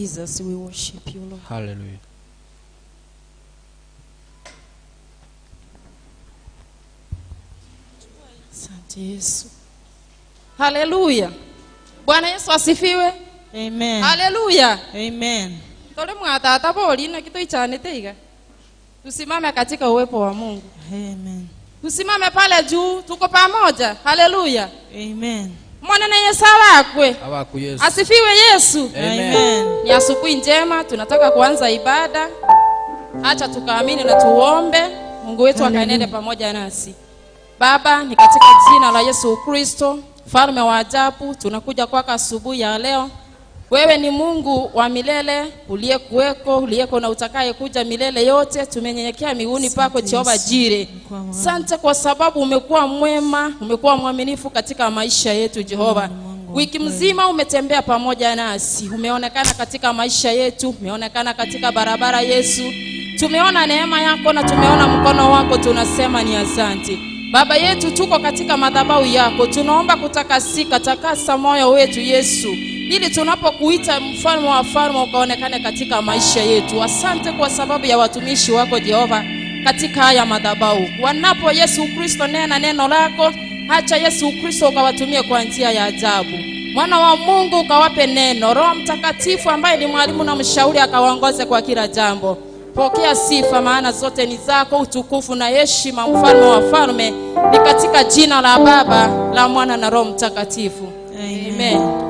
Jesus, we worship you, Lord. Hallelujah. Asante Yesu. Haleluya. Bwana Yesu asifiwe. Amen. Haleluya. Amen. Tore mwatata bori naki toichanete iga. Tusimame katika uwepo wa Mungu. Amen. Tusimame pale juu, tuko pamoja. Haleluya. Amen. Mwana na Yesu awakwe. Abaku Yesu. Asifiwe Yesu. Amen. Amen. Ni asubuhi njema, tunataka kuanza ibada. Acha tukaamini na tuombe, Mungu wetu akaenende pamoja nasi. Baba, ni katika jina la Yesu Kristo, mfalme wa ajabu, tunakuja kwako asubuhi ya leo. Wewe ni Mungu wa milele uliyekuweko, uliyeko na utakaye kuja milele yote. Tumenyenyekea miguuni pako Asante Jehova Yesu. Jire. Kwa maana. Asante kwa sababu umekuwa mwema, umekuwa mwaminifu katika maisha yetu Jehova. Mungu wa Wiki kweli. mzima umetembea pamoja nasi, umeonekana katika maisha yetu, umeonekana katika barabara Yesu. Tumeona neema yako na tumeona mkono wako, tunasema ni asante. Baba yetu, tuko katika madhabahu yako, tunaomba kutakasika, takasa moyo wetu Yesu, ili tunapokuita mfalme wa wafalme ukaonekane katika maisha yetu. Asante kwa sababu ya watumishi wako Jehova katika haya madhabahu, wanapo Yesu Kristo nena neno lako, acha Yesu Kristo ukawatumie kwa njia ya ajabu. Mwana wa Mungu ukawape neno, Roho Mtakatifu ambaye ni mwalimu na mshauri akawaongoze kwa kila jambo. Pokea sifa, maana zote ni zako, utukufu na heshima, mfalme wa falme, ni katika jina la Baba, la Mwana na Roho Mtakatifu. Amen. Amen.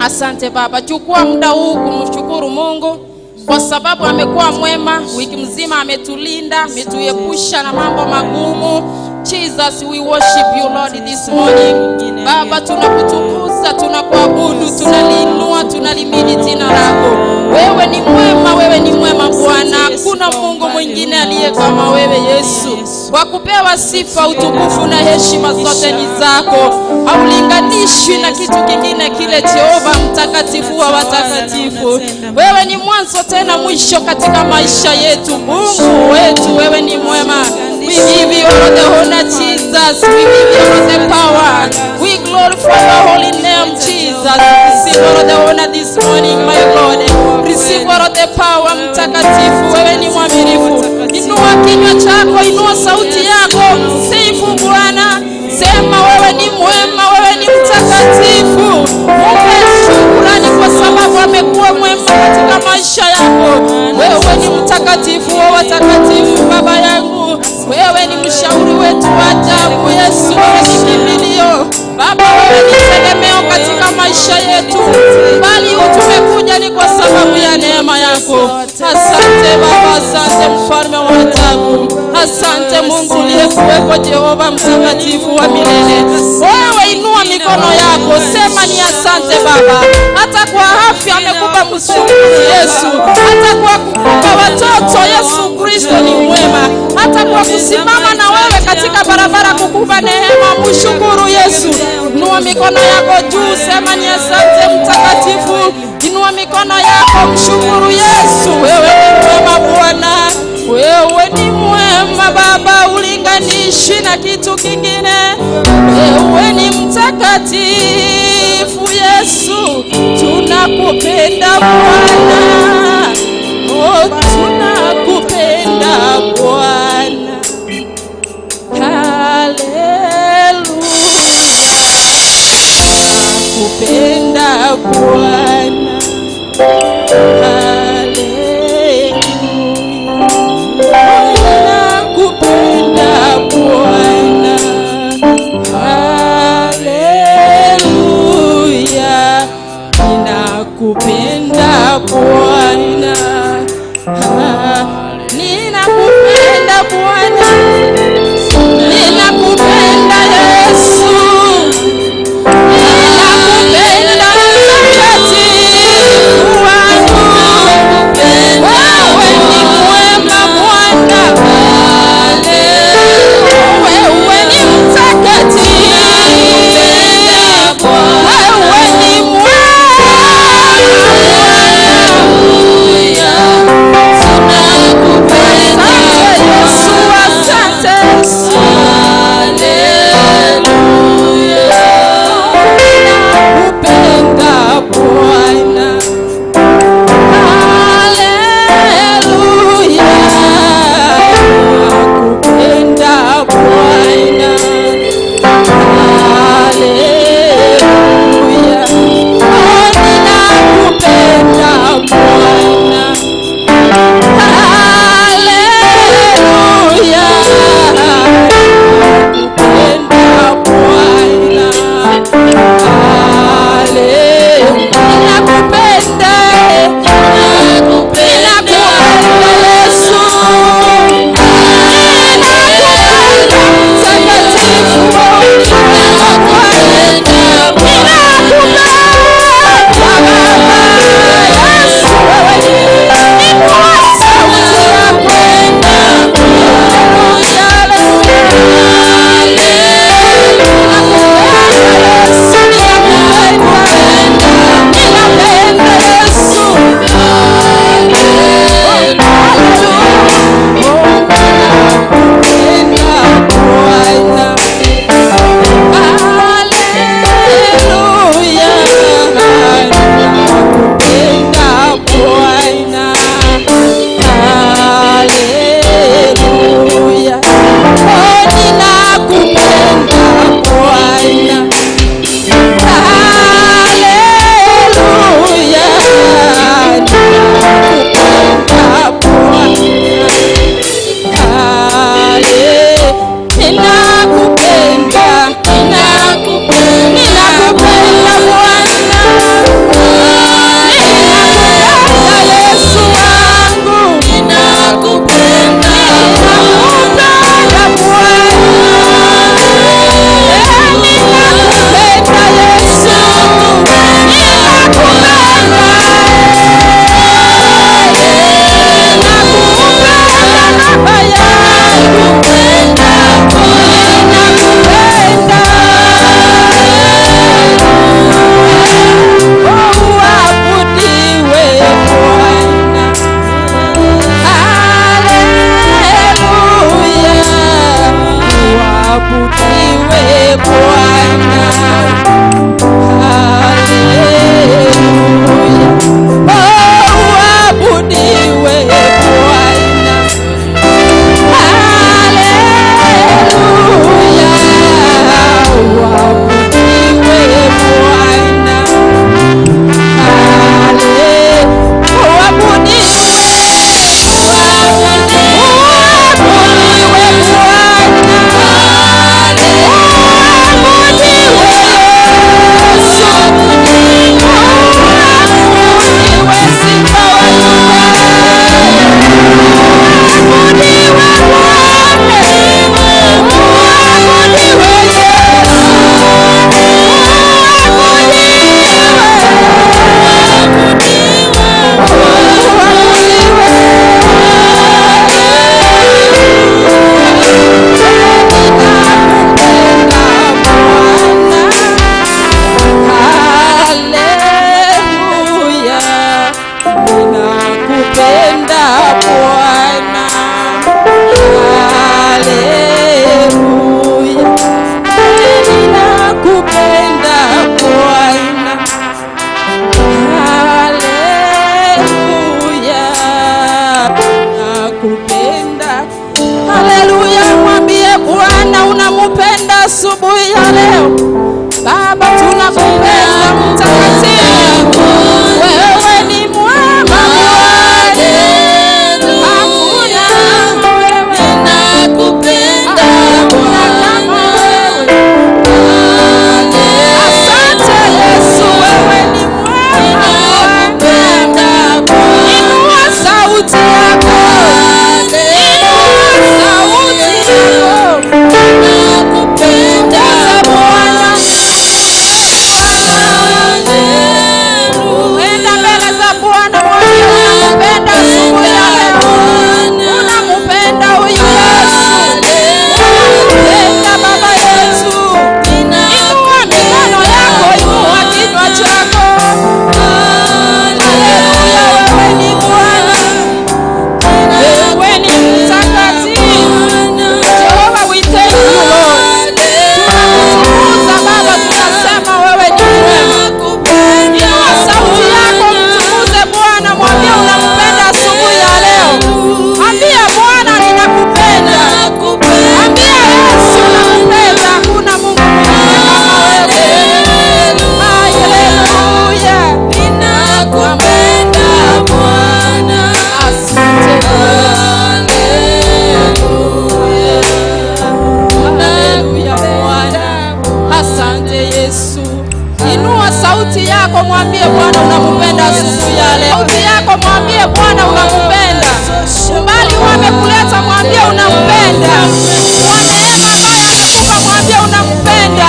Asante Baba, chukua muda huu kumshukuru Mungu kwa sababu amekuwa mwema wiki mzima, ametulinda, ametuepusha na mambo magumu. Jesus, we worship you Lord this morning. Baba, tunakutukuza, tunakuabudu, tunaliinua, tunalimidi jina lako. Wewe ni mwema, wewe ni mwema Bwana, hakuna Mungu mwingine aliye kama wewe Yesu. Kwa kupewa sifa, utukufu na heshima zote ni zako, haulinganishwi na kitu kingine kile. Jehova mtakatifu wa watakatifu, wewe ni mwanzo tena mwisho katika maisha yetu. Mungu wetu, wewe ni mwema. We give you all the honor, Jesus. We give you all the power. We glorify your holy name, Jesus. Receive all the honor this morning, my Lord. Receive all the power, mtakatifu. Wewe ni mwaminifu. Inua kinywa chako, inua sauti yako, msifu Bwana. Sema wewe ni mwema, wewe ni mtakatifu. Mpe shukrani kwa sababu amekuwa mwema katika maisha yako. Wewe ni mtakatifu wa watakatifu, Baba yangu. Wewe ni mshauri wetu wa ajabu, Yesu. Wewe ni kimbilio Baba, wewe ni tegemeo katika maisha yetu, bali tumekuja ni kwa sababu ya neema yako. Asante Baba, asante mfalme wa ajabu, asante Mungu uliyekuweko, Jehova mtakatifu wa milele. Wewe inua mikono yako, sema ni asante Baba. Hata kwa afya amekupa mshukuru Yesu, hata kwa kukupa watoto Yesu Kristo ni mwema, hata kwa kusimama na wewe katika barabara kukupa neema, mshukuru Yesu. Inua mikono yako juu, sema ni asante mtakatifu. Inua mikono yako, mshukuru Yesu. Wewe ni mwema Bwana, wewe ni mwema Baba, ulinganishi na kitu kingine. Wewe ni mtakatifu Yesu, tunakupenda Bwana, oh, tunakupenda Bwana. Haleluya, kupenda Bwana. Haleluya, kupenda Bwana. Haleluya, ninakupenda Bwana. asubuhi ya leo. Baba, tunakupenda mtakatifu, wewe ni mwema Bwana, hakuna kama wewe, hakuna kama wewe. Asante Yesu, wewe ni mwema Bwana. Inua sauti yako, inua sauti yako, tukuze Bwana. Enda mbele za Bwana, mwambie unampenda asubuhi ya leo. Unampenda huyu Yesu, unampenda Baba yetu. Inua mikono yako, inua kinywa chako. Haleluya, wewe ni Bwana, wewe ni mtakatifu. Jehova, we thank you Lord. Tunakutukuza Baba, tunasema wewe ni mwema. Inua sauti yako mtukuze Bwana, mwambie unampenda asubuhi ya leo. Ambia Bwana ninakupenda. Ambia Yesu nakupenda, hakuna Mungu mwingine kama wewe. Haleluya. Asante Haleluya Bwana. Asante Yesu. Inua sauti yako mwambie Bwana unampenda asubuhi ya leo. Sauti yako mwambie Bwana unampenda. Umbali huu amekuleta mwambie unampenda. Kwa neema ambayo amekupa mwambie unampenda.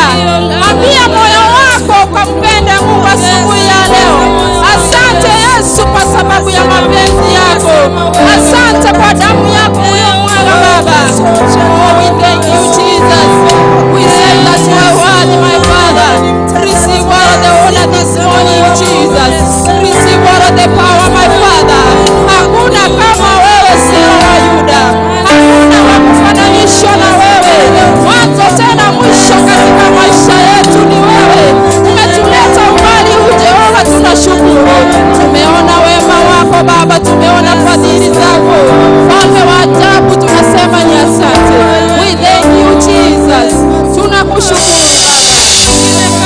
Ambia moyo wako ukampende Mungu asubuhi ya leo. Asante Yesu kwa sababu ya mapenzi yako. Asante kwa damu yako uliyomwaga Baba. Oh, we thank you Jesus. We say that you are worthy, my Father. Receive all of the honor this morning, Jesus. Receive all of the power, my Father. Hakuna kama wewe, Simba wa Yuda. Hakuna wa kufananishwa na wewe. Mwanzo tena mwisho katika maisha yetu ni wewe. Umetuleta umbali huu Jehova, tunashukuru. Tumeona wema wako Baba, tumeona fadhili zako. Mfalme wa ajabu, tunasema ni asante. We thank you Jesus. Tunakushukuru Baba.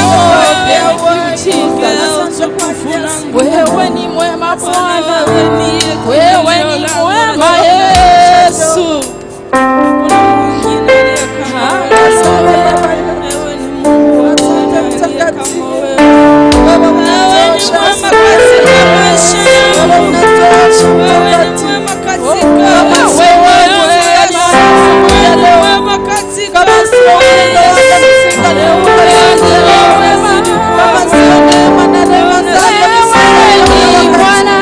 Oh, thank you Jesus. Wewe ni mwema Bwana, wewe ni mwema Yesu. Wewe ni Bwana.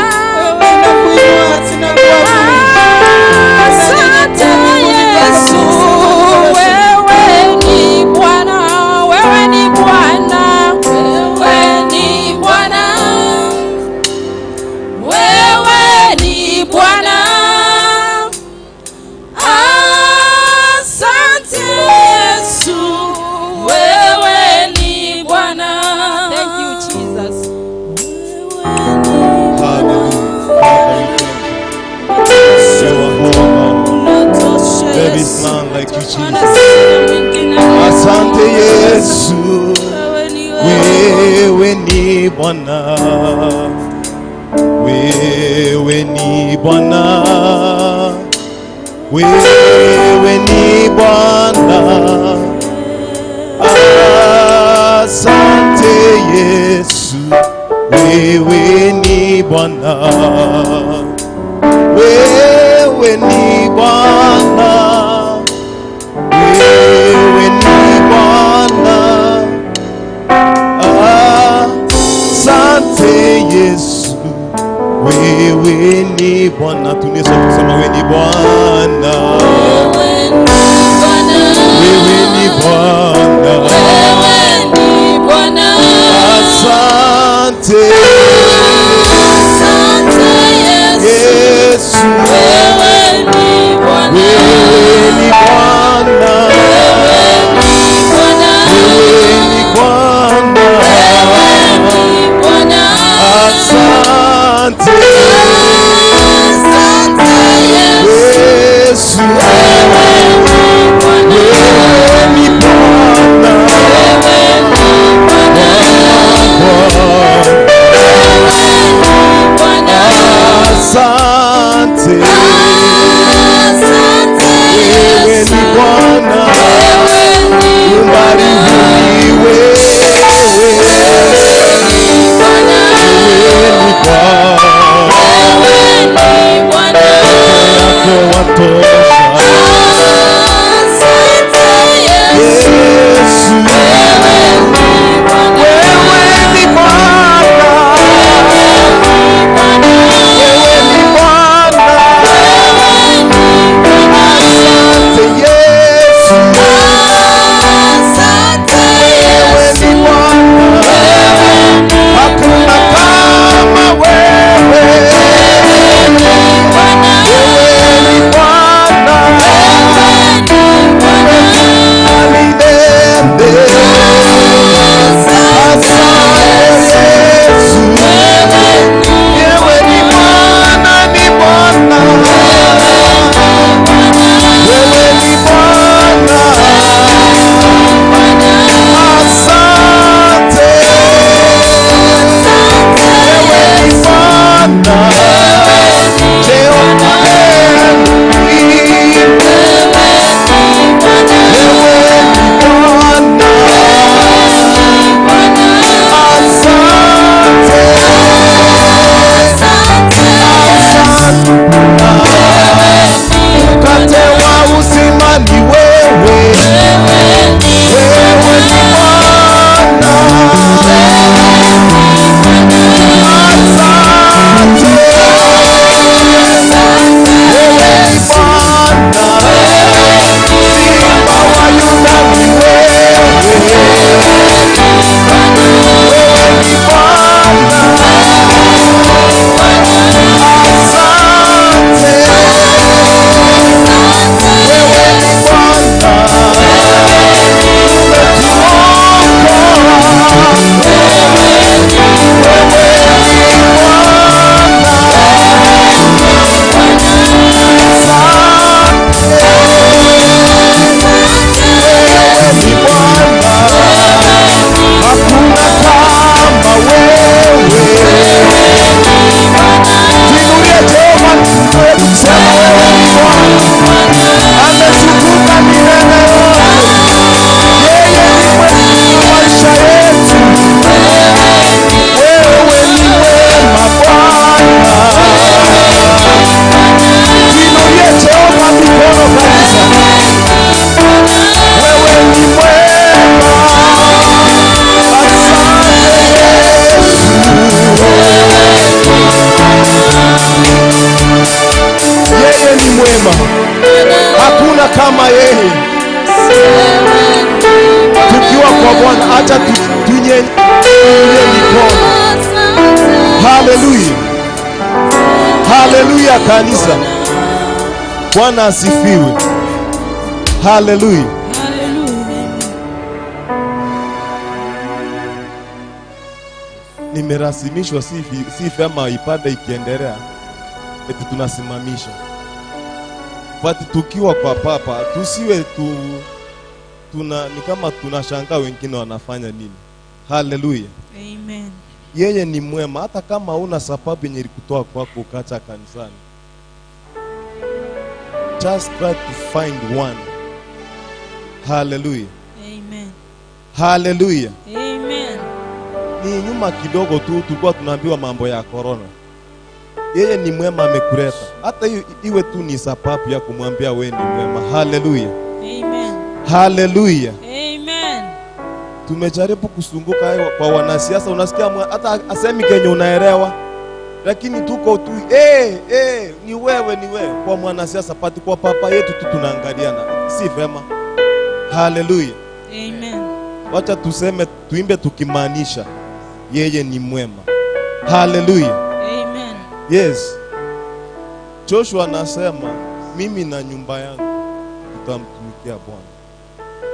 Asante Yesu, wewe ni Bwana, wewe ni Bwana, wewe ni Bwana, wewe ni Bwana. Asante Yesu, wewe ni Bwana. Thank you Jesus. Hallelujah. Father, we thank you. You are holy. There is none like you, Jesus. Asante Yesu, wewe ni Bwana, wewe ni Bwana, wewe ni Bwana. Asante Yesu, wewe ni Bwana, wewe ni Bwana, wewe ni Bwana. Asante Yesu, wewe ni Bwana. Tunaweza kusema wewe ni Bwana, wewe ni Bwana. Asante Yesu, wewe ni Bwana, wewe ni Bwana. Asante Yesu. Tuinulie mikono. Haleluya, haleluya kanisa. Bwana asifiwe. Haleluya. Hallelujah. Nimerasimishwa, si vyema ibada ikiendelea eti tunasimamisha. But tukiwa kwa papa tusiwe tu tuna ni kama tunashangaa wengine wanafanya nini. Haleluya. Amen. Yeye ni mwema, hata kama huna sababu yenye ilikutoa kwako ukacha kanisani. Just try to find one. Haleluya. Amen. Haleluya. Amen. Ni nyuma kidogo tu tulikuwa tunaambiwa mambo ya corona. Yeye ni mwema, amekuleta. Hata hiyo iwe tu ni sababu ya kumwambia wewe ni mwema. Haleluya. Amen. Haleluya. Amen. Tumejaribu kusunguka hayo kwa wanasiasa, unasikia hata asemi kenye unaelewa, lakini tuko tu ni wewe, ni wewe kwa mwanasiasa pati, kwa papa yetu tu tunaangaliana, si vema. Haleluya. Amen. Wacha tuseme, tuimbe tukimaanisha yeye ni mwema. Haleluya. Amen. Yes. Joshua anasema mimi na nyumba yangu tutamtumikia Bwana.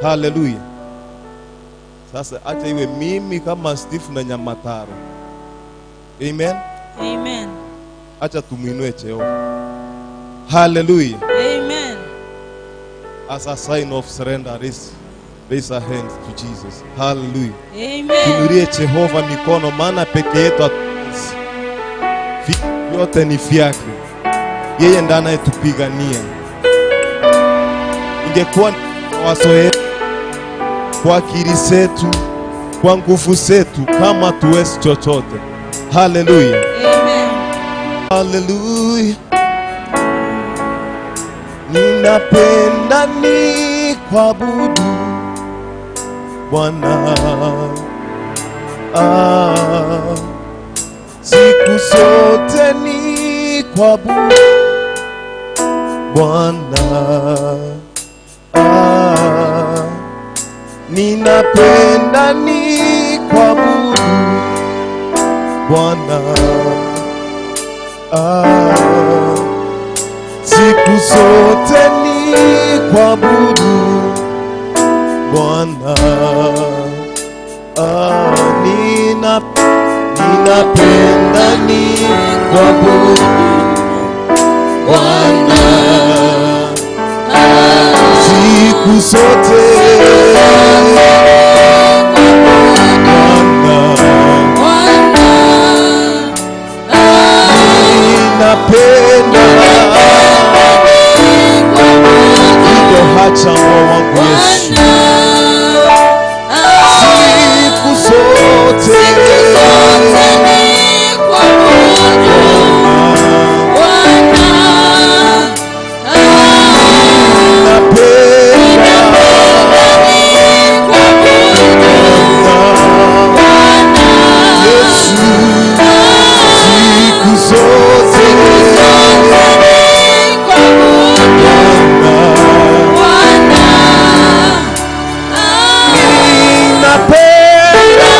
Haleluya. Sasa acha iwe mimi kama Steve na Nyamataro. Amen. Amen. Acha tumuinue Jehova. Haleluya. Amen. As a sign of surrender, raise our hands to Jesus. Hallelujah. Amen. Tuinulie Jehova mikono, maana peke yetu hatuwezi. Vyote ni vyake. Yeye ndiye anayetupigania. Ingekuwa mawazo yetu, kwa akili zetu, kwa nguvu zetu, kama tuwezi chochote. Haleluya. Amen. Haleluya. Ninapenda ni kuabudu Bwana. Ah, siku zote ni kuabudu Bwana. Ah, ninapenda ni kuabudu Bwana. Ah, siku zote ni kuabudu Bwana. Ah, ninapenda ni kuabudu Bwana. Siku zote Bwana. Ninapenda kutoacha moyo wangu Yesu siku zote. Ninapenda Yesu siku zote. Bwana. Ninapenda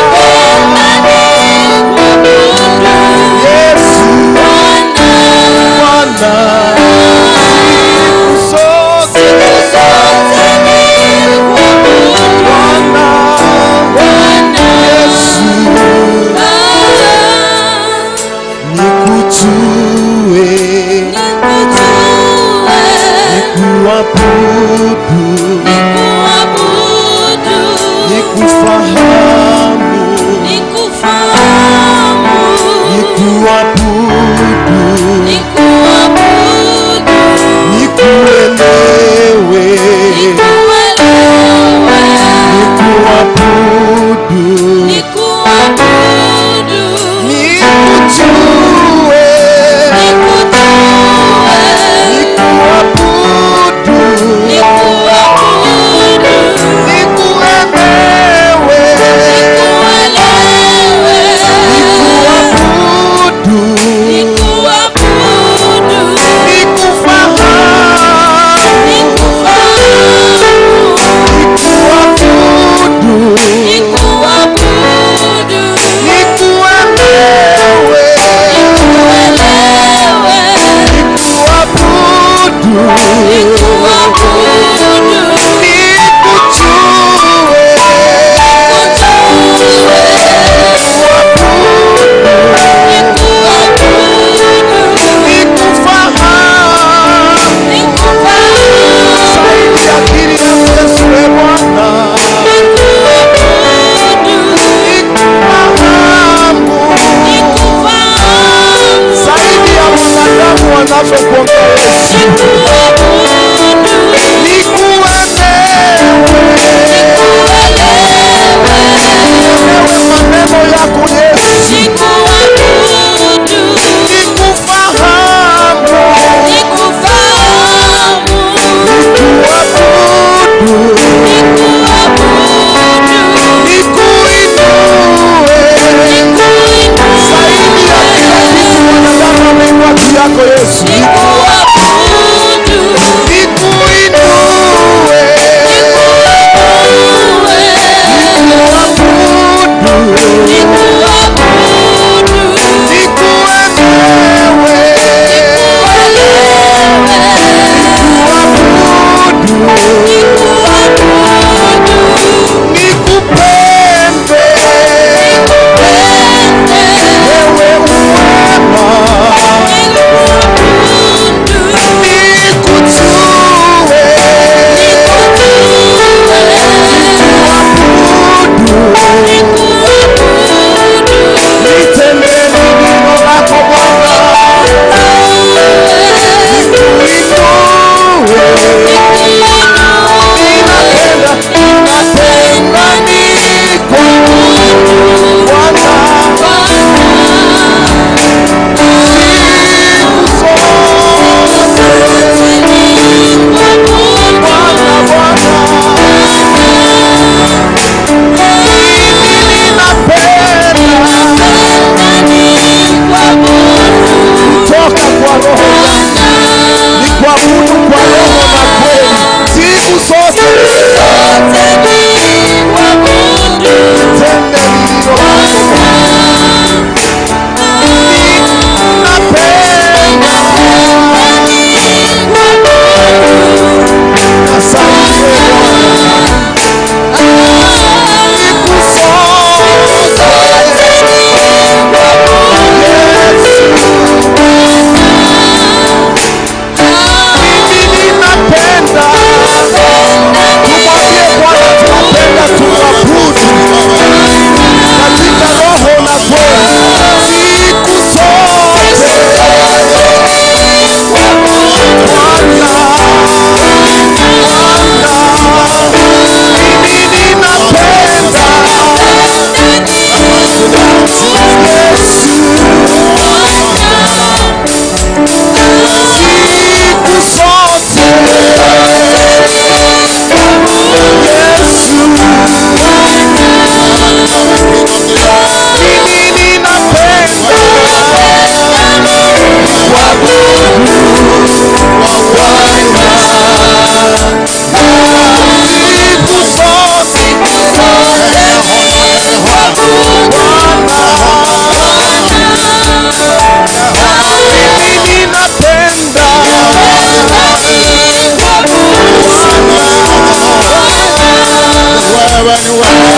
Wewe ni wewe.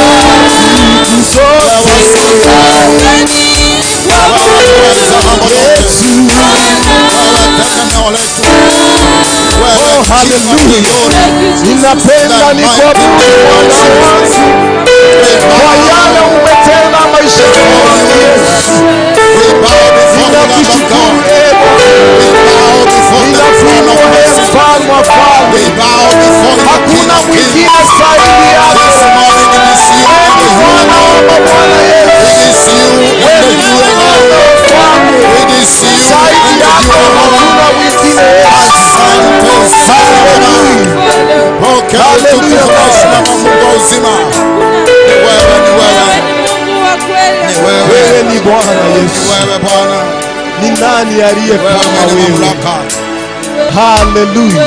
Siku zote Wewe unaweza mambo yote. Wewe tegemeo letu. Wewe Oh, hallelujah. King of glory. Ninapenda nikuabudu Bwana wangu kwa yale umetenda maishani mwangu Yesu. We bow before the Lamb of Ninakushukuru God. ee Bwana, We bow before the throne of ninakuinua ee mercy. mfalme wa We falme, bow before the King hakuna of Kings. mwingine zaidi This yako. morning it is you Wewe and ni the you Bwana wa alone. mabwana Yesu, It is you wewe and the ni you mfalme alone. wa falme, It is you zaidi and the you yako alone. hakuna mwingine Yesu. Asante sana Baba. Haleluya, Pokea Hallelujah. utukufu na heshima kwa Mungu wa uzima. Ni wewe, ni wewe, Mungu wa kweli. ni wewe, wewe ni Bwana ni Yesu. wewe Bwana. Ni nani aliye Wewe kama mwenye wewe? mamlaka. Haleluya,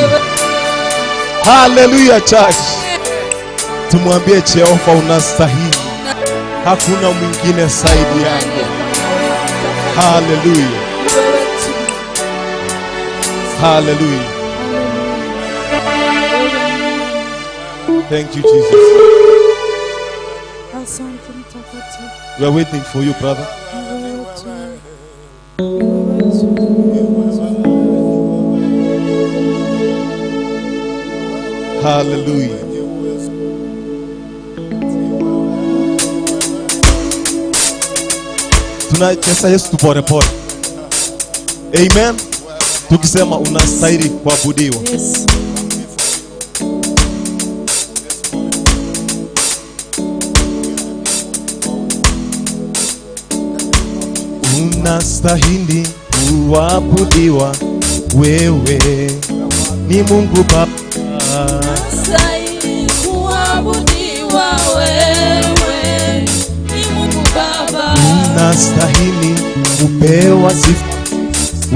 haleluya church. Tumwambie Jehova unastahili, hakuna mwingine zaidi yako. Haleluya, haleluya. Thank you Jesus. Asante mtakatifu. We are waiting for you brother. Ni wewe tu. Ni wewe tu. Haleluya. Tunacheza Yesu tuporepore. Amen. Tukisema unastahili kuabudiwa. Yes. Unastahili kuabudiwa, wewe ni Mungu Baba. Unastahili kuabudiwa wewe ni Mungu Baba. Unastahili kupewa sifa,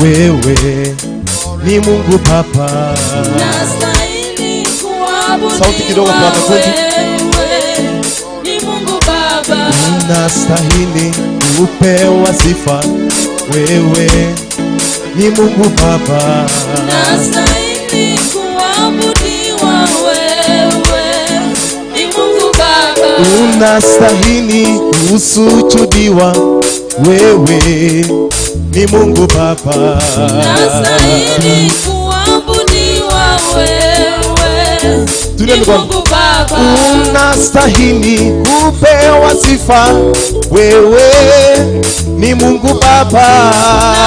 wewe ni Mungu Baba. Unastahili Sauti kidogo, kuabudiwa brother Kunji. wewe ni Mungu Baba. Unastahili kupewa sifa, wewe ni Mungu Baba. Unastahili kuabudiwa wewe ni Mungu Baba. Unastahili kusujudiwa, wewe ni Mungu Baba. Unastahili kuabudiwa wewe Tulia ni mikono. Mungu Baba. Unastahili kupewa sifa, wewe ni Mungu Baba.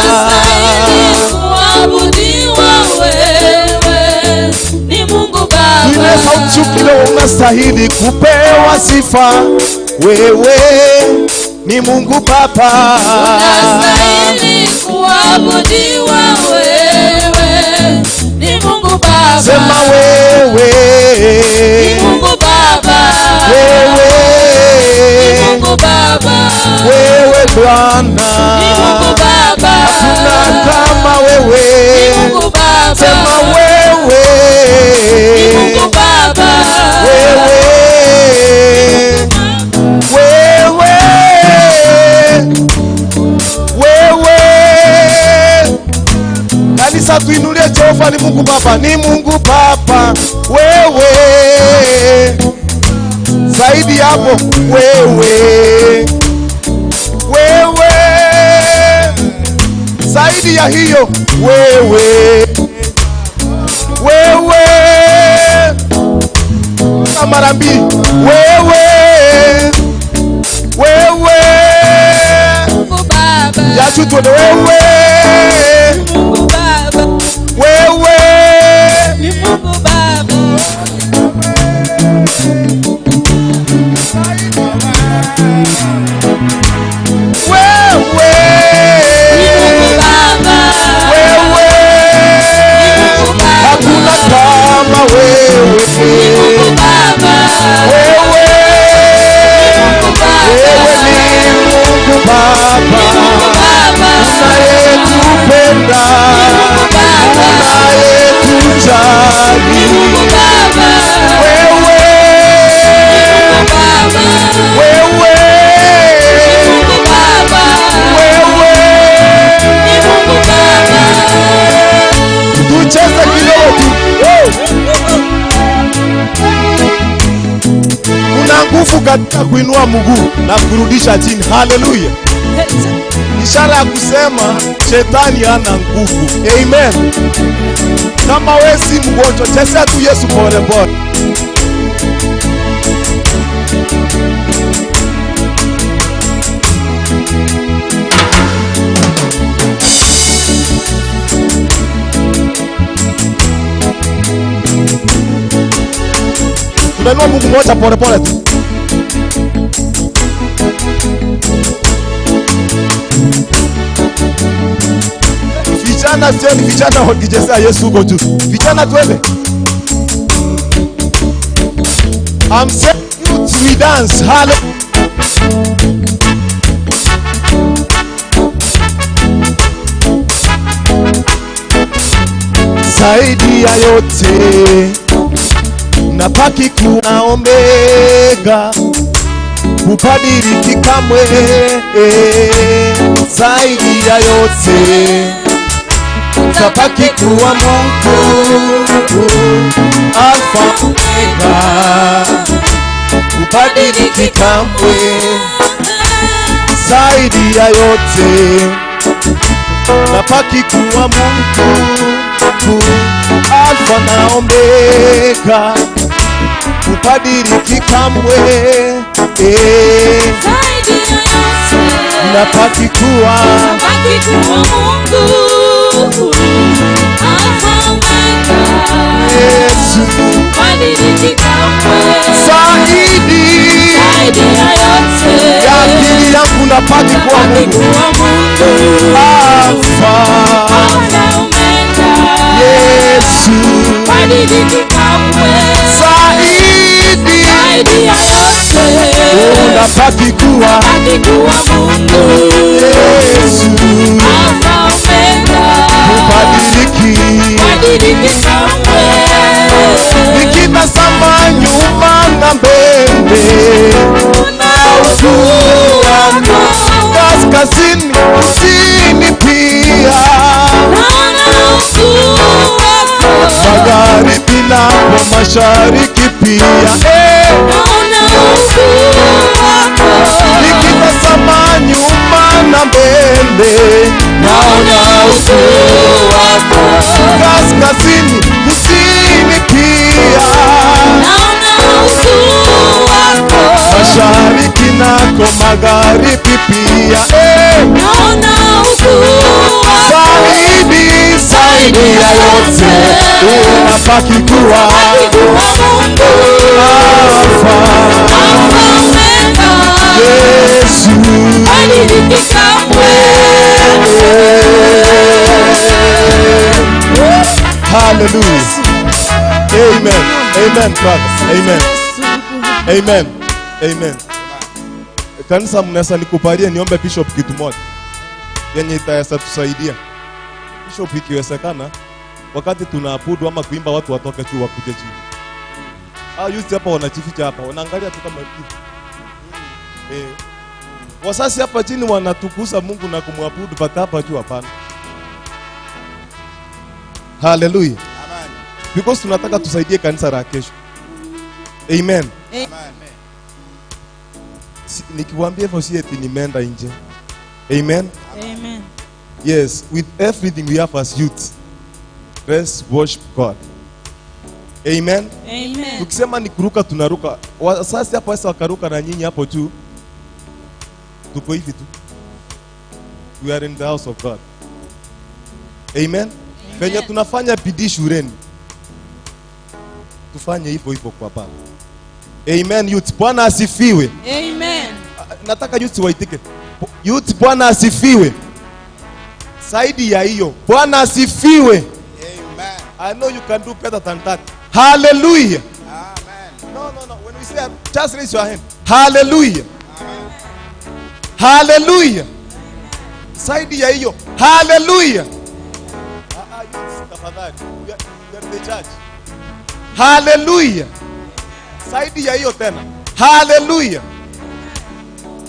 Unastahili kuabudiwa wewe ni Mungu Baba. Tuinue sauti kidogo, unastahili kupewa sifa, wewe ni Mungu Baba. Unastahili kuabudiwa wewe ni Mungu Baba. Sema wewe, Ni Mungu Baba. wewe, Ni Mungu Baba. wewe Bwana, Ni Mungu Baba. hakuna kama wewe. Ni Mungu Baba. Sema wewe, Ni Mungu Baba. wewe, wewe, wewe. Kanisa tuinulie Jehova, ni Mungu Baba, ni Mungu Baba, wewe zaidi hapo, wewe, wewe, zaidi ya hiyo, wewe, wewe mara mbili, wewe, wewe Mungu Baba. yachu tuone wewe, Mungu Baba. wewe Ni Mungu Baba. wewe Ni Mungu Baba. wewe, hakuna kama wewe, Ni Mungu Baba. wewe, Mungu Baba. wewe ni Mungu Baba Ni Mungu Baba. unayetupenda, Baba. unayetujali Ni Mungu Baba. wewe, Zingatia kuinua mguu na kurudisha chini. Haleluya! Ishara ya kusema shetani hana nguvu. Amen. Kama wewe si mgonjwa, chezea tu Yesu pole pole. Tunainua mguu mmoja pole pole tu. Vijana sioni vijana wakichezea Yesu huko juu. Vijana twende. I'm saying youth we dance. Hallelujah. Zaidi ya yote napaki kuwa Omega, hubadiliki kamwe. Zaidi ya yote tabaki kuwa Mungu, Alfa Omega, hubadiliki kamwe. Zaidi ya yote napaki kuwa Mungu, Alfa na Omega, hubadiliki kamwe. Eh, Zaidi ya yote napaki kuwa Baki kuwa Mungu, Alfa Omega, Yesu badiliki kamwe. zaidi Zaidi ya yote ya akili yangu napaki kuwa baki Mungu kuwa Mungu, Alfa Alfa Omega, Yesu badiliki kamwe. zaidi Zaidi ya yote unapaki kuwa baki kuwa Mungu, Yesu Alfa Omega, hubadiliki badiliki kamwe. nikitazama nyuma na mbele Na ukuu wako kaskazini kusini pia Naona ukuu wako, magharibi na kwa mashariki pia eh. naona ukuu wako, nikitazama nyuma na mbele naona ukuu wako, kaskazini kusini pia naona ukuu wako, mashariki nako magharibi pia eh. naona ukuu wako, zaidi zaidi ya yote unabaki kuwa baki kuwa Mungu, Alfa Alfa Omega, Yesu badiliki kamwe. Hallelujah. Amen. Amen, brother. Amen. Amen. Amen. Kanisa, mnaweza nikubalie niombe bishop kitu moja yenye itaweza tusaidia. Bishop, ikiwezekana, wakati tunaabudu ama kuimba, watu watoke juu wakuje chini. Ah, youth hapa wanajificha hapa, wanaangalia tu kama hivi. Eh. Wasasi hapa chini wanatukuza Mungu na kumwabudu, but hapa juu hapana. Hallelujah. Amen. Because tunataka tusaidie kanisa la kesho. Amen. Amen. Si, nikiwaambia hivyo si eti nimeenda nje. Amen. Amen. Yes, with everything we have as youth, let's worship God. Amen. Amen. Tukisema ni kuruka tunaruka. Wasasi hapo sasa wakaruka na nyinyi hapo juu. Tuko hivi tu. We are in the house of God. Amen. Venye tunafanya bidii shuleni. Tufanye hivyo hivyo kwa Baba. Amen youth. Bwana asifiwe. Amen. Nataka youth waitike. Youth, Bwana asifiwe. Zaidi ya hiyo, Bwana asifiwe. Amen. I know you can do better than that. Hallelujah. Amen. No, no, no. When we say, just raise your hand. Hallelujah. Hallelujah. Zaidi ya hiyo. Hallelujah. Ah, ah, youth, tafadhali. We are the church. Hallelujah. Zaidi ya hiyo tena. Hallelujah.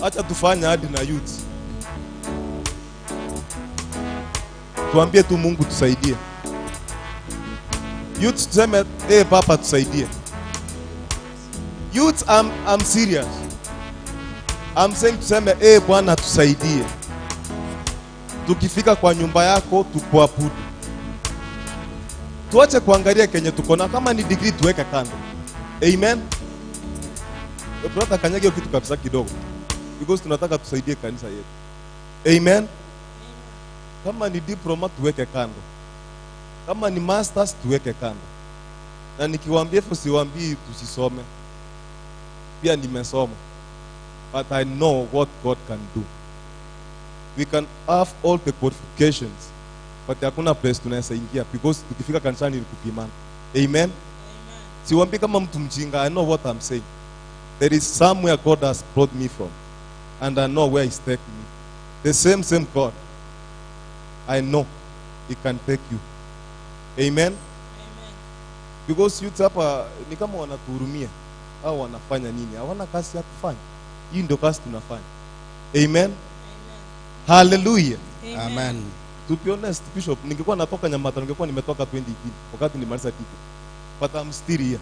Acha tufanye hadi na youth. Tuambie tu Mungu tusaidie. Youth tuseme, eh, Papa tusaidie. Youth, I'm serious. I'm saying tuseme eh, Bwana tusaidie. Tukifika kwa nyumba yako tukuabudu. Tuache kuangalia kenye tuko na, kama ni degree tuweke kando. Amen. Eh, Brother, kanyage hiyo kitu kabisa kidogo, because tunataka tusaidie kanisa yetu. Amen. Kama ni diploma tuweke kando, kama ni masters tuweke kando. Na nikiwaambia hivyo siwaambii tusisome, pia nimesoma, but I know what God can do. We can have all the qualifications but hakuna place tunaweza ingia because tukifika kanisani ni kupimana. Amen. Siwaambii kama mtu mjinga, I know what I'm saying. There is somewhere God has brought me from and I know where he's taking me. The same same God, I know he can take you. Amen. Because youth hapa ni kama wanatuhurumia au wanafanya nini? Hawana kazi ya kufanya. Hii ndio kazi tunafanya. Amen. Hallelujah. Amen. To be honest, Bishop, ningekuwa natoka Nyamata, ningekuwa nimetoka 2018 wakati nimaliza degree. But I'm still here.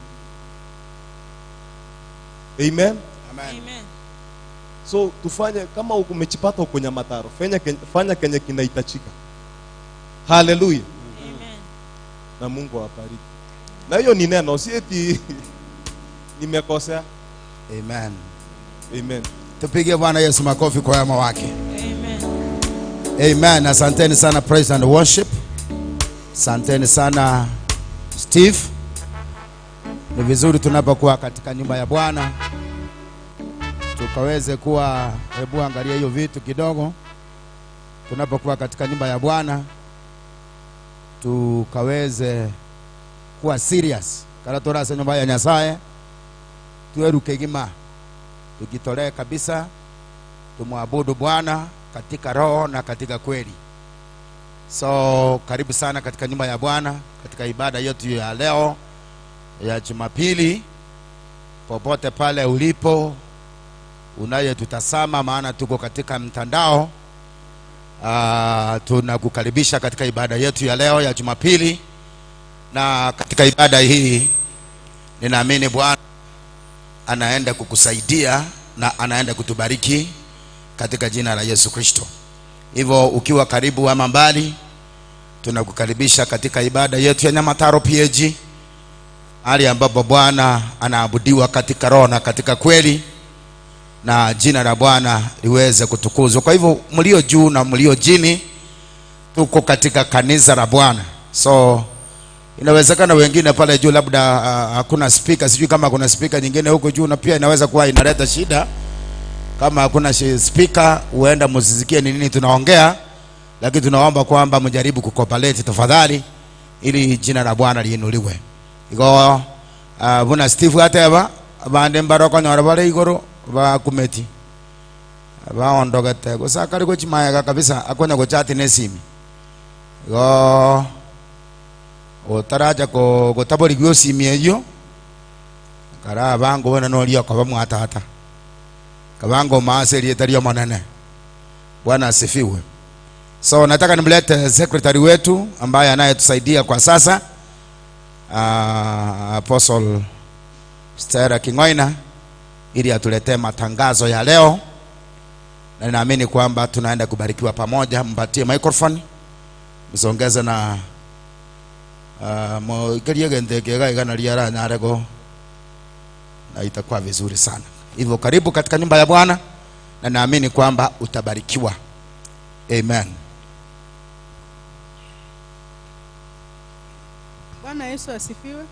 Amen. Amen. So tufanye kama umejipata uko Nyamataro, fanya kenye, fanya kenye kinahitajika. Hallelujah. Na Mungu awabariki. Na hiyo ni neno, si eti nimekosea. Amen. Amen. Tupige Bwana Yesu makofi kwa wema wake. Amen. Asanteni sana praise and worship. Asanteni sana Steve. Ni vizuri tunapokuwa katika nyumba ya Bwana tukaweze kuwa, hebu angalia hiyo vitu kidogo. Tunapokuwa katika nyumba ya Bwana tukaweze kuwa serious kala torase nyumba ya Nyasaye tweruke gima tujitolee kabisa tumwabudu Bwana katika roho na katika kweli. So karibu sana katika nyumba ya Bwana katika ibada yetu ya leo ya Jumapili, popote pale ulipo unayetutazama, maana tuko katika mtandao. Tunakukaribisha katika ibada yetu ya leo ya Jumapili, na katika ibada hii ninaamini Bwana anaenda kukusaidia na anaenda kutubariki katika jina la Yesu Kristo. Hivyo ukiwa karibu ama mbali, tunakukaribisha katika ibada yetu ya Nyamataro PAG, mahali ambapo Bwana anaabudiwa katika roho na katika kweli, na jina la Bwana liweze kutukuzwa. Kwa hivyo mlio juu na mlio chini, tuko katika kanisa la Bwana. So inawezekana wengine pale juu labda hakuna speaker, sijui kama kuna speaker nyingine huko juu, na pia inaweza kuwa inaleta shida kama hakuna speaker, huenda msisikie ni nini tunaongea, lakini tunaomba kwamba mjaribu kucooperate tafadhali, ili jina la Bwana liinuliwe. Igo buna Steve ateba abande mbarokonyora bare igoro bakumeti baondogete gusakari gochimaega kabisa akonya gochati nesimi igo otaraja gotaborigwa osimi eyo kara bango bona noria koba mwatata kabango maase rieta rio monene. Bwana asifiwe. So nataka nimlete secretary wetu ambaye anayetusaidia kwa sasa, Apostle Stella Kingoina, ili atuletee matangazo ya leo, na ninaamini kwamba tunaenda kubarikiwa pamoja. Mpatie microphone msongeze na moikerie gente kega igana riara nyarego, na itakuwa vizuri sana. Hivyo karibu katika nyumba ya Bwana, na naamini kwamba utabarikiwa. Amen. Bwana Yesu asifiwe.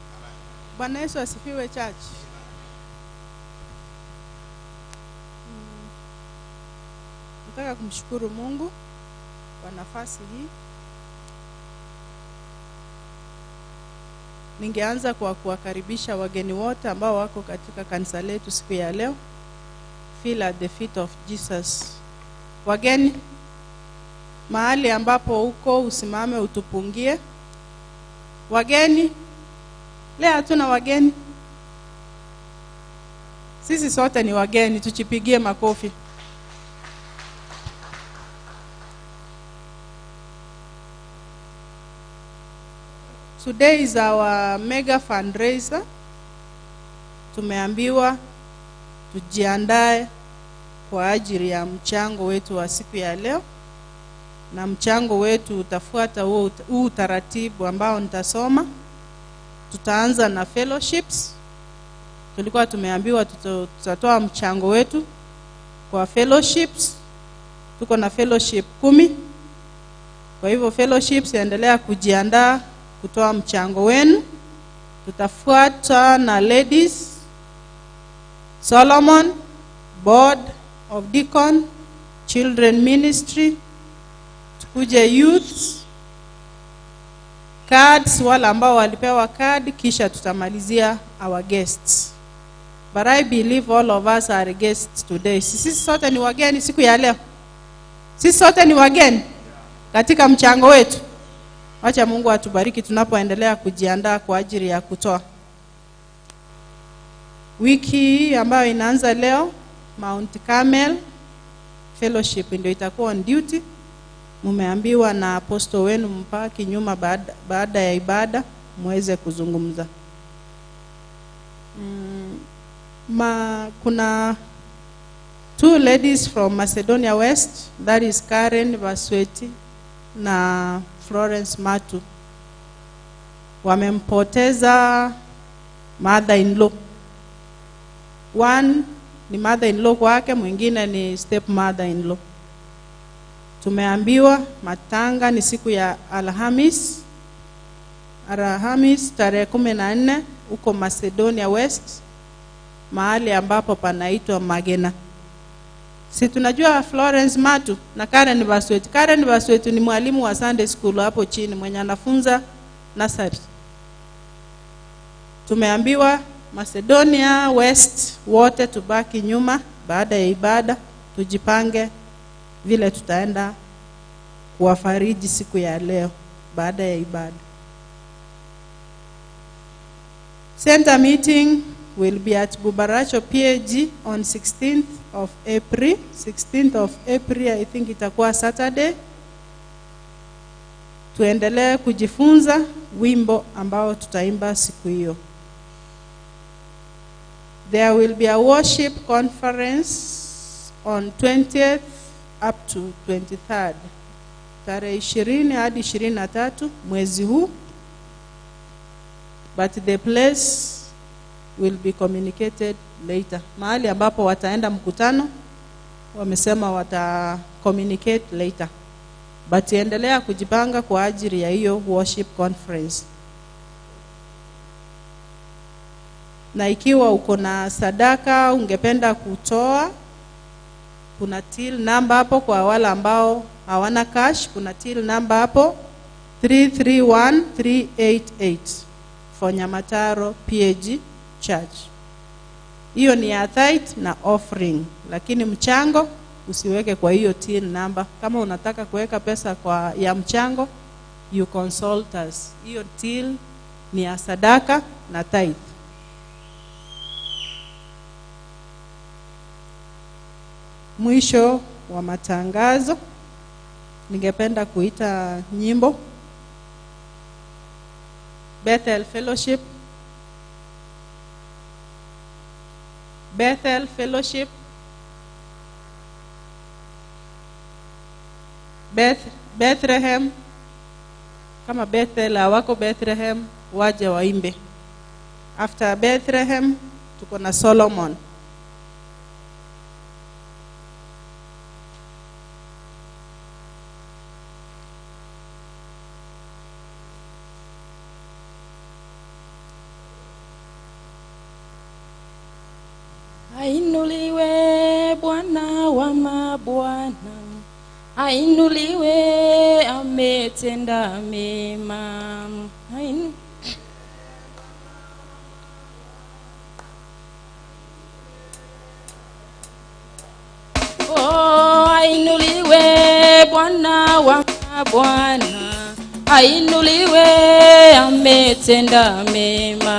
Bwana Yesu asifiwe church. Nataka kumshukuru Mungu kwa nafasi hii. Ningeanza kwa kuwakaribisha wageni wote ambao wako katika kanisa letu siku ya leo. Feel at the feet of Jesus. Wageni, mahali ambapo uko usimame utupungie. Wageni, leo hatuna wageni. Sisi sote ni wageni, tuchipigie makofi. Today is our mega fundraiser. Tumeambiwa tujiandae kwa ajili ya mchango wetu wa siku ya leo, na mchango wetu utafuata huo huu utaratibu ambao nitasoma. Tutaanza na fellowships. Tulikuwa tumeambiwa tutatoa mchango wetu kwa fellowships. Tuko na fellowship 10. Kwa hivyo fellowships, endelea kujiandaa kutoa mchango wenu. Tutafuata na ladies, Solomon, board of deacon, children ministry, tukuje youth, cards, wale ambao walipewa card, kisha tutamalizia our guests. But I believe all of us are guests today. Sisi sote ni wageni siku ya leo. Sisi sote ni wageni katika mchango wetu. Wacha Mungu atubariki tunapoendelea kujiandaa kwa ajili ya kutoa. Wiki hii ambayo inaanza leo, Mount Carmel Fellowship ndio itakuwa on duty. Mumeambiwa na apostle wenu mpaki nyuma baada ya ibada muweze kuzungumza. Kuna 2 ladies from Macedonia West, that is Karen Basweti na Florence Matu. Wamempoteza mother-in-law. One ni mother-in-law kwake, mwingine ni step mother-in-law. Tumeambiwa matanga ni siku ya Alhamis tarehe 14 huko Macedonia West, mahali ambapo panaitwa Magena. Si tunajua Florence Matu na Karen Basweti. Karen Basweti ni mwalimu wa Sunday school hapo chini mwenye anafunza nursery. Tumeambiwa Macedonia West wote tubaki nyuma baada ya ibada, tujipange vile tutaenda kuwafariji siku ya leo baada ya ibada. Center meeting will be at Bubaracho PAG on 16th of April. 16th of April, I think itakuwa Saturday. Tuendelee kujifunza wimbo ambao tutaimba siku hiyo. There will be a worship conference on 20th up to 23rd. Tarehe 20 hadi 23 mwezi huu. But the place will be communicated later. Mahali ambapo wataenda mkutano wamesema wata communicate later. But endelea kujipanga kwa ajili ya hiyo worship conference. Na ikiwa uko na sadaka ungependa kutoa, kuna till number hapo kwa wale ambao hawana cash, kuna till number hapo 331388 for Nyamataro PAG Church. Hiyo ni ya tithe na offering, lakini mchango usiweke kwa hiyo till number. Kama unataka kuweka pesa kwa ya mchango, you consult us. Hiyo till ni ya sadaka na tithe. Mwisho wa matangazo, ningependa kuita nyimbo Bethel Fellowship. Bethel Fellowship. Bethlehem. Kama Bethel hawako Bethlehem, waje waimbe. After Bethlehem tuko na Solomon. Ainuliwe Bwana wa mabwana, ainuliwe ametenda mema. Oh, ainuliwe Bwana wa mabwana, ainuliwe ametenda mema.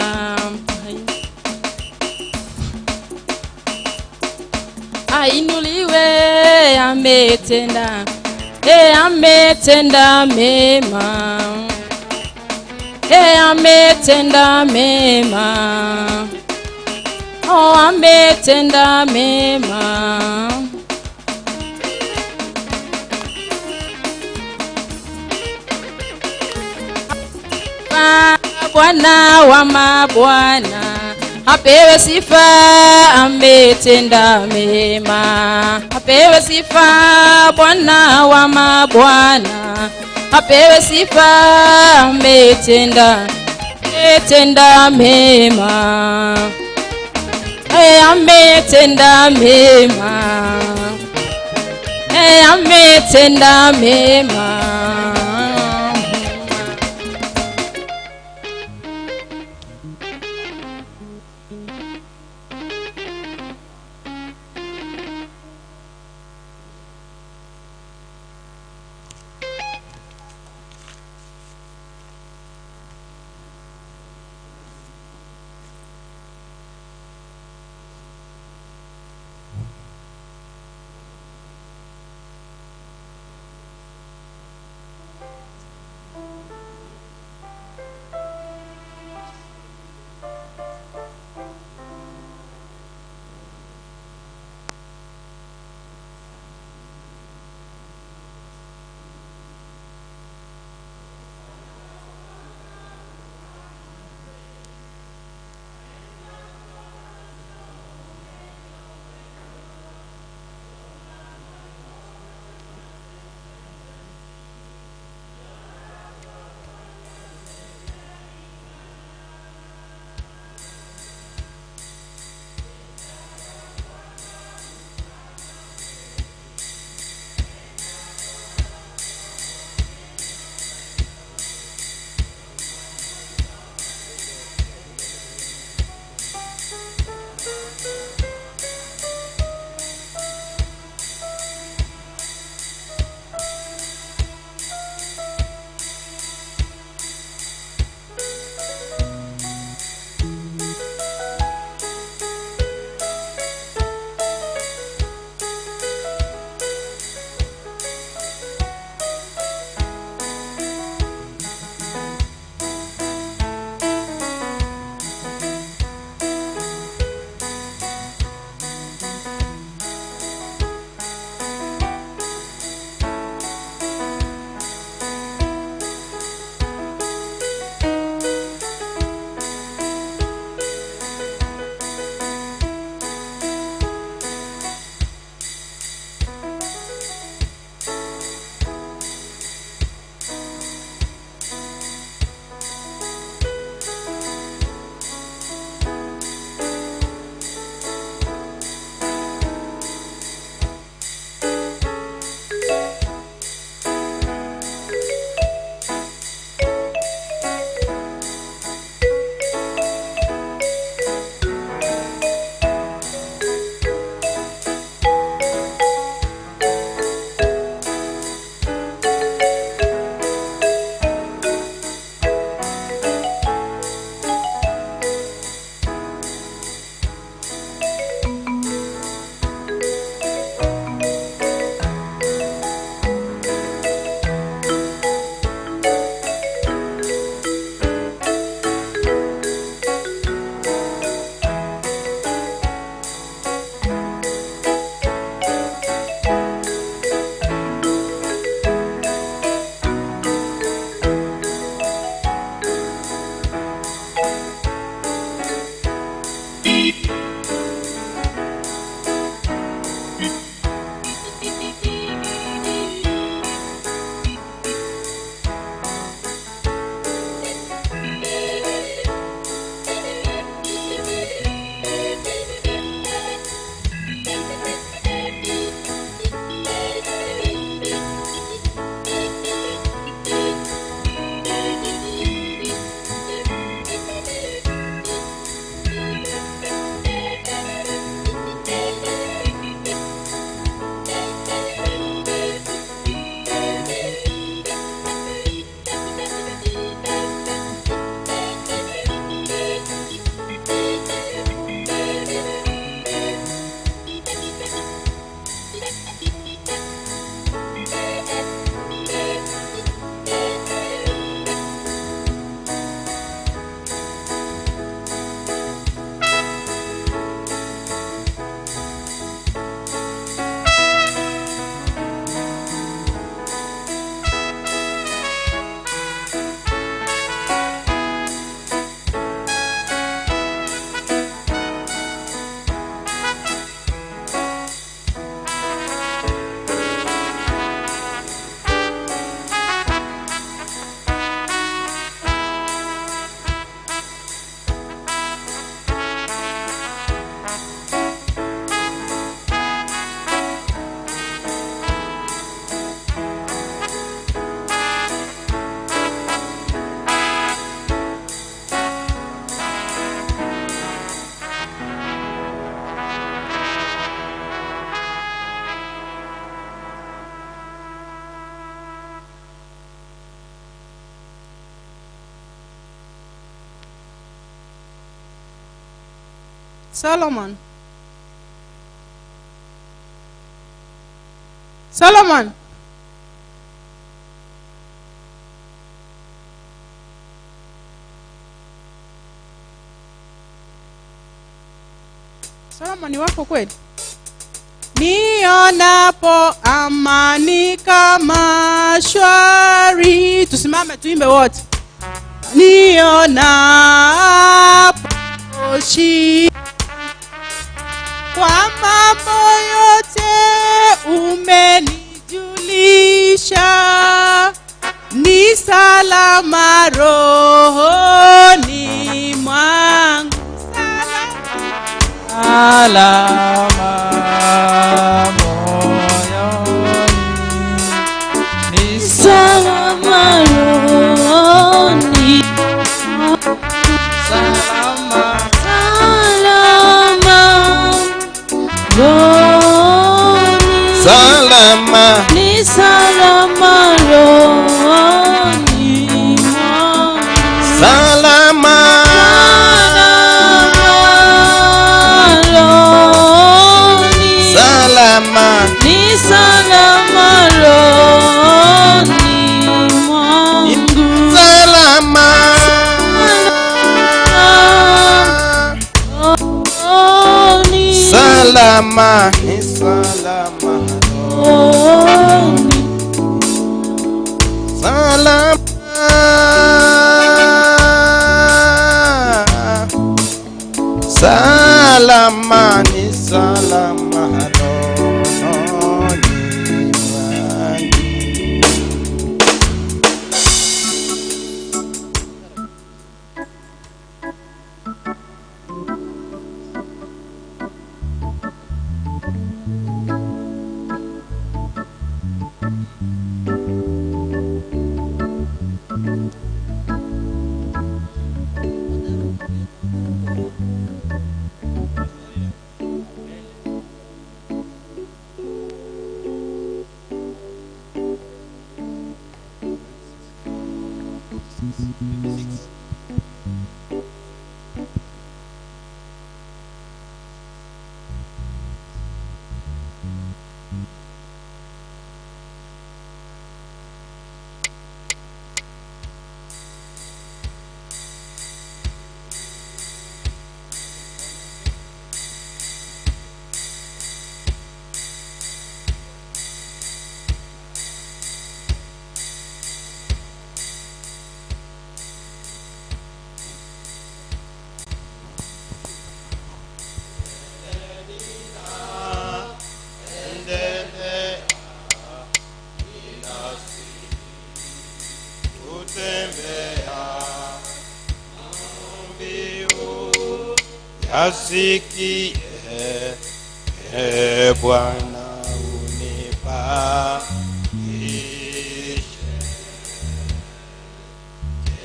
Ainuliwe ametenda, ametenda mema. Ametenda mema. Oh, ametenda mema. Bwana wa mabwana, apewe sifa, ametenda mema. Apewe sifa Bwana wa mabwana, apewe sifa, ametenda ametenda mema. Eh, ametenda mema. Eh, ametenda mema. Solomon. Solomon. Solomon wako kweli? Nionapo amani kama shwari. Tusimame tuimbe wote. Nionapo shi kwa mambo yote umenijulisha, ni salama rohoni mwangu. Salama moyoni, ni Salama rohoni, salama, salama rohoni, Salama. ni salama rohoni mwangu. Salama. Salama rohoni, Salama. ni salama rohoni mwangu. Salama. Rohoni, Salama. Ni salama. rohoni. Salama. Salama ni salama rohoni mwangu. Asikie, e Bwana unipaishe.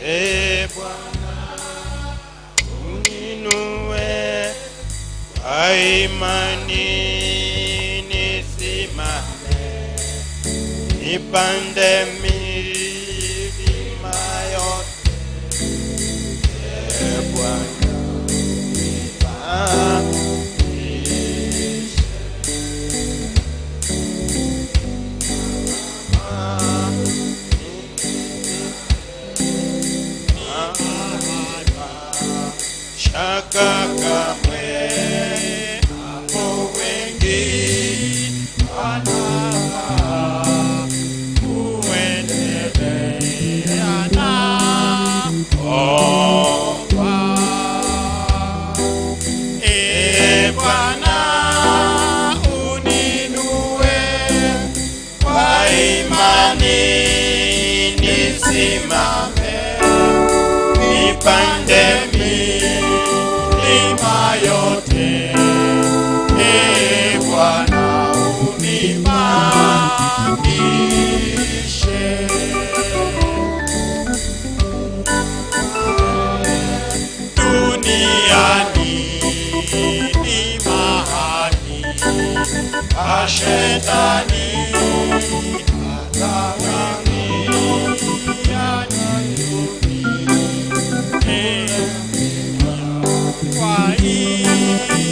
E Bwana uninue kwa imani nisimame, nipande milima yote. E Bwana unipaishe. Shaka kamwe hapo wengi wanafaa kuendelea na omba. E Bwana uninue kwa imani nisimame nipande milima yote. E Bwana unipandishe. Duniani ni mahali pa shetani, hata wengi kwa imani.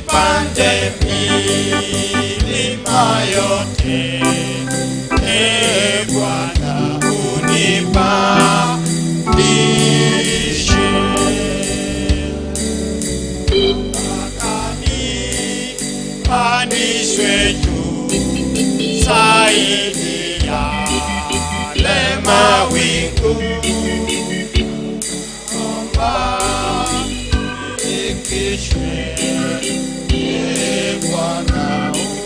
Nipande milima yote, e Bwana unipandishe. Mpaka nipandishwe juu zaidi yale mawingu. Omba nifikishwe, e Bwana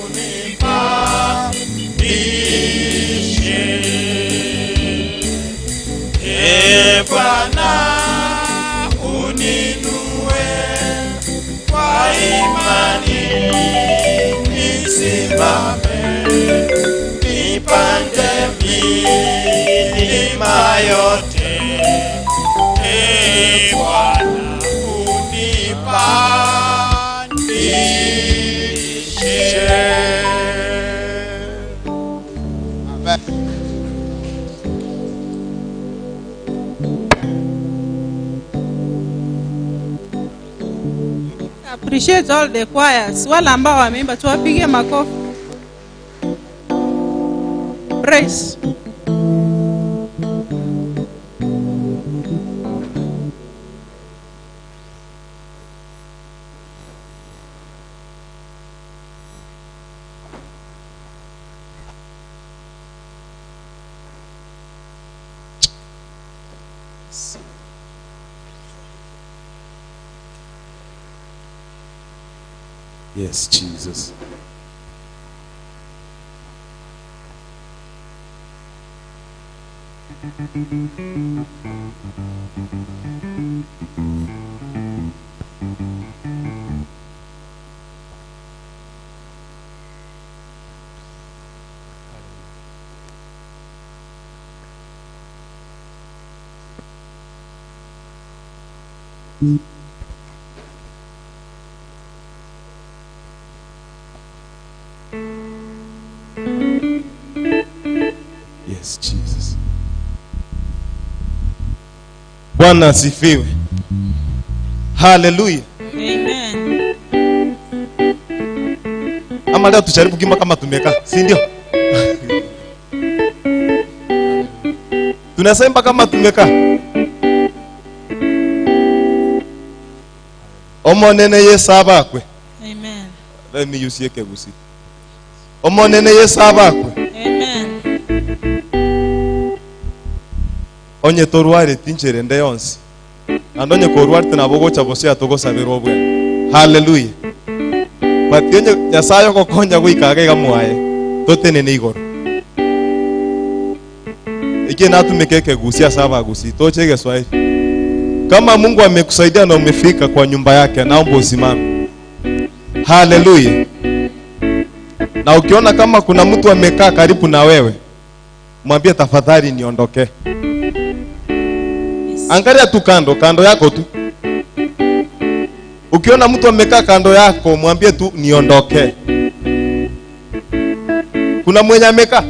unipandishe. E Bwana uninue kwa imani nisimame, nipande milima yote. E Bwana unipandishe. Amen. Appreciate all the choirs. Wale ambao wameimba tuwapige makofi. Praise. Yes, Jesus. Yes, Jesus. Bwana asifiwe. Haleluya. Amen. Ama leo tujaribu kuimba kama tumekaa, si ndio? Tunasema kama tumekaa. Omonene Yesu abakwe. Amen. Let me use Yekegusi. Omonene Yesu abakwe. Amen. Onye torwarete inchere nde yonsi. Naende onye korwarete nabo ogocha bosia togosabera obwene. Haleluya. But onye Nyasaye ogokonya goika iga iga mwaye, totenene igoro. Eke natumike ekegusi ase abagusi, toche egeswahili. Kama Mungu amekusaidia na umefika kwa nyumba yake, naomba usimame. Haleluya. Na ukiona kama kuna mtu amekaa karibu na wewe, mwambie tafadhali niondoke. Angalia tu kando, kando yako tu. Ukiona mtu amekaa kando yako, mwambie tu niondoke. Kuna mwenye amekaa?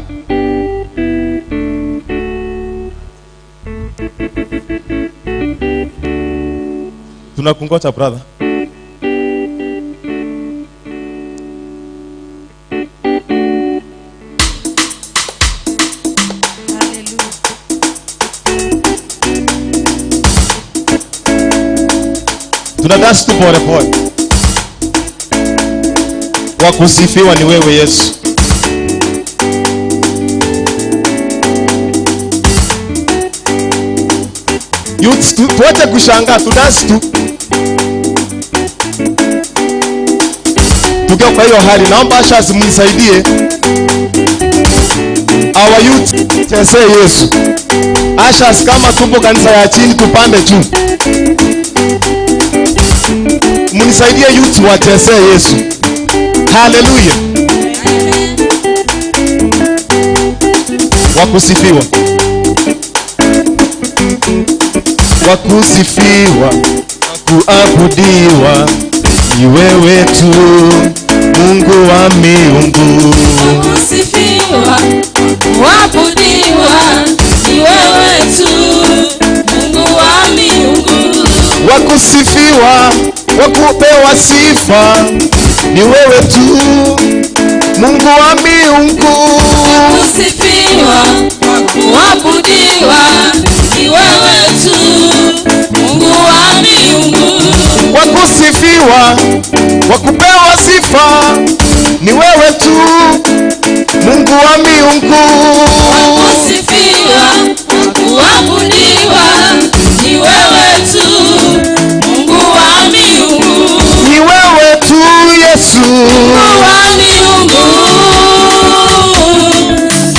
Tunakungoja brother. Hallelujah. Tuna dance tu pole pole. Wakusifiwa ni wewe Yesu. Youths, tuache kushangaa, tu dance tu. Tukiwa kwa hiyo hali, naomba ushers mnisaidie. Our youth chezee Yesu. Ushers, kama tupo kanisa ya chini tupande juu. Mnisaidie youth wachezee Yesu. Haleluya. Wakusifiwa. Wakusifiwa, kuabudiwa ni wewe tu, Mungu wa miungu. Kusifiwa, kuabudiwa, ni wewe tu, Mungu wa miungu. Wakusifiwa, Wa kupewa sifa ni wewe tu, Mungu wa miungu. Kusifiwa, kuabudiwa ni wewe tu, Mungu wa miungu. Wa kusifiwa, wa kupewa sifa ni wewe tu, Mungu wa miungu. Kusifiwa, kuabudiwa ni wewe tu, Mungu wa miungu. Ni wewe tu Yesu, Mungu wa miungu,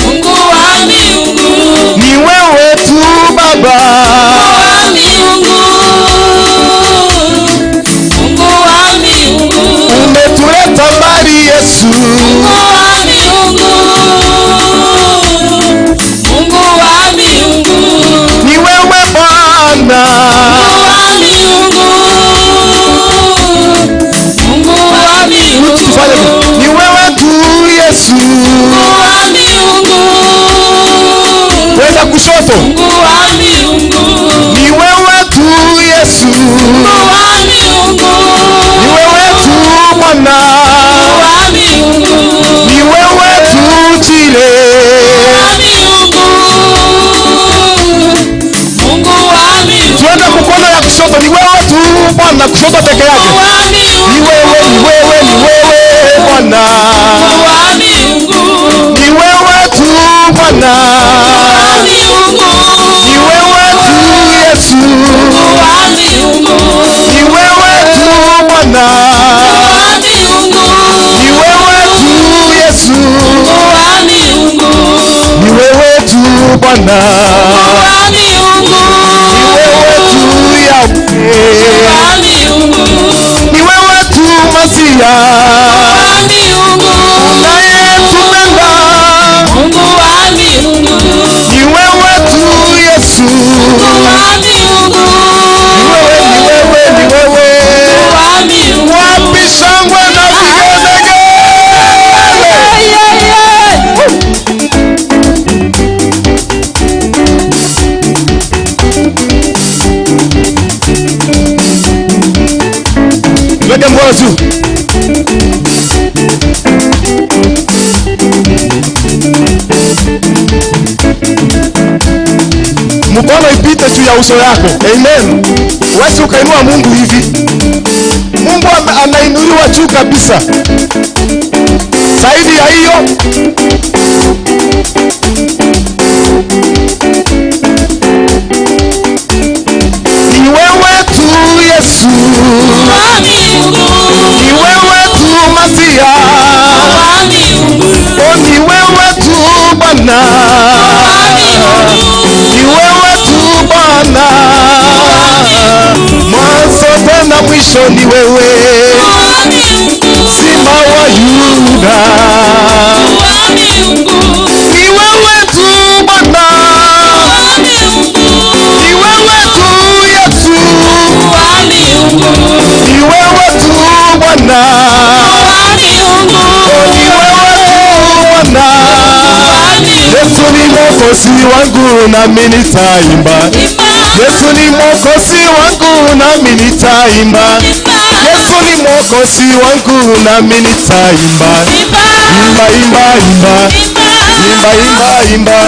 Mungu wa miungu, ni wewe tu Baba, wa miungu, Mungu wa miungu, umetuleta mbali Yesu, Mungu wa miungu, Mungu wa miungu, ni wewe Bwana, Mungu wa miungu, Mungu wa miungu, Tufanye hivi. Ni wewe tu Yesu, Mungu wa miungu, kwenda kushoto, Mungu wa miungu, ni wewe tu Yesu, Mungu wa miungu, ni wewe tu Bwana, wa miungu, ni wewe tu Chile, wa miungu, Mungu wa miungu, tuende mkono ya kushoto, ni wewe tu Bwana, kushoto peke yake, wa miungu, ni wewe, ni wewe, ni wewe Bwana, wa miungu, ni wewe tu Bwana, wa miungu, ni wewe tu Yesu, wa miungu, ni wewe tu Bwana, wa miungu, ni wewe tu Yesu, wa miungu, ni wewe tu Bwana, wa miungu, ni wewe tu Yahweh, wa miungu, ni wewe tu Masia, wa miungu, unayetupenda, Mungu wa miungu, ni wewe tu Yesu, wa miungu, ni wewe, ni wewe, ni wewe. wa miungu. Wapi shangwe na vigelegele? Weke mkono juu. Mkono ipite juu ya uso yako. Amen. Uwezi ukainua Mungu hivi. Mungu anainuliwa juu kabisa. Zaidi ya hiyo, ni wewe tu Yesu, Wa miungu, ni wewe tu Masia, wa miungu, o ni wewe tu Bwana, ni wewe tu Bwana, mwanzo tena mwisho ni wewe, wa miungu, Simba wa Yuda, wa miungu, ni wewe tu Bwana, wa miungu, ni wewe tu Yesu, wa miungu, ni wewe tu Bwana, wa miungu, o ni wewe tu Bwana. wa miungu, Yesu ni mwokozi wangu nami nitaimba. Yesu ni mwokozi wangu nami nitaimba. Yesu ni mwokozi wangu nami nitaimba. Imba imba imba. Imba imba imba.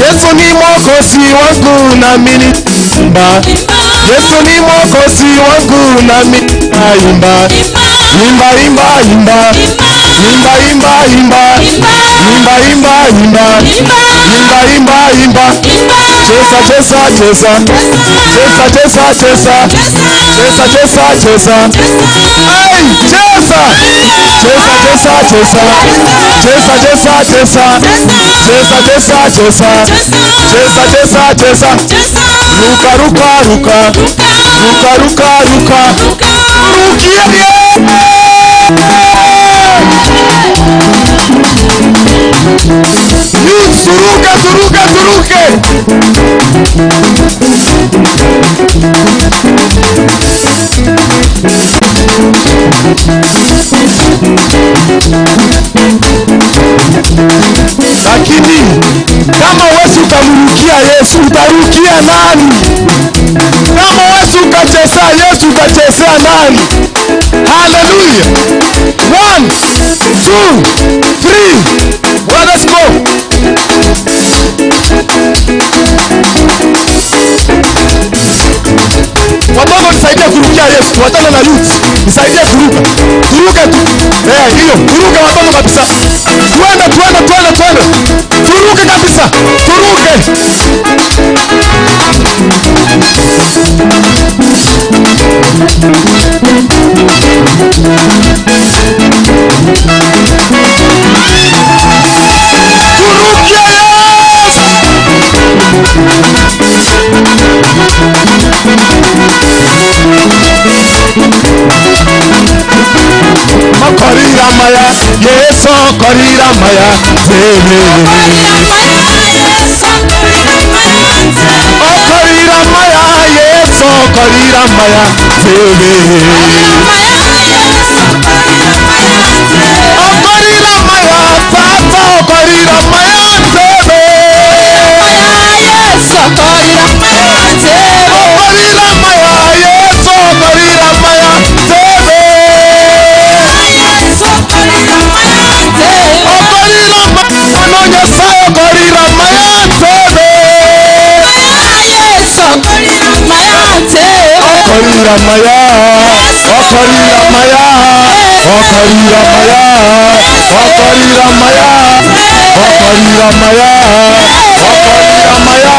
Yesu ni mwokozi wangu nami nitaimba. Yesu ni mwokozi wangu nami nitaimba. Imba imba imba. Imba imba imba. Imba imba imba. Imba imba imba. Cheza cheza cheza. Cheza cheza cheza. Cheza cheza cheza. Ai, cheza. Cheza cheza cheza. Cheza cheza cheza. Cheza cheza cheza. Cheza cheza cheza. Ruka ruka ruka. Ruka ruka ruka. Rukia Youth, turuke turuke turuke. Lakini kama huwezi ukamrukia Yesu, utarukia utachezea nani? Kama Yesu ukachezea Yesu, utachezea nani? Haleluya! One, two, three. Well, let's go. Watoto nisaidie kurukia Yesu, wachana na youth. Nisaidie kuruka. Turuke tu. Eh, hiyo, turuke watoto kabisa. Twende, twende, twende, twende. Turuke kabisa. Turuke. Turukie Yesu. Makorira maya, Yesu korira maya, zebe. Okorira maya, Yesu korira maya, zebe. Okorira maya, Tata okorira maya, zebe. Okorira maya, Yesu okorira maya, zebe. Okorira maya, no Nyasaye okorira maya, zebe. Okorira maya, okorira maya, okorira maya, okorira maya, okorira maya, okorira maya,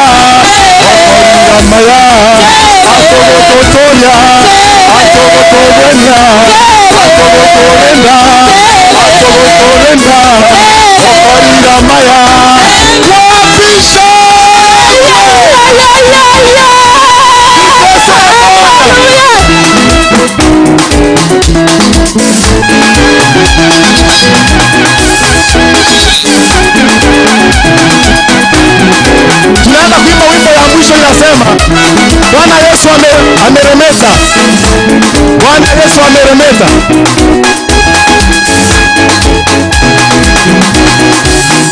okorira maya, atogototoria, atogotorenda, atogotorenda, atogotorenda, okorira maya, wapisha! Tunaenda kuimba wimbo ya mwisho inasema, Bwana Yesu ame, ameremeta. Bwana Yesu ameremeta.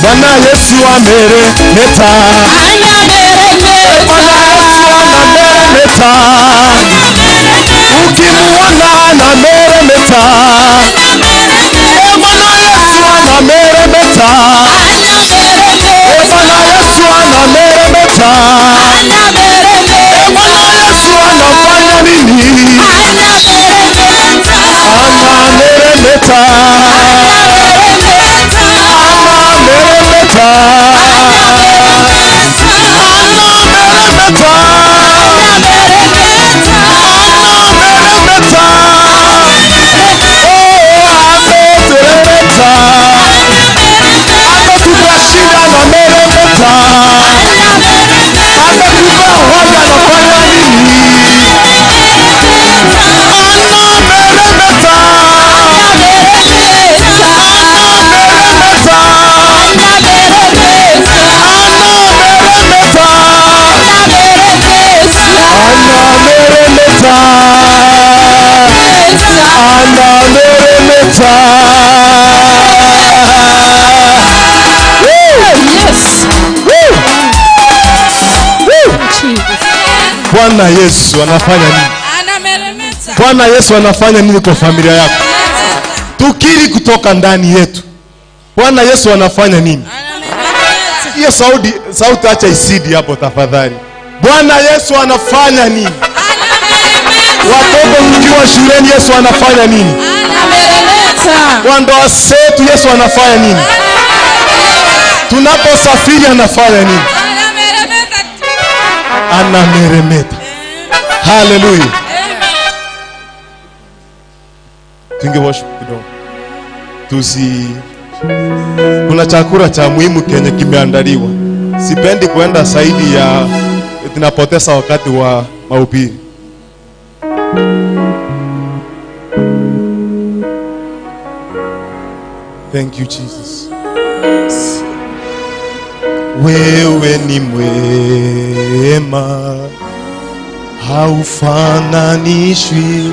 Bwana Yesu ameremeta. Bwana Yesu anameremeta. Ukimuona anameremeta. Eh, Bwana Yesu anameremeta. Eh, Bwana Yesu anameremeta. Eh, Bwana Yesu anafanya nini? Anameremeta. Anameremeta. Anameremeta. Anameremeta. Oh, ameturemeta. Ametupa shida, anameremeta. Ametupa hoja, anafanya nini? Anameremeta. Anameremeta. Anameremeta. Anameremeta. Anameremeta. Woo! Woo! Woo! Bwana Yesu anafanya nini? Anameremeta. Bwana Yesu anafanya nini kwa familia yako? Tukiri kutoka ndani yetu. Bwana Yesu anafanya nini? Anameremeta. Hiyo sauti, sauti acha isidi hapo tafadhali. Bwana Yesu anafanya nini? Watoto mkiwa shuleni, Yesu anafanya nini? Anameremeta. Kwa ndoa zetu, Yesu anafanya nini? Tunaposafiri anafanya nini? Anameremeta. Anameremeta. Haleluya. Tuingie worship kidogo. Tusi kuna chakula cha muhimu kenye kimeandaliwa. Sipendi kuenda zaidi ya tunapoteza wakati wa mahubiri. Thank you Jesus. Wewe ni mwema, haufananishwi.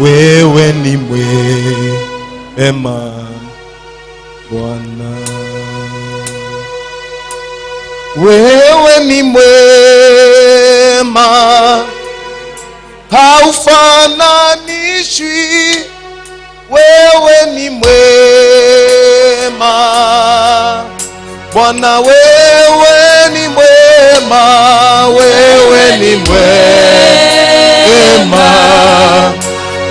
Wewe ni mwema Bwana. Wewe ni mwema, haufananishwi. Wewe ni mwema Bwana, wewe ni mwema, wewe ni mwema,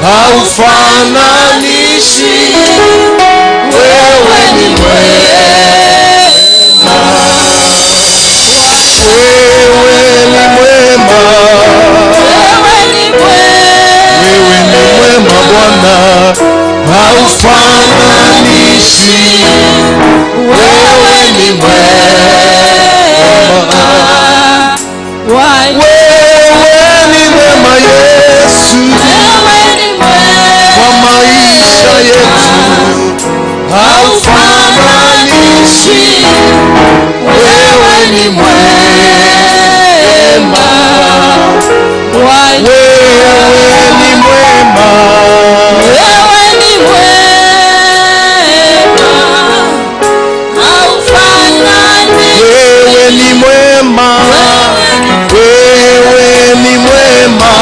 haufananishwi. Wewe ni mwema, wewe ni mwema, wewe ni mwema Bwana, haufananishwi. Wewe ni mwema, wewe ni mwema Yesu, kwa maisha yetu haufananishwi. Wewe ni mwema, wewe ni mwema, Wewe ni mwema, haufanani. wewe ni mwema, wewe ni mwema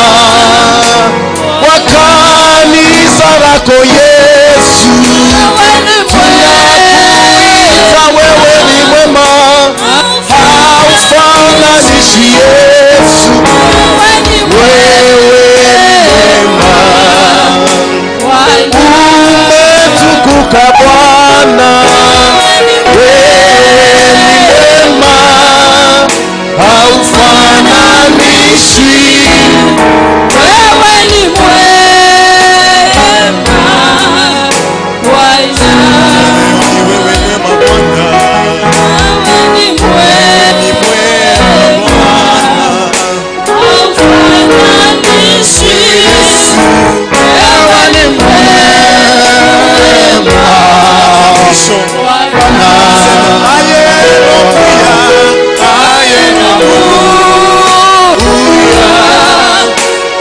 kwa kanisa lako Yesu, tunakuita wewe ni mwema, haufananishi Yesu, wewe ni mwema, umetukuka Bwana, wewe ni mwema, haufananishwi. Wewe ni mwema, Bwana. Wewe mwema Bwana, Wewe ni mwema, haufananishwi. Wewe ni mwema, mwisho Bwana. aye nokuya aye nokuya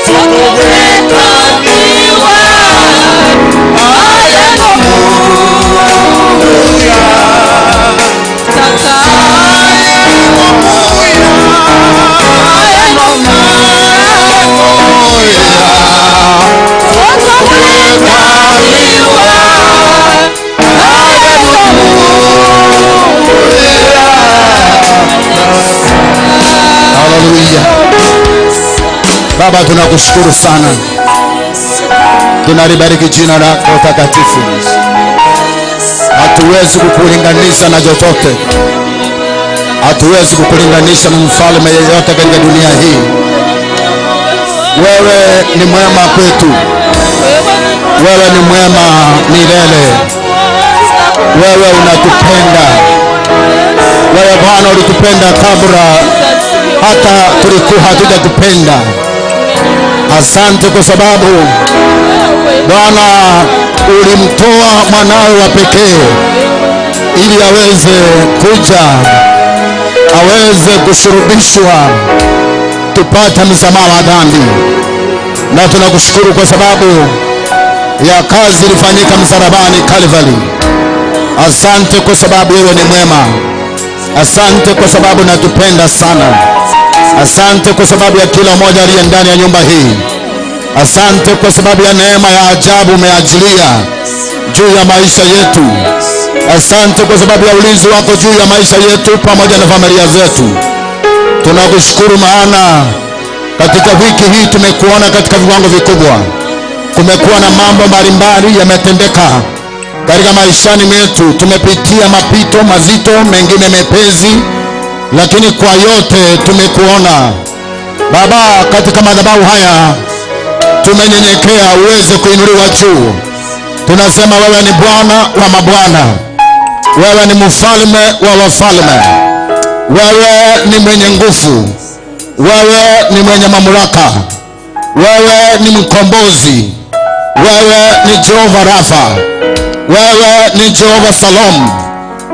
tukubwekaniwa aye nokuya Tata, nokuya aye nokuya tukubwekaniwa. Aye Haleluya. Baba, tunakushukuru sana, tunalibariki jina lako takatifu. Hatuwezi kukulinganisha na chochote, hatuwezi kukulinganisha na mfalme yeyote katika dunia hii. Wewe ni mwema kwetu, wewe ni mwema milele, wewe unatupenda. Wewe Bwana ulitupenda kabla hata tulikuwa hatujakupenda. Asante kwa sababu Bwana ulimtoa mwanawe wa pekee ili aweze kuja aweze kushurubishwa tupate msamaha wa dhambi, na tunakushukuru kwa sababu ya kazi ilifanyika msalabani Calvary. Asante kwa sababu wewe ni mwema. Asante kwa sababu natupenda sana. Asante kwa sababu ya kila mmoja aliye ndani ya nyumba hii. Asante kwa sababu ya neema ya ajabu umeajilia juu ya maisha yetu. Asante kwa sababu ya ulinzi wako juu ya maisha yetu pamoja na familia zetu. Tunakushukuru maana katika wiki hii tumekuona katika viwango vikubwa. Kumekuwa na mambo mbalimbali yametendeka katika maishani mwetu. Tumepitia mapito mazito, mengine mepesi, lakini kwa yote tumekuona Baba. Katika madhabahu haya tumenyenyekea uweze kuinuliwa juu. Tunasema wewe ni Bwana wa mabwana, wewe ni mfalme wa wafalme, wewe ni mwenye nguvu, wewe ni mwenye mamlaka, wewe ni mkombozi, wewe ni Jehova Rafa, wewe ni Jehova Salom,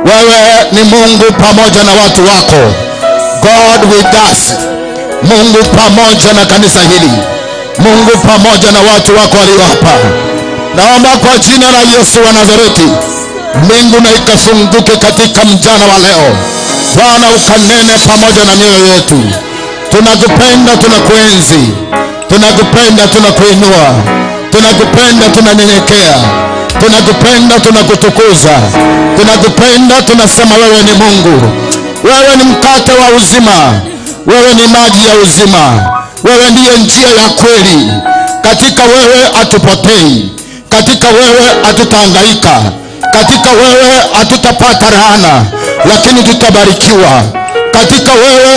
wewe ni Mungu pamoja na watu wako, God with us, Mungu pamoja na kanisa hili, Mungu pamoja na watu wako walio hapa. Naomba kwa jina la Yesu wa Nazareti, mbingu na ikafunguke katika mchana wa leo. Bwana ukanene pamoja na mioyo yetu. Tunakupenda, tunakuenzi, tunakupenda, tunakuinua, tunakupenda, tunanyenyekea, tunakupenda, tunakutukuza, tunakupenda, tunasema wewe ni Mungu, wewe ni mkate wa uzima, wewe ni maji ya uzima, wewe ndiye njia ya kweli. Katika wewe hatupotei, katika wewe hatutahangaika, katika wewe hatutapata laana, lakini tutabarikiwa. Katika wewe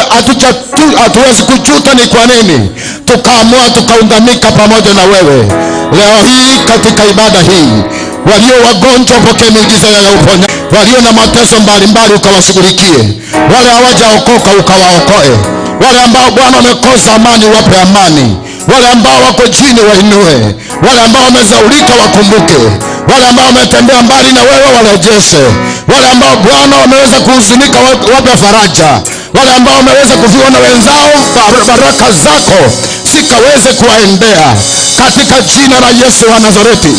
hatuwezi kujuta ni kwa nini tukaamua tukaunganika pamoja na wewe. Leo hii katika ibada hii, walio wagonjwa pokee miujiza ya uponya, walio na mateso mbalimbali ukawashughulikie, wale hawajaokoka ukawaokoe, wale ambao Bwana wamekosa amani wape amani, wale ambao wako chini wainue, wale ambao wamezaulika wakumbuke, wale ambao wametembea mbali na wewe warejeshe, wale ambao Bwana wameweza kuhuzunika wape faraja, wale ambao wameweza kufiwa na wenzao baraka zako zikaweze kuwaendea katika jina la Yesu wa Nazareti.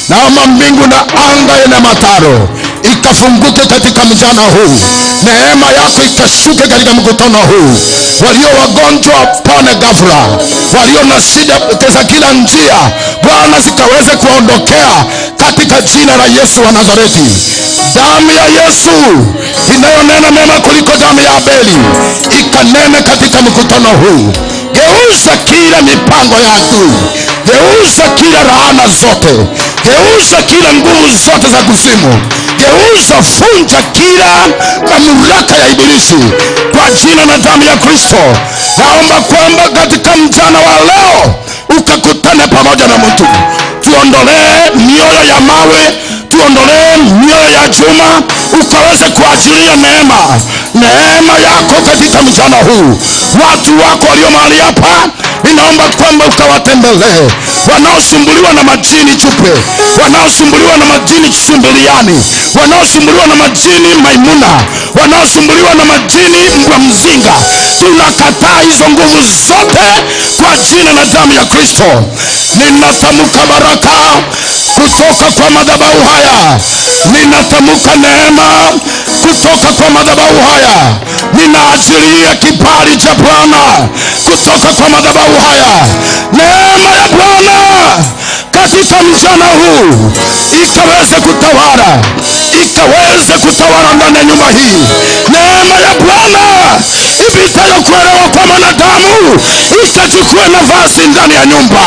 Naomba mbingu na anga yenye mataro ikafunguke katika mchana huu, neema yako ikashuke katika mkutano huu. Walio wagonjwa pone ghafla, walio na shida za kila njia Bwana zikaweze kuondokea katika jina la Yesu wa Nazareti. Damu ya Yesu inayonena mema kuliko damu ya Abeli ikanene katika mkutano huu. Geuza kila mipango ya adui, geuza kila laana zote, geuza kila nguvu zote za kuzimu, geuza, funja kila mamlaka ya ibilisi kwa jina na damu ya Kristo. Naomba kwamba katika mchana wa leo ukakutane pamoja na mtu, tuondolee mioyo ya mawe, tuondolee mioyo ya chuma, ukaweze kuachilia neema, neema yako katika mchana huu. Watu wako walio mahali hapa, ninaomba kwamba ukawatembelee, wanaosumbuliwa na majini chupe, wanaosumbuliwa na majini sumbuliani, wanaosumbuliwa na majini maimuna, wanaosumbuliwa na majini mbwa mzinga, tunakataa hizo nguvu zote kwa jina na damu ya Kristo. Ninatamka baraka kutoka kwa madhabahu haya, ninatamka neema kutoka kwa madhabahu haya, ninaachilia kibali cha Bwana kutoka kwa madhabahu haya. Neema ya Bwana katika mchana huu ikaweze kutawala, ikaweze kutawala ndani ya nyumba hii. Neema ya Bwana ipitayo kuelewa kwa mwanadamu ikachukue nafasi ndani ya nyumba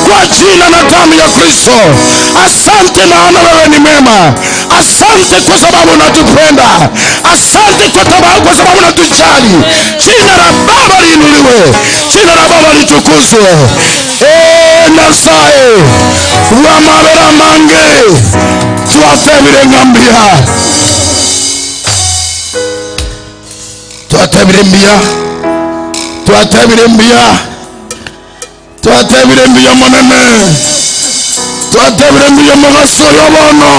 kwa jina na damu ya Kristo. Asante, maana wewe ni mwema. Asante kwa sababu unatupenda. Asante kwa sababu unatujali. Jina la Baba liinuliwe, jina la Baba litukuzwe. Nyasaye wa mabera mange twatebire ngambia, twatebire mbia, twatebire mbia, twatebire mbia monene, twatebire mbia mogasoyo bono,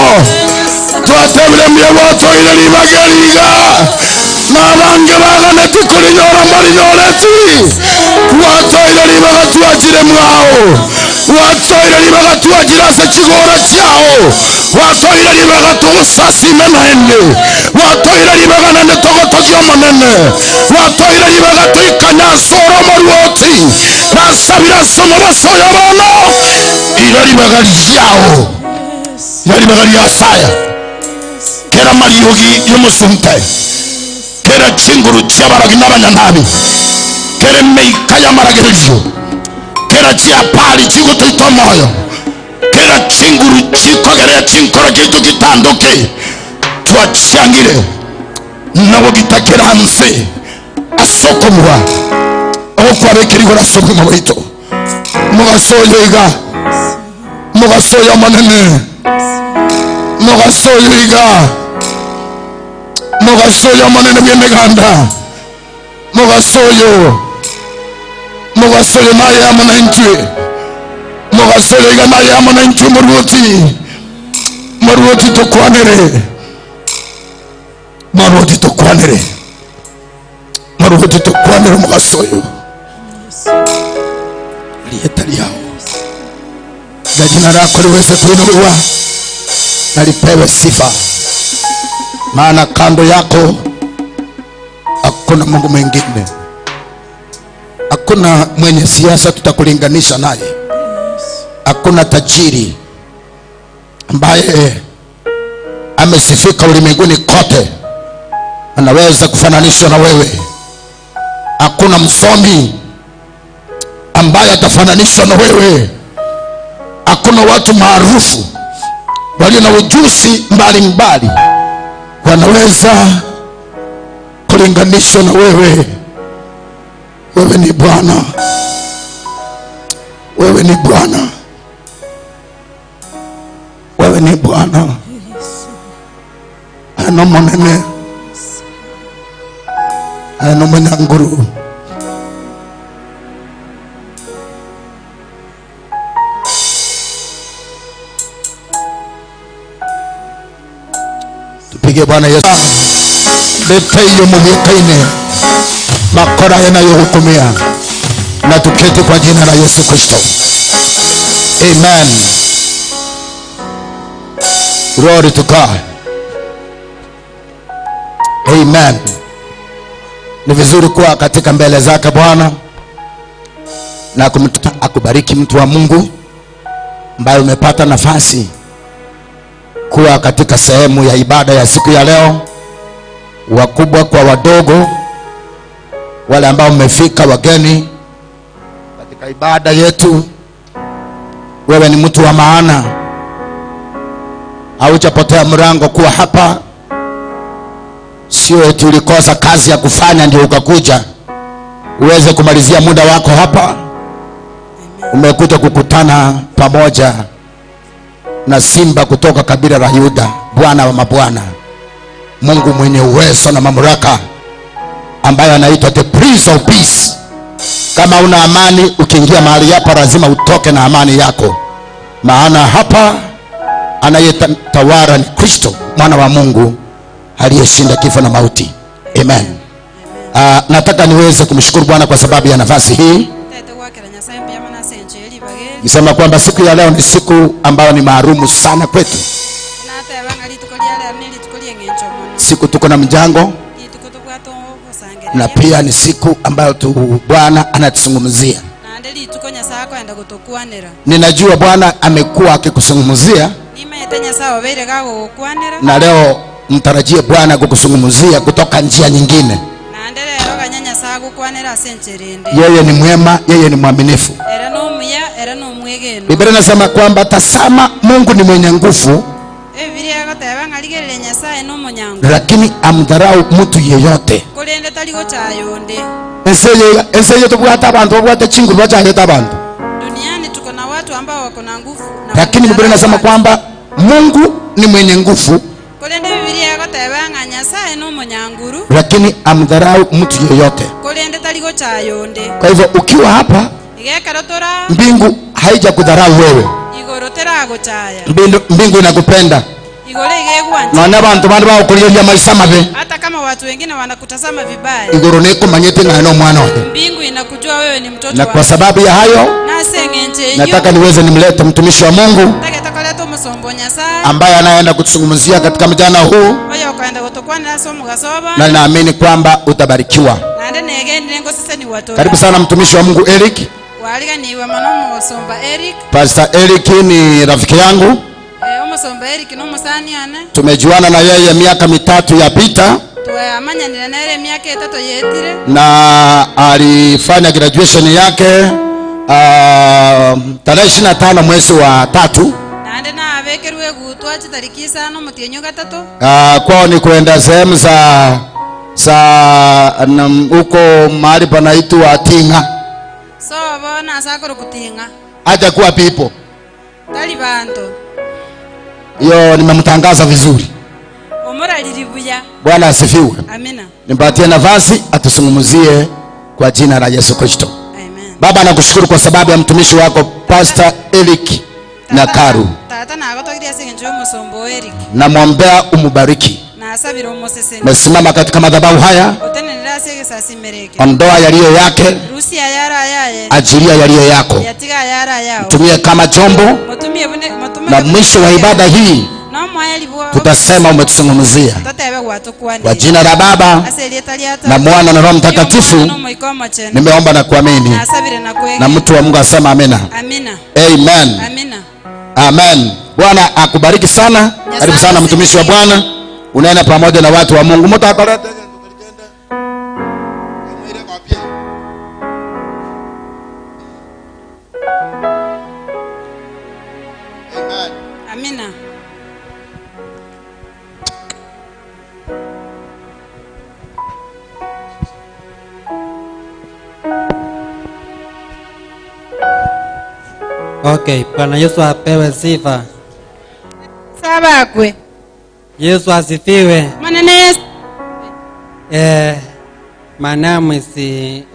twatebire mbia botoire ribageriga nabange baganeti kurinyora mbarinyoreti, watoire ribaga twachire mwao, watoire ribaga twachire ase chigora chiao, watoire ribaga tugusasime naende, watoire ribaga naende togotogia omonene, watoire ribaga toikanyasora omoruoti, nasabira ase omobaso oyo bono, ira ribaga riao, ira ribaga ria Isaya, kera mariogi y'omosunte, kera chinguru chiabaragi n'abanyanabi, kera emeika y'amaragererio, kera chiapari chigotoita omoyo, kera chinguru chikogerea chinkoro chitu gitanduke, twachiangire nabo gitakera nse asokomwa okwabekirigora ase obogima bwaito. Mogasoyo iga, mogasoyo omonene, mogasoyo iga, mogasoyo omonene bw'emeganda, mogasoyo, mogasoyo naye amo na intwe, mogasoyo iga naye amo na intwe. Moruoti, moruoti tokwanere, moruoti tokwanere, moruoti tokwanere, mogasoyo lieta liao na jina lako liweze kuinuliwa na lipewe sifa, maana kando yako Hakuna Mungu mwingine, hakuna mwenye siasa tutakulinganisha naye, hakuna tajiri ambaye amesifika ulimwenguni kote anaweza kufananishwa na wewe. Hakuna msomi ambaye atafananishwa na wewe. Hakuna watu maarufu walio na ujuzi mbalimbali wanaweza kulinganishwa na wewe. Wewe ni Bwana, wewe ni Bwana, wewe ni Bwana. Ano monene, ano mwenyanguru. Tupige Bwana Yesu. Leta hiyo mubikaine makora yanayohukumia na tuketi kwa jina la Yesu Kristo. Amen. Glory to God. Amen. Ni vizuri kuwa katika mbele zake Bwana na kumtuta akubariki mtu wa Mungu ambaye umepata nafasi kuwa katika sehemu ya ibada ya siku ya leo, wakubwa kwa wadogo, wale ambao mmefika wageni katika ibada yetu. Wewe ni mtu wa maana, haujapotea mlango kuwa hapa. Sio eti ulikosa kazi ya kufanya ndio ukakuja uweze kumalizia muda wako hapa. Umekuja kukutana pamoja na simba kutoka kabila la Yuda, Bwana wa mabwana, Mungu mwenye uwezo na mamlaka, ambaye anaitwa the Prince of Peace. Kama una amani, ukiingia mahali hapa lazima utoke na amani yako, maana hapa anayetawala ni Kristo mwana wa Mungu aliyeshinda kifo na mauti. Amen. Nataka niweze kumshukuru Bwana kwa sababu ya nafasi hii. Tete gwakera Nyasaye mbuya mono ase encho ya ribaga eri. Nisema kwamba siku ya leo ni siku ambayo ni maalumu sana kwetu. Nateba ng'a rituko ria rero ni rituko ria eng'encho mono. Siku tuko na mjango Rituko tobwate ogosangereria. na pia ni siku ambayo tu Bwana anatuzungumzia. Naende rituko Nyasaye akoenda gotokwanera. Ninajua Bwana amekuwa akikuzungumzia, Nimaete Nyasaye obeire gagogokwanera. na leo mtarajie Bwana kukuzungumzia kutoka njia nyingine. Naende rero ganya Nyasaye agokwanera ase enchera ende. Yeye ni mwema, yeye ni mwaminifu. Ere nomuya, ere nomwegeno. Biblia inasema kwamba tazama, Mungu ni mwenye nguvu, Ebibilia egoteba ng'a rigerere Nyasaye nomonyango. lakini amdharau mtu yeyote. Korende tari gochaya onde. Enseye tobwate abantu babwate chinguru bachayete abantu. Duniani tuko na watu ambao wako na nguvu na Lakini Biblia inasema watu. kwamba Mungu ni mwenye nguvu, Korende Bibilia egoteba ng'a Nyasaye nomonyanguru, lakini amdharau mtu yeyote. korende tari gochaya onde. Kwa hivyo ukiwa hapa, Igekero tora mbingu haijakudharau wewe, igoro teragochaya. mbingu inakupenda. Igoro igegwancha. None abantu bandi bagokorigereria maisa mabe, Hata kama watu wengine wanakutazama vibaya, igoro nikumanyete ng'a no mwana oye. mbingu inakujua wewe ni mtoto Na wa kwa sababu ya hayo, nase eng'encho eyio nataka niweze nimlete mtumishi wa Mungu tagete koleta omusombo Nyasaye ambaye anaenda kutuzungumzia katika mjana huu, oyo okoenda gotokwanera ase omugaso na naamini kwamba utabarikiwa. naende negendire ngoseseniwa tora. Karibu sana mtumishi wa Mungu Eric. Wariganiwe mono omusomba Eric. Pastor Eric ni rafiki yangu, Omusomba Eric nomusani ane. tumejuana na yeye miaka 3 yapita, Twamanyanire nere miaka 3 yetire, na alifanya graduation yake tarehe 25 mwezi wa 3. Naende nabekerwe gutwa chitariki 5 omotienyi 3. Kwao ni kuenda sehemu za huko mahali panaitwa Tinga. So bona sakoro kutinga. Acha kuwa pipo. Tali bantu. Hiyo nimemtangaza vizuri. Omoraliribuya. Bwana asifiwe. Amina. Nimpatie nafasi atuzungumzie kwa jina la Yesu Kristo. Amen. Baba, nakushukuru kwa sababu ya mtumishi wako Pastor Eric Nyakaru. Tata nagotogiria ase eng'encho y'omusombo Eric. Namwombea umubariki. Nasabira omoseseni. Mesimama katika madhabahu haya, Otenenera ase egesasimereke. ondoa yaliyo yake, Rusia yara yaye. ajiria yaliyo yako. Yatiga yara yao. Tumie kama chombo, Mutumie bune, mutume na mwisho wa ibada hii No mwaye Tutasema umetuzungumzia. Totebe Kwa gwatokwanire. jina la Baba Ase erieta ria na Tata, Mwana na Roho Mtakatifu, Omwana Omoika Omochenu. nimeomba na kuamini, Nasabire na kwegena. na mtu wa Mungu asema amina. Amina. Amen. Amina. Amen. Bwana akubariki sana. Karibu sana mtumishi wa Bwana, unaenda pamoja na watu wa Mungu. Mutakorete Amina. Okay, Bwana Yesu apewe sifa. Sabakwe. Yesu asifiwe. Manene Yesu. My name is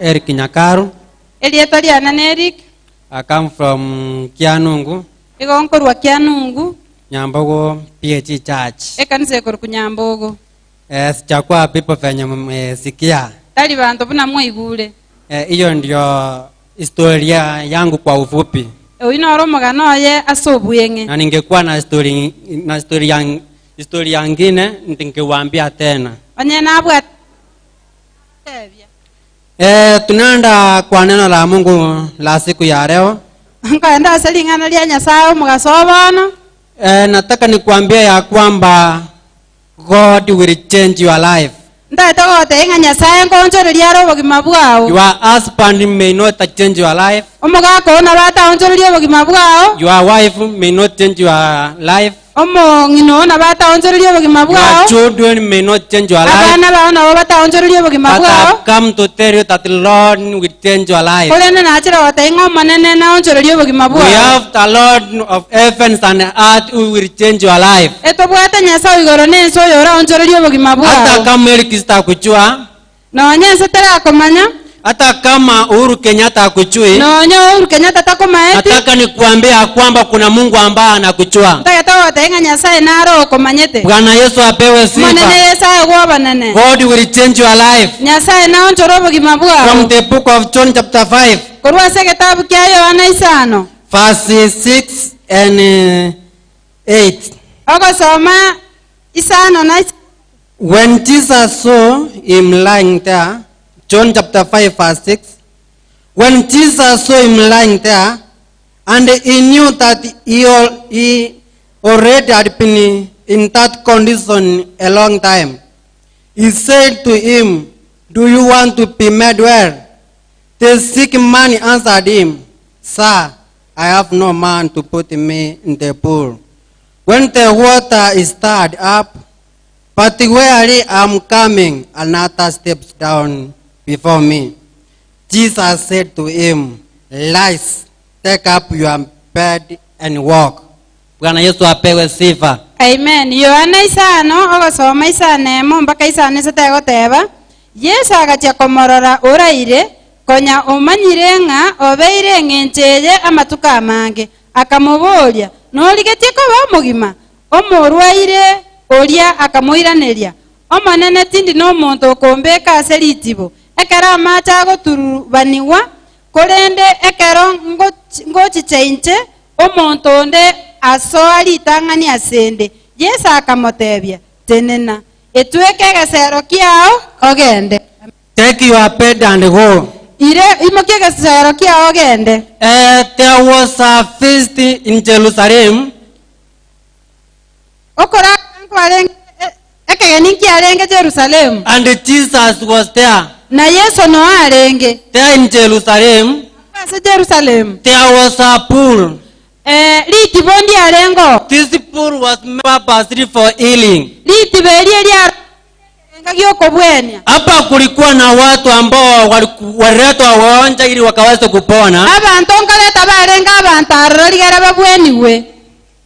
Eric Nyakaru. Erieta riana ne Eric. I come from Kianungu, Igo nkorwa Kianungu. Nyambogo PH Church. Ekanisa ekorwa Nyambogo. Sichakuwa people venye mmesikia. Tari bantu buna mwaigure. Hiyo ndio historia yangu kwa ufupi. Oyu noro omogano oye ase obweng'e. Na ningekuwa na story na story yang, historia ngine ningewaambia tena. Onye nabwate Tunaenda kwa neno la Mungu la siku ya leo. Nkaenda ase ring'ana ria Nyasaye omogaso obono. Nataka nikuambie ya kwamba God will change your life. Ntaete gotebia ng'a Nyasaye nkoonchoreria are obogima bwao. Your husband may not change your life. Omogaka oo nabo ataonchoreria obogima bwao. Your wife may not change your life. Omong'ina oo nabo ataonchoreria obogima Your bwao. children may not change your life. Abana bao nabo bataonchoreria obogima But bwao. I've come to tell you that the Lord will change your life. Korende nachire gotebia ng'a Omonene naonchoreria obogima We bwao. have the Lord of heavens and earth who will change your life. Etobwate Nyasaye igoro na ense oyo oraonchoreria obogima Hata bwao. kama Eric sitakujua, Nonya ense terakomanya, hata kama Uhuru Kenyatta hakujui, nonya Uhuru Kenyatta takomaeti, nataka nikuambie ya kwamba kuna Mungu ambaye anakujua. ntagete gotebia ng'a Nyasaye nare okomanyete. Bwana Yesu apewe Omonene sifa. Yesu aye gwobanene. God will change your life. Nyasaye naonchore obogima bwao. From the book of John chapter 5, Korwa ase egetabu kia Yohana isano, verse 6 and 8. Ogosoma isano na When Jesus saw him lying there, John chapter 5 verse 6, when Jesus saw him lying there, and he knew that he already had been in that condition a long time, he said to him, Do you want to be made well? The sick man answered him, Sir, I have no man to put me in the pool when the water is stirred up, but where I am coming, another steps down before me. Jesus said to him, Rise, take up your bed and walk. Bwana Yesu apewe sifa. Amen. Yohana isano ogosoma isano emo mpaka isano ase tegoteba, Yesu agachia komorora oraire, konya omanyire ng'a obeire eng'encho eye amatuko amange. Akamoboria, Norigetie koba omogima? Omorwaire oria akamoiraneria, Omonene tindi nomonto okombeka ase ritibo, ekero amache agoturubaniwa, korende ekero ngochicha inche, omonto onde asoa ritang'ani asende. Yesu akamotebia, Tenena, etweke egesero kiao ogende. Take your bed and go. Ire imokie egesero kiao ogende. There was a feast in Jerusalem. Okora nkwarenge, ekegeni nkiarenge Jerusalem. And Jesus was there. Na Yesu no arenge. There in Jerusalem. Ase Jerusalem. There was a pool. Ritibo ndiarengo. This pool was purposely for healing. Ritibo erie riarenga giokobwenia. Hapa kulikuwa na watu ambao waliletwa wagonjwa ili wakaweze kupona. Abantu nkaleta barenga abantu aroro rigera babweniwe.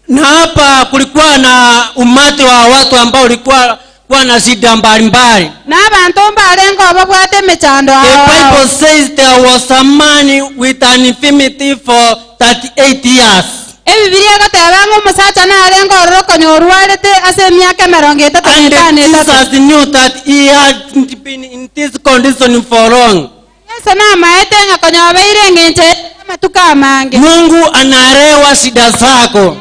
Na hapa kulikuwa na umati wa watu ambao ulikuwa kuwa na shida mbalimbali. Na abantu mbarenga babwate emechando The ao. Bible says there was a man with an infirmity for 38 years. Ebibilia egoteba ng'a omosacha narenge ororo konya orwarete ase emiaka emerongo etato na And etano etato. Jesus knew that he had been in this condition for long. Yesu namaete ng'a konya obeire eng'encho amatuko amange. Mungu anaelewa shida zako.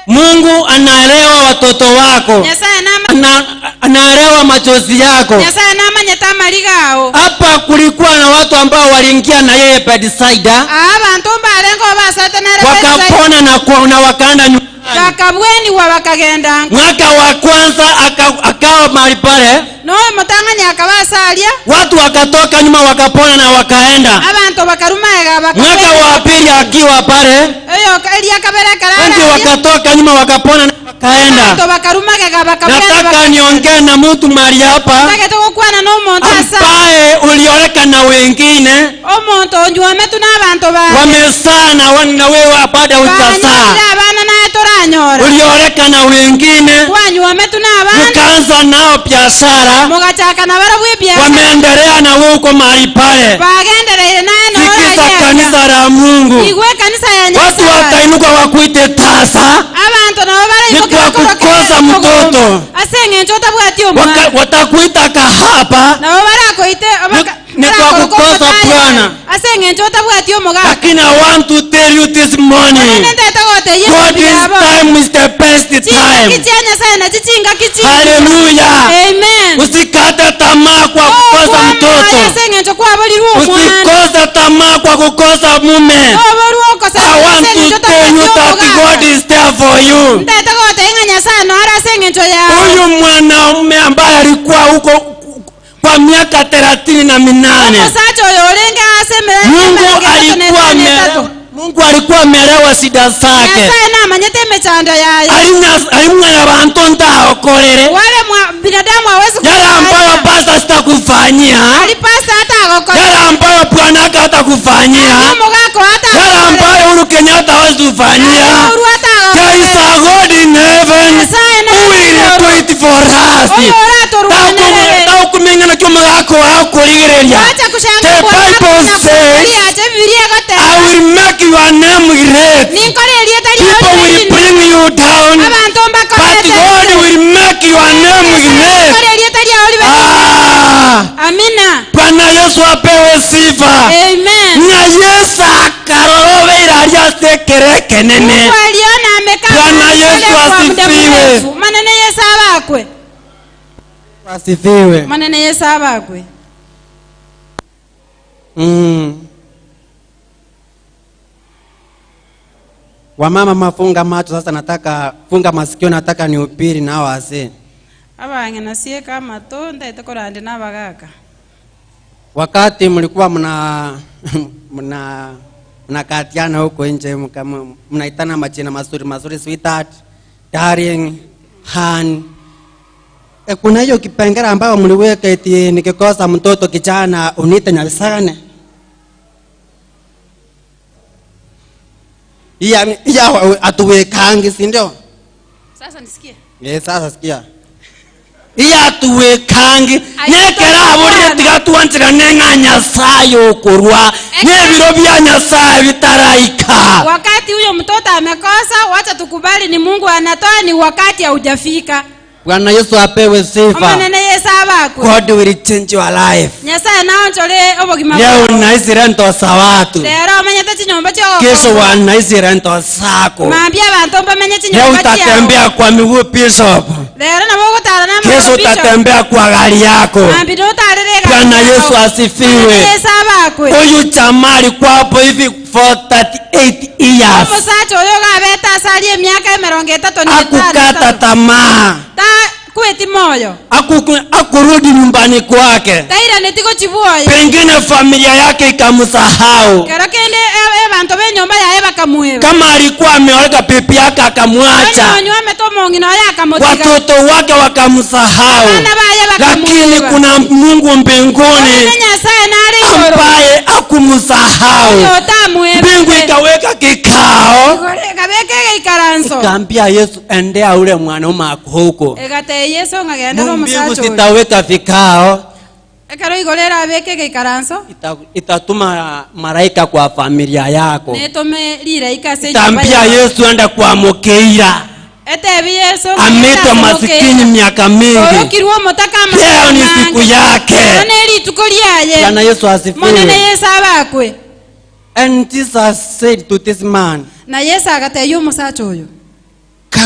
Mungu anaelewa watoto wako. Nyasaye nama- Ana, anaelewa machozi yako. Nyasaye namanyete amariga ao. Hapa kulikuwa na watu ambao waliingia na yeye Bethsaida Aa abanto mbarenge obasoete nere Bethsaida. wakapona na, kwa- na wakaenda nyumbani. Bakabweniwa bakagenda nka. Mwaka wa kwanza aka, akawa mahali pale, Noyo motang'ani akaba ase aria. watu wakatoka nyuma wakapona na wakaenda. Abanto bakaruma ega Mwaka bakabweniwa. wa pili akiwa pale, Oyo eria kabere ekero wengi are aria. wakatoka nyuma wakapona na wakaenda. Abanto bakaruma egega bakabweniwa Nataka bakagenda. niongee na mtu mahali hapa Ntagete gokwana na omonto ase aa. ambaye ulioleka na wengine Omonto onywometwe na abanto bande. wamezaa na wa- na wewe bado hujazaa. Banyorire abana naye toranyora. Ulioleka na wengine Kwanywometwe na abande. mkaanza nao biashara, Mogachaka na barabwo ebiashara. wameendelea na wewe uko mahali pale. Bagendereire naye noro Sikiza aria aria. kanisa la Mungu, Igwa ekanisa ya watu Nyasaye. watainuka wakuite tasa, Abanto nabo ni baraimoke kwa kukosa mtoto, ase eng'encho otabwati omwana. Waka, watakuita kahaba Nabo barakoite ni kwa barakoroka kukosa omotaya Bwana. ase eng'encho otabwati omogaka. Lakini I want to tell you this morning, Korende ntete gotebia God ebibi is biabo. time is the best Chingaki time. chia Nyasaye nachi chingaki chingiya. Haleluya! Amen. Usikate tamaa kwa kukosa Okwama mtoto, ase eng'encho kwaborirwe omwana. usikose tamaa kwa kukosa mume. Oborwe okosa I want ase to eng'encho tell you otabwati that God omogaka. is there for you. Ntete gotebia ng'a Nyasaye nore ase eng'encho yao. Huyu mwanaume ambaye alikuwa huko kwa miaka 38, Omosacha oyo orenge ase Mungu emerongo etato na alikuwa etano na ameelewa, etato. Mungu alikuwa ameelewa shida zake. Nyasaye namanyete emechando yaye. Alimng'anya bantu ntaokorere Wale mwa, binadamu hawezi yale ambayo kufanya. pasta sitakufanyia, Alipasa hata agokora. yale ambayo bwana yako hatakufanyia, Omogako hata yale agokora. ambayo Uhuru Kenyatta hawezi kufanyia. Uhuru hata There is agokora. a God in heaven Nyasaye who will nare do it for us. Oyo oratorwanerere. Taukumenya nakio mugako wakurigereria. Wacha kushangaa The bwana Bible na says, kuangalia ache Biblia I egoteba. will make your name great. Ninkore erieta riao People will ribe bring you down, Abanto but mbakorete. God will make your name great. Ninkore erieta riao ribe Ah, Amina. Bwana Yesu apewe sifa. Amen. Na Yesu akarorobera aria asekere kenene. Mungu aliona amekaa Bwana mahali Yesu pale kwa muda asifiwe. mrefu. Manene Yesu abakwe. Asifiwe. Manene Yesu abakwe. Wamama mafunga macho sasa, nataka funga masikio, nataka nihubiri na hawa wazee. Abang'ina sieka amato ntaete korande na abagaka. Wakati mlikuwa mna mna mnakatiana huko nje mnaitana majina mazuri mazuri, sweetheart, darling, hun. E, kuna hiyo kipengele ambayo mliweka eti nikikosa mtoto kijana uniite Nyabisagane. Iya iya atuwekangi, si ndio? Sasa nisikie. Eh, sasa sikia. Iya atuwekangi nekera aburire tiga twanchirane ng'a Nyasaye okorwa nebiro bya Nyasaye bitaraika. Wakati huyo mtoto amekosa, wacha tukubali ni Mungu anatoa, ni wakati haujafika. Bwana Yesu apewe sifa. Omanene Yesu abakwe. God will change your life. Nyasaye naonchore obogima Leo bwao. unaishi rento za watu, Rero omanyete chinyomba kesho chiogokong'u. wanaishi rento zako. Mambia abanto mbamenye Leo chinyomba chiao. utatembea kwa miguu bishop, Rero nabo ogotara na kesho amagoro bishop. utatembea kwa gari yako. Mambi notarire egari Bwana yao. Yesu asifiwe. Manene Yesu abakwe. Huyu jamaa alikuwa hapo hivi for 38 years, Omosacha oyo ogabete ase aria emiaka emerongo etato na etano hakukata etato. tamaa, Ta kweti moyo. Hakurudi nyumbani kwake. Tairaneti gochibwoye. Pengine familia yake ikamsahau. Kero kende abanto b'enyomba yaye bakamweba. Kama alikuwa ameoleka bibi yake akamwacha, Onye onywomete omong'ina oye akamotiga. watoto wake wakamsahau, Abana baye lakini bakamweba. kuna Mungu mbinguni Onye Nyasaye nare igoro. ambaye hakumsahau. Oyo Mbingu otamwebete. ikaweka kikao, Igoro ekabeka egeikaranso. ikaambia Yesu, endea ule mwanaume ako huko. Egatebia Yesu ng'a genda Mbingu n'omosacha oyo. sitaweka vikao, Ekero igoro erabeke egeikaranso, itatuma malaika kwa familia yako. netome riraika ase enyomba Itaambia yao. Yesu, enda kwa Mukeira, Etebi Yesu ng'a genda ameitwa ase masikini Mukeira. miaka mingi, Orokirwe omotaka leo ni amatuko siku mange. yake. Ero nerituko riaye. Bwana Yesu Monene asifiwe. Yesu abakwe. And Jesus said to this man, Na Yesu agatebia omosacha oyo,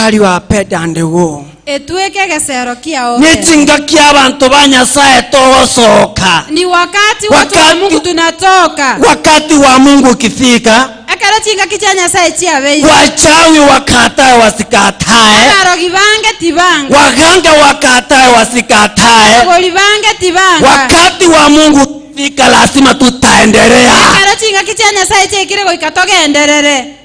Carry your bed and go. Etweke egesero kiao Ne ogende. chingaki abanto ba Nyasaye togosoka. Ni wakati watu wa Wakati- Mungu tunatoka. Wakati wa Mungu ukifika, Ekero chingaki chia Nyasaye chiabeire. wachawi wakatae wasikatae, Abarogi bange tibanga. waganga wakatae wasikatae, Abagori bange tibanga. wakati wa Mungu ukifika lazima tutaendelea. Ekero chingaki chia Nyasaye chiaikire goika togenderere.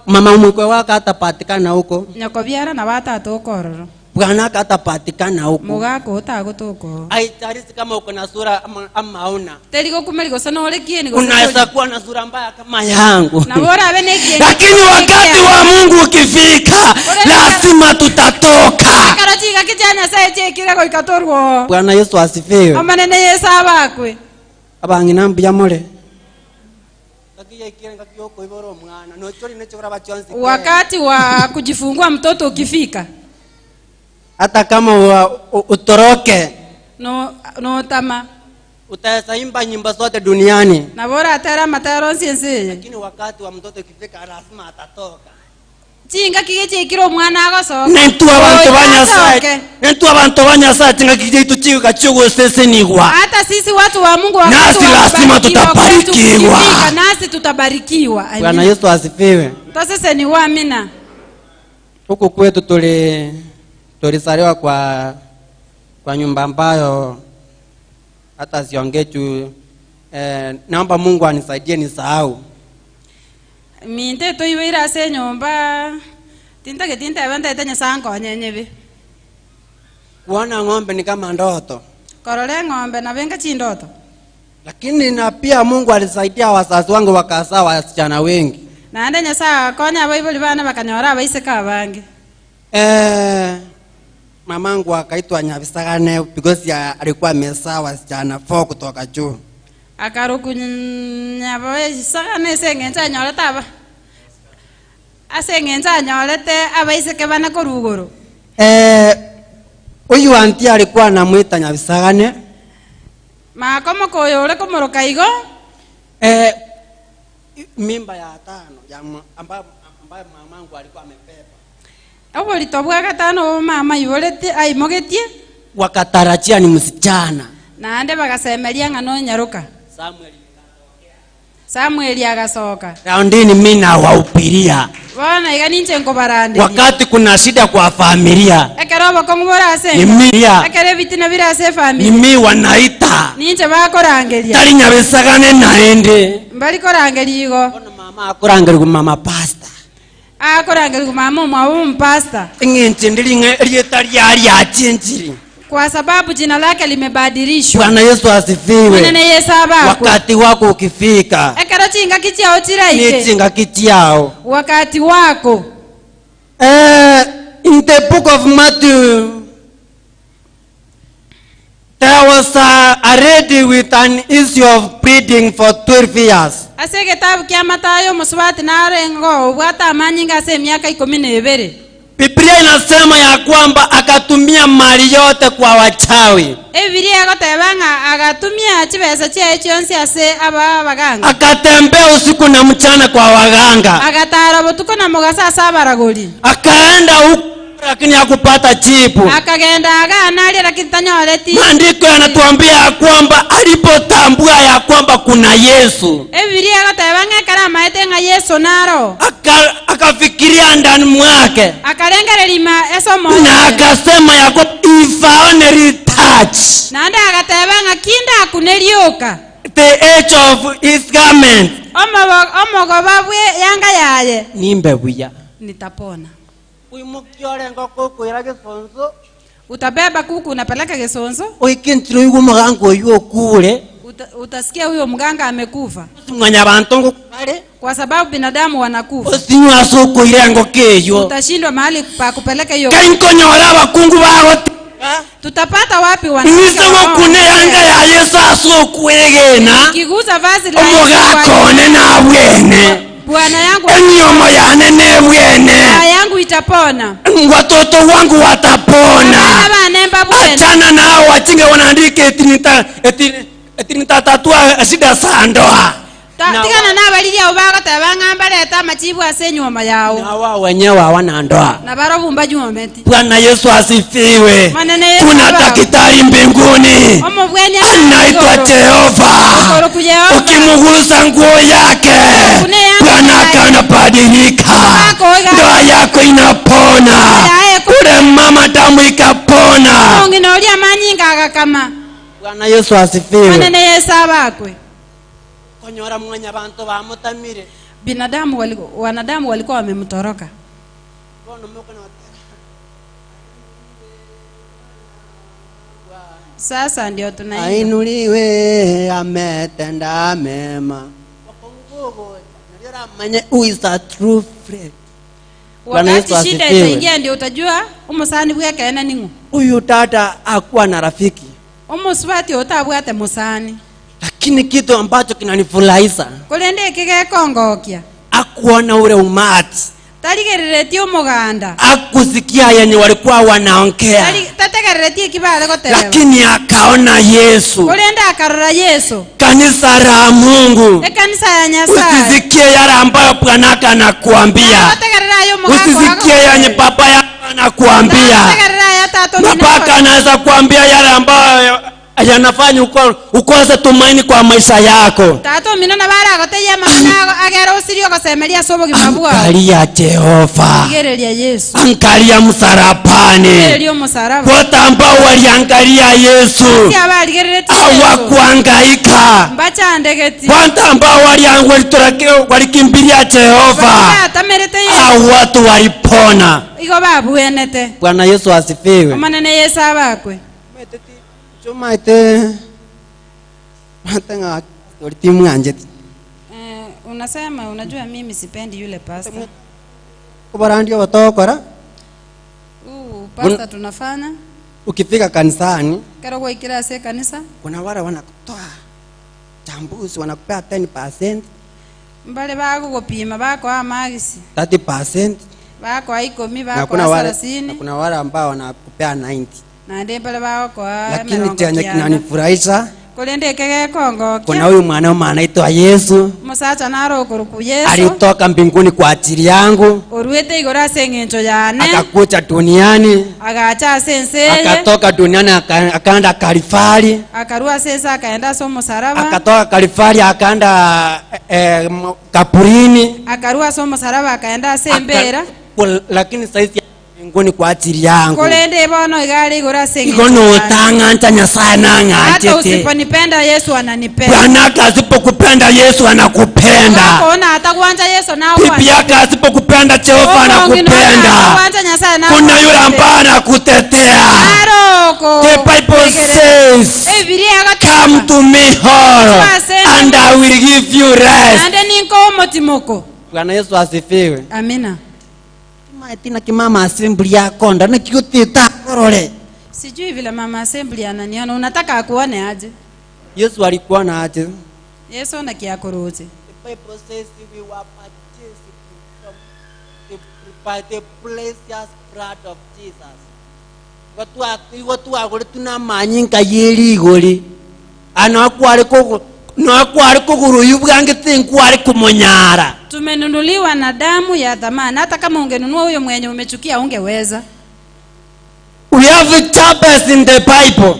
Mama mkwe wako hatapatikana huko, Nyoko biara nabo atatoka ororo. bwanako hatapatikana huko. Mogaka otagotoka oo. Haijalishi kama uko na sura ama, ama hauna. Teri gokumeri gose nore kieni gose Unaweza kuwa na sura mbaya kama yangu, Nabo orabe na ekieni Lakini wakati wa Mungu ukifika, lazima tutatoka. Ekero chingaki chia Nyasaye chiaikire goika torwe oo. Bwana Yesu asifiwe. Omonene Yeso abakwe. Abang'ina mbuya more. Wakati wa kujifungua mtoto ukifika Hata kama wa, u, utoroke no notama utaweza imba nyimbo zote duniani, Nabo oratera amatero onsi ense eye. lakini wakati wa mtoto ukifika lazima atatoka. Chingaki gechiaikire omwana agosoka. Nentwe abanto ba Goika Nyasaye, asoke. nentwe abanto ba Nyasaye chingaki chiaitu chigoika chiogosesenigwa. Hata sisi watu wa Mungu wakati Nasi wa lazima kubarikiwa kwetu tutabarikiwa. kukifika, nasi tutabarikiwa. Bwana Amina. Yesu asifiwe. Toseseniwa amina. Huku kwetu tuli tulizaliwa kwa kwa nyumba ambayo hata siongee juu eh, naomba Mungu anisaidie nisahau. Minte toibeire ase enyomba tintageti ntebe ntaete Nyasaye ankonye nyebe. Kuona ng'ombe ni kama ndoto, Korora eng'ombe nabo enga chindoto. lakini na pia Mungu alisaidia wazazi wangu wakazaa wasichana wengi. Naende Nyasaye agakonya abaibori bane bakanyora abaiseke abange. Eh, mamangu akaitwa Nyabisagane because ya, alikuwa amezaa wasichana four kutoka juu. Akaroku nyaboisagane ase eng'encho anyorete aba ase eng'encho anyorete abaiseke bane korwa igoro. Eh, huyu anti alikuwa anamwita Nyabisagane. Makomoka oyo ore komoroka igo Eh, mimba ya tano ya ambayo, ambayo mamangu alikuwa amebeba, oborito bwa gatano obo mama aiborete aimogetie wakatarajia ni msichana. naende bagasemeria ng'a nonyaroka. Samuel Samueli agasoka. Raundini mimi nawahubiria Bono iga ninche nkobaranderia. wakati kuna shida kwa familia, Ekero obokong'u bore ase Ni mia. ekero ebitina bire ase ni efamiri mimi wanaita ninche bakorangeria tari nyabisagane naende mbari korangeria igo akorangerigwa mama pastor akorangerigwa mama omwabo omupastor eng'encho ndiri ng'e erieta riariachinchiri. kwa sababu jina lake limebadilishwa. Bwana Yesu asifiwe. Munene Yesu abakwe. Wakati wako ukifika, Ekero chingaki chiao ni chiraike chingaki chiao. wakati wako Eh, in the book of Matthew, there was a, a lady with an issue of bleeding for 12 years. ase egetabu kia Mathayo omosubati narengo obwate amanyinga ase emiaka ikumi na ebere Biblia inasema ya kwamba akatumia mali yote kwa wachawi, Ebibilia egoteba ng'a agatumia chibesa chiaye chionsi ase aba abaganga akatembea usiku na mchana kwa waganga, agatara botuko na mogasa ase abaragori akaenda huku lakini hakupata jibu. akagenda agana aria lakini tanyoreti Maandiko yanatuambia ya kwamba alipotambua ya kwamba kuna Yesu Ebibilia egoteba ng'a ekero amaete ng'a Yesu naro aka, akafikiria ndani mwake akarengereria ase omoyo na akasema ya kwamba if I only touch naende agateba ng'a kinde akune rioka the edge of his garment Omobo- omogoba bwe yanga yaye Nimbe buya. nitapona Oimoki gesonso. utabeba kuku unapeleka gesonso Oikentire oigwe omoganga oyo okure. Uta, utasikia huyo mganga amekufa mwanya bantu ngo kwa sababu binadamu wanakufa osinywa ase okoira engoko eyo utashindwa mahali pa kupeleka hiyo kenkonyora abakungu bagote tutapata wapi wanawake Nise gokuna eyanga ya Yesu ase okwegena Nikigusa vazi la Yesu omogaka kwa- one nabwene bwana yangu emiomo yane nebwene Roho yangu itapona watoto wangu watapona Abana banemba bwene achana nao wachinge wanaandika eti nita eti eti nitatatua shida za ndoa. Ta- Na Tigana nabarigia abwo bagoteba ng'a mbarete amachibu ase enyuomo yao. Na wao wenyewe hawana ndoa. Na barobwo mbanyuometi. Bwana Yesu asifiwe. Manene Yesu Kuna abawe. daktari mbinguni Omobweni anaitwa igoro. Jehova. Okoroku Yehova. Ukimugusa nguo yake Kuna yanga Bwana yaye. akanabadilika, Wako ndoa yako inapona, Yaye ku- ule mama damu ikapona. Omong'ina oria amanyinga agakama. Bwana Yesu asifiwe. Manene Yesu abakwe. Konyora mwanya bantu bamutamire Binadamu waliku, wanadamu walikuwa wamemtoroka. bono mokona Sasa ndio tunaimba. Ainuliwe ametenda mema. Manye who is a true friend. Bwana Wakati Yesu shida asifiwe. itaingia ndio utajua umusani bwekene ning'o. Huyu dada hakuwa na rafiki, Omusubati otabwate musani. lakini kitu ambacho kinanifurahisha Korende ekigekongokia. hakuona ule umati, Tarigereretie omoganda. hakusikia yenye walikuwa wanaongea, Tari- Tategereretie ekibare goteba. lakini akaona Yesu. Korende akarora Yesu. Kanisa la Mungu, Ekanisa ya Nyasaye. usisikie yale ambayo bwanaka anakuambia, Tagotegerera ayo omogaka usisikie yenye baba yako anakuambia. Tagotegerera aya tata omino Mapaka anaweza kuambia yale ambayo yanafanya uko- ukose tumaini kwa maisha yako. Tata omino nabo aragoteyia amang'ana ago agere osirie ogosemeria ase obogima bwao. Angalia Jehova, Rigereria Yesu. angalia msalabani. Rigereria omosaraba. Wote ambao waliangalia Yesu Ase abarigereretie Yesu. hawakuhangaika. Mbachandegeti. Wote ambao waliang- walikimbilia Jehova, Batamerete Yesu. hao watu walipona. Igo babwenete. Bwana Yesu asifiwe. Omanene Yesu abakwe. Chumaite matenga timwanjeti. Eh, unasema unajua mimi sipendi yule pastor. Kubora ndio watokora. Huu pastor tunafanya Ukifika kanisani kero gwaikira ase kanisa kuna wale wanakutoa chambuzi wanakupea 10%, mbale bagugupima bakoa amagisi 30% bakoa ikumi na kuna bakoa wale na sarasini kuna wale ambao wanakupea 90. naende mbale bagokoa Lakini emerongo chenye kianda kinanifurahisha korende kuna ekegekongokia huyu mwanaume anaitwa Yesu omosacha naro okoruku Yesu alitoka mbinguni kwa ajili yangu oruete igoro ase eng'encho yane akakuja duniani agacha ase ense eye akatoka duniani aka- akaenda Kalvari akarua ase ense akaenda ase omosaraba akatoka Kalvari akaenda eh, eh, kaburini akarua ase omosaraba akaenda ase embera Kul- lakini saizi mbinguni kwa ajili yangu korende bono iga are igoro ase Iko eng'encho yane. notang'ancha Nyasaye Hata nang'anchete. usiponipenda Yesu ananipenda. Bwanaka asipokupenda Yesu anakupenda. Kona atagwanja Yesu na Bibi yako asipokupenda Jehova anakupenda. Gwanja Nyasaye na Kuna yule ambaye anakutetea. Aroko. The Bible says, Ebibilia Come egoteba. to me all and I will give you rest. Nande ninko omotimoko. Bwana Yesu asifiwe. Amina. Tina kimama assembly yakonda nikigutita korore. Sijui vile mama assembly ananiona unataka akuone aje? Yesu alikuwa na aje? Yesu na kiakuruti. The Bible says we were purchased from the, by the precious blood of Jesus. Igo twagore namanyinga yerigori ano kwari kugu no kwari kuguruyu bwange tinkwari kumunyara Tumenunuliwa na damu ya dhamana. Hata kama ungenunua huyo mwenye umechukia ungeweza. We have Jabez in the Bible.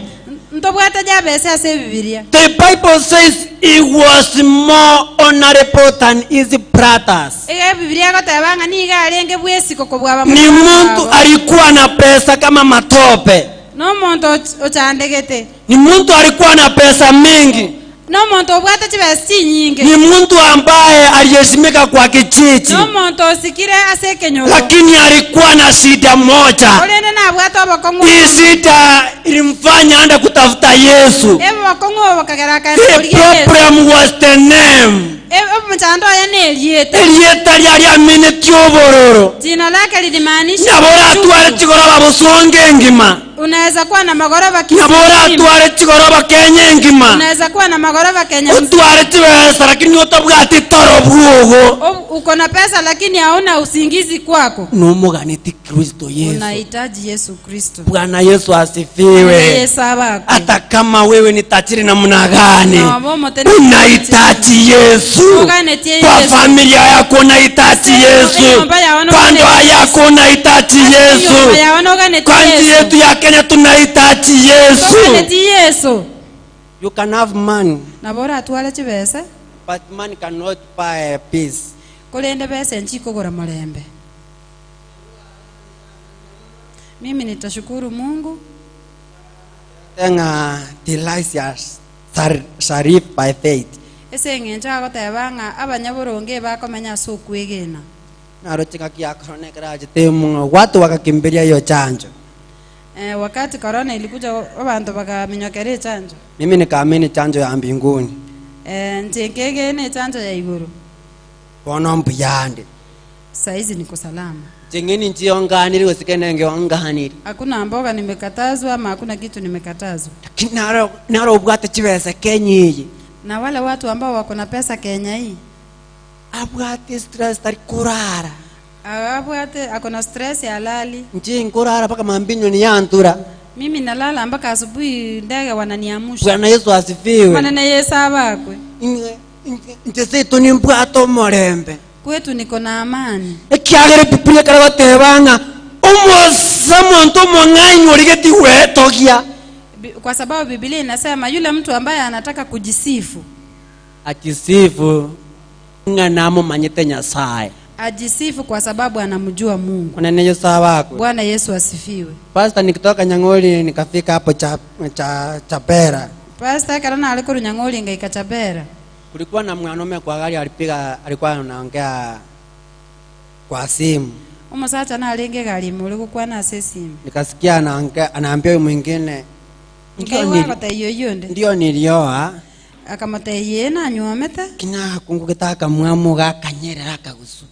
Ntobwate Jabesi ase Bibilia. The Bible says he was more honorable than his brothers. Ege Bibilia egoteba ng'a niga arenge bwesiko kobwaba Ni mtu alikuwa na pesa kama matope. Nomonto och- ochandegete. Ni mtu alikuwa na pesa mingi. Nomonto obwate chibesa chinyinge. Ni mtu ambaye aliheshimika kwa kijiji, Nomonto osikire ase ekenyoro. lakini alikuwa na shida moja. Korende nabwate obokong'u. Hii shida ilimfanya aende kutafuta Yesu. Ebokong'u obo kagera akaenda The korigia Yesu. problem was the name. Omochando oye nerieta. Erieta riariaminĩtie obororo Jina lake lilimaanisha nabo oratware chigoro babosonge engima. Unaweza kuwa na magorofa Nabo oratware chigoroba Kenya engima. Unaweza kuwa na magorofa Kenya mzima. Otware chibesa lakini otabwati toro bwogo. Uko na pesa lakini hauna usingizi kwako. Nomoganeti Kristo Yesu. Unahitaji Yesu Kristo. Bwana Yesu asifiwe. Yesu abakwe. Hata kama wewe ni tajiri namna gani, Na wabomo tena- unahitaji Yesu. Uganetie Kwa Yesu. familia yako unahitaji Yesu. Nyumba ya wana Kwa ndoa yako unahitaji Yesu. Nyumba ya wana uganetie Kwa nchi Yesu. yetu ya Kenya tunahitaji Yesu. Uganetie Yesu. You can have money, Nabo oratware chibesa but money cannot buy peace. korende besa enchikogora mulembe. Mimi nitashukuru Mungu Tena Delicious Sharif by faith. ase eng'encho agoteba ng'a abanyaboronge bakomenya ase okwegena. Narochika kia corona keraje mungu watu wakakimbilia hiyo chanjo. Eh, wakati corona ilikuja abantu bakaminyokera echanjo. Mimi nikaamini chanjo ya mbinguni. Eh, nche nkegene echanjo ya iguru. Bono mbuyande. Saizi niko salama. Chingini nchionganiri gosikenenge onganiri. Hakuna mboga nimekatazwa ama hakuna kitu nimekatazwa. Lakini naro naro obwate chibesa Kenya iyi. Na wale watu ambao wako na pesa Kenya hii Abwate stress tari kurara. abwate ako na stress ya lali. Nchi nkurara paka mambinyo ni yantura. Mimi nalala mpaka asubuhi, ndege wananiamusha. Bwana Yesu asifiwe. Manene Yesu abakwe. Nche setu ni mbwato mulembe. Kwetu niko na amani. Ekiagera Biblia ekero gotebanga omosa omonto omong'aini origeti gwetogia. Kwa sababu Biblia inasema yule mtu ambaye anataka kujisifu Akisifu ng'a mumanyite Nyasaye. ajisifu kwa sababu anamjua Mungu. Onene Yesu abakwe. Bwana Yesu asifiwe. Pastor nikitoka Nyang'oli nikafika hapo cha cha Chapera. Pastor ekero nare korwa Nyang'ori ngaika Chabera. Kulikuwa na mwanaume kwa gari alipiga alikuwa anaongea kwa simu. Omosacha narenge egari ime ore gokwana ase esimu. Nikasikia anaongea anaambia huyu mwingine ndio Nkaigwa nili, agotebia oyio onde. ndio nilioa Akamotebia "Ee, nanywomete." kina kungu kitaka mwamu gakanyerera kagusu.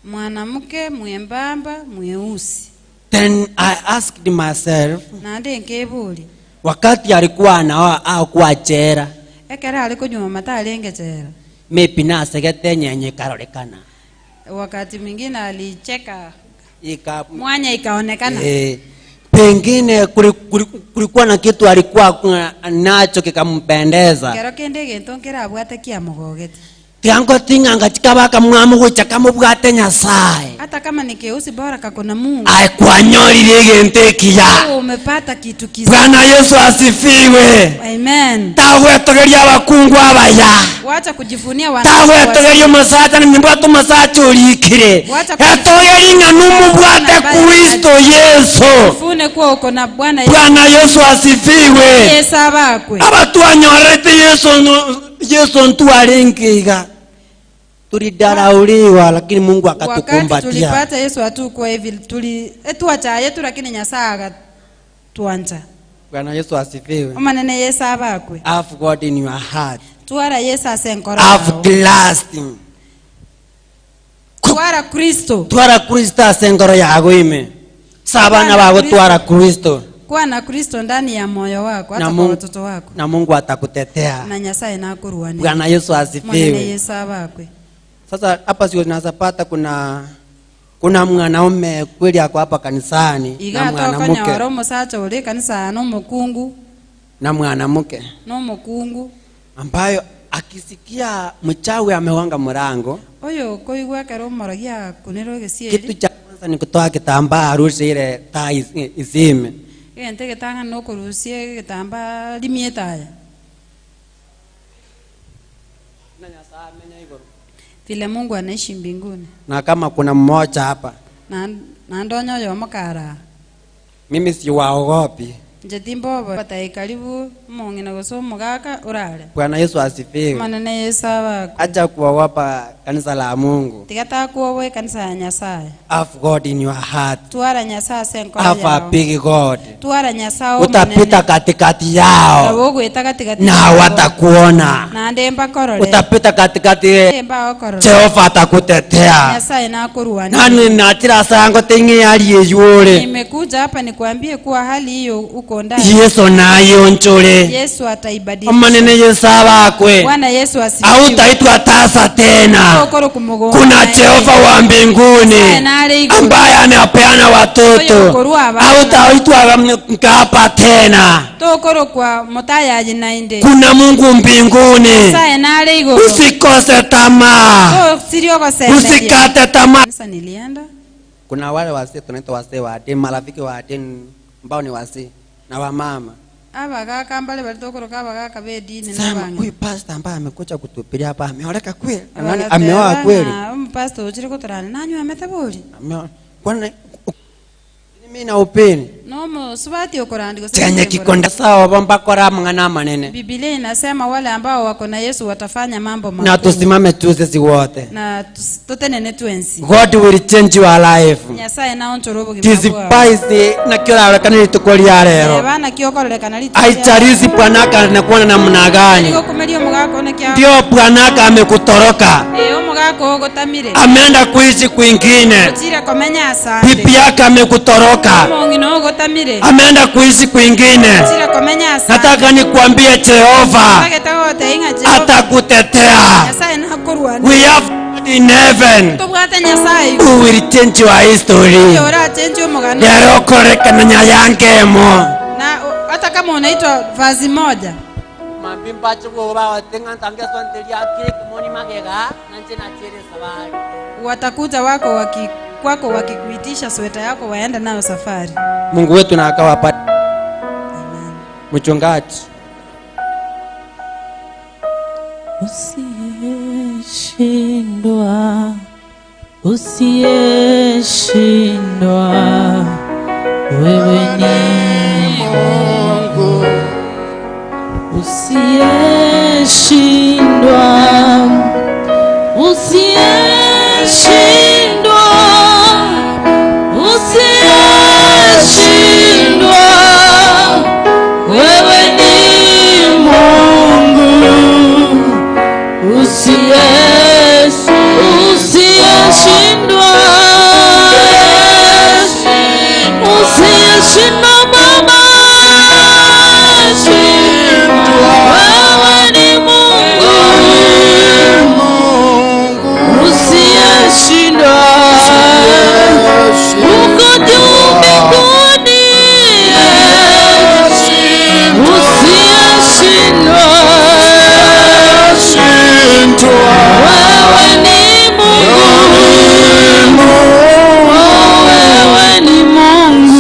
Mwanamke mwembamba mweusi. Then I asked myself Naende nkeburia wakati alikuwa anaoa au kuwa jera ekero are konywoma tarenge jera. maybe nasegete nyenye karorekana Wakati mwingine alicheka ika mwanya ikaonekana. eh, pengine kulikuwa na kitu alikuwa nacho kikampendeza Kero kende egento nkerabwate kiamogogete. tiango ting'anga chikabaka mwamu gocha kamobwate Nyasaye Hata kama ni keusi bora kako na Mungu. Aikwanyorire egento ekiya. Wewe umepata kitu kizuri. Bwana Yesu asifiwe. Amen. Tagwetogeria abakungu abaya. Wacha kujivunia wanawake. Tagwetogeria omosacha nimbwate omosacha orikire. Wacha Etogeria ng'a nomobwate Kristo Yesu. Jifune kuwa uko na Bwana Yesu. Bwana Yesu asifiwe. Yesu abakwe. Abatwanyorete Yesu Yesu ntwarenke iga. Tulidarauliwa lakini Mungu Wakati akatukumbatia. tulipata Yesu hatukuwa hivi tuli etuachaye tu lakini Nyasaye akatuancha. Bwana Yesu asifiwe. Omanene Yesu abakwe. Have God in your heart. Twara Yesu ase enkoro Have yao. Christ. Twara Kristo. Twara Kristo ase enkoro yago ime. Sabana bago twara Kristo. Kuwa na Kristo ndani ya moyo wako hata Na kwa Mungu, watoto wako. na Mungu atakutetea. Na Nyasaye nakuruania. Bwana Yesu asifiwe. Mwanene Yesu abakwe. Sasa hapa sio tunaweza kuna mwanaume kweli ako hapa kanisani na Iga tokonyora mwanamke omosacha ore kanisa nomokungu na mwanamke nomokungu ambayo akisikia mchawi amewanga mlango, oyo koigwa ekero omorogi akunire egesieri kitu cha kwanza ni kutoa kitambaa arushe ile taa izime. egento egetang'ani nokorusia egetambaa rimie etaya vile Mungu anaishi mbinguni Na kama kuna mmoja hapa, na na ndonya oyo omokara mimi siwaogopi. nche timbobo batae karibu omong'ina gose omogaka orare Bwana Yesu asifiwe. Manene Yesu abakwe. Acha kuogopa Kanisa la Mungu. Tiga takwoboa ekanisa ya Nyasaye. Have God in your heart. Twara Nyasaye ase enkoro Have a yao. big God. Twara Nyasaye Utapita omonene. katikati yao Nabo ogoeta gatigati na yabo. watakuona. Naende mbakorore. Utapita katikati, Naende mbagokorora. Jehova atakutetea. Nyasaye nakorwanie. Nani nachira sango tingi yali eyure. Nimekuja hapa nikuambie kuwa hali hiyo uko ndani. Yesu nayonchore. Yesu ataibadilisha. Omanene Yesu abakwe. Bwana Yesu asifiwe. Hautaitwa tasa tena. Tokoro kumugonga. Kuna Jehova wa mbinguni Nyasaye nare igoro. ambaye anapeana watoto. Oyokorwa abana. Hautaitwa mkapa tena. Tokoro kwa mutayaji nainde. Kuna Mungu mbinguni. Nyasaye nare igoro. Usikose tamaa, Tosirie ogosemeria. usikate tamaa. Kanisa nilienda. Kuna wale wazee tunaita wazee wa dini, marafiki wa dini ambao ni wazee na wamama. Abagaka mbale bari tokoroka abagaka b'edini Sema n'abang'ina. huyu pastor ambaye amekuja kutuhubiria hapa ameoleka kweli? Nani Bagateba ameoa kweli? ng'a omupastor ochire kotorana nanywa amete bori. Ameoa. Kwani mimi na upini N'omusubati okorandi gose chenye nokembora. kikonda sawa bombakora mang'ana manene Biblia inasema wale ambao wako na Yesu watafanya mambo na makuu. tusimame tu sisi wote. Na tutenene twensi. God will change your life. Nyasaye naonchore obogima bwao. Despise na kiorarekana rituko ria lero. Bana kiokorerekana rituko. Haijalishi bwanaka anakuona namna gani. Gokumeria omogaka one kia. Ndio bwanaka amekutoroka, Eh omogaka ogotamire. ameenda kuishi kwingine. Ochire komenya asante. Bibi yake amekutoroka, Omong'ina ogotamire. ameenda kuishi kwingine. Ochire komenya asante. Nataka nikuambie Jehova Tagete gotei ng'a Jehova. atakutetea. Nyasaye nakorwania. We have God in heaven Tobwate Nyasaye igoro. who will change your history. Oyo orachenjie omogano. Lero korekana nyayankemo. Na hata kama unaitwa vazi moja. Mambimba chiko ba tenga tange sonteria kile kimoni magega nanje na chere safari. Watakuja wako waki, kwako wakikuitisha sweta yako waende nayo safari. Mungu wetu na akawa pale. Mchungaji. Usiyeshindwa, usiyeshindwa, wewe ni Mungu. Usiyeshindwa, usiyeshindwa, usiyeshindwa, wewe ni Mungu. Usiye, usiyeshindwa, usiyeshindwa Baba, wewe ni Mungu, usiyeshindwa, uko juu mbinguni, usiyeshindwa. Wewe ni Mungu, wewe ni Mungu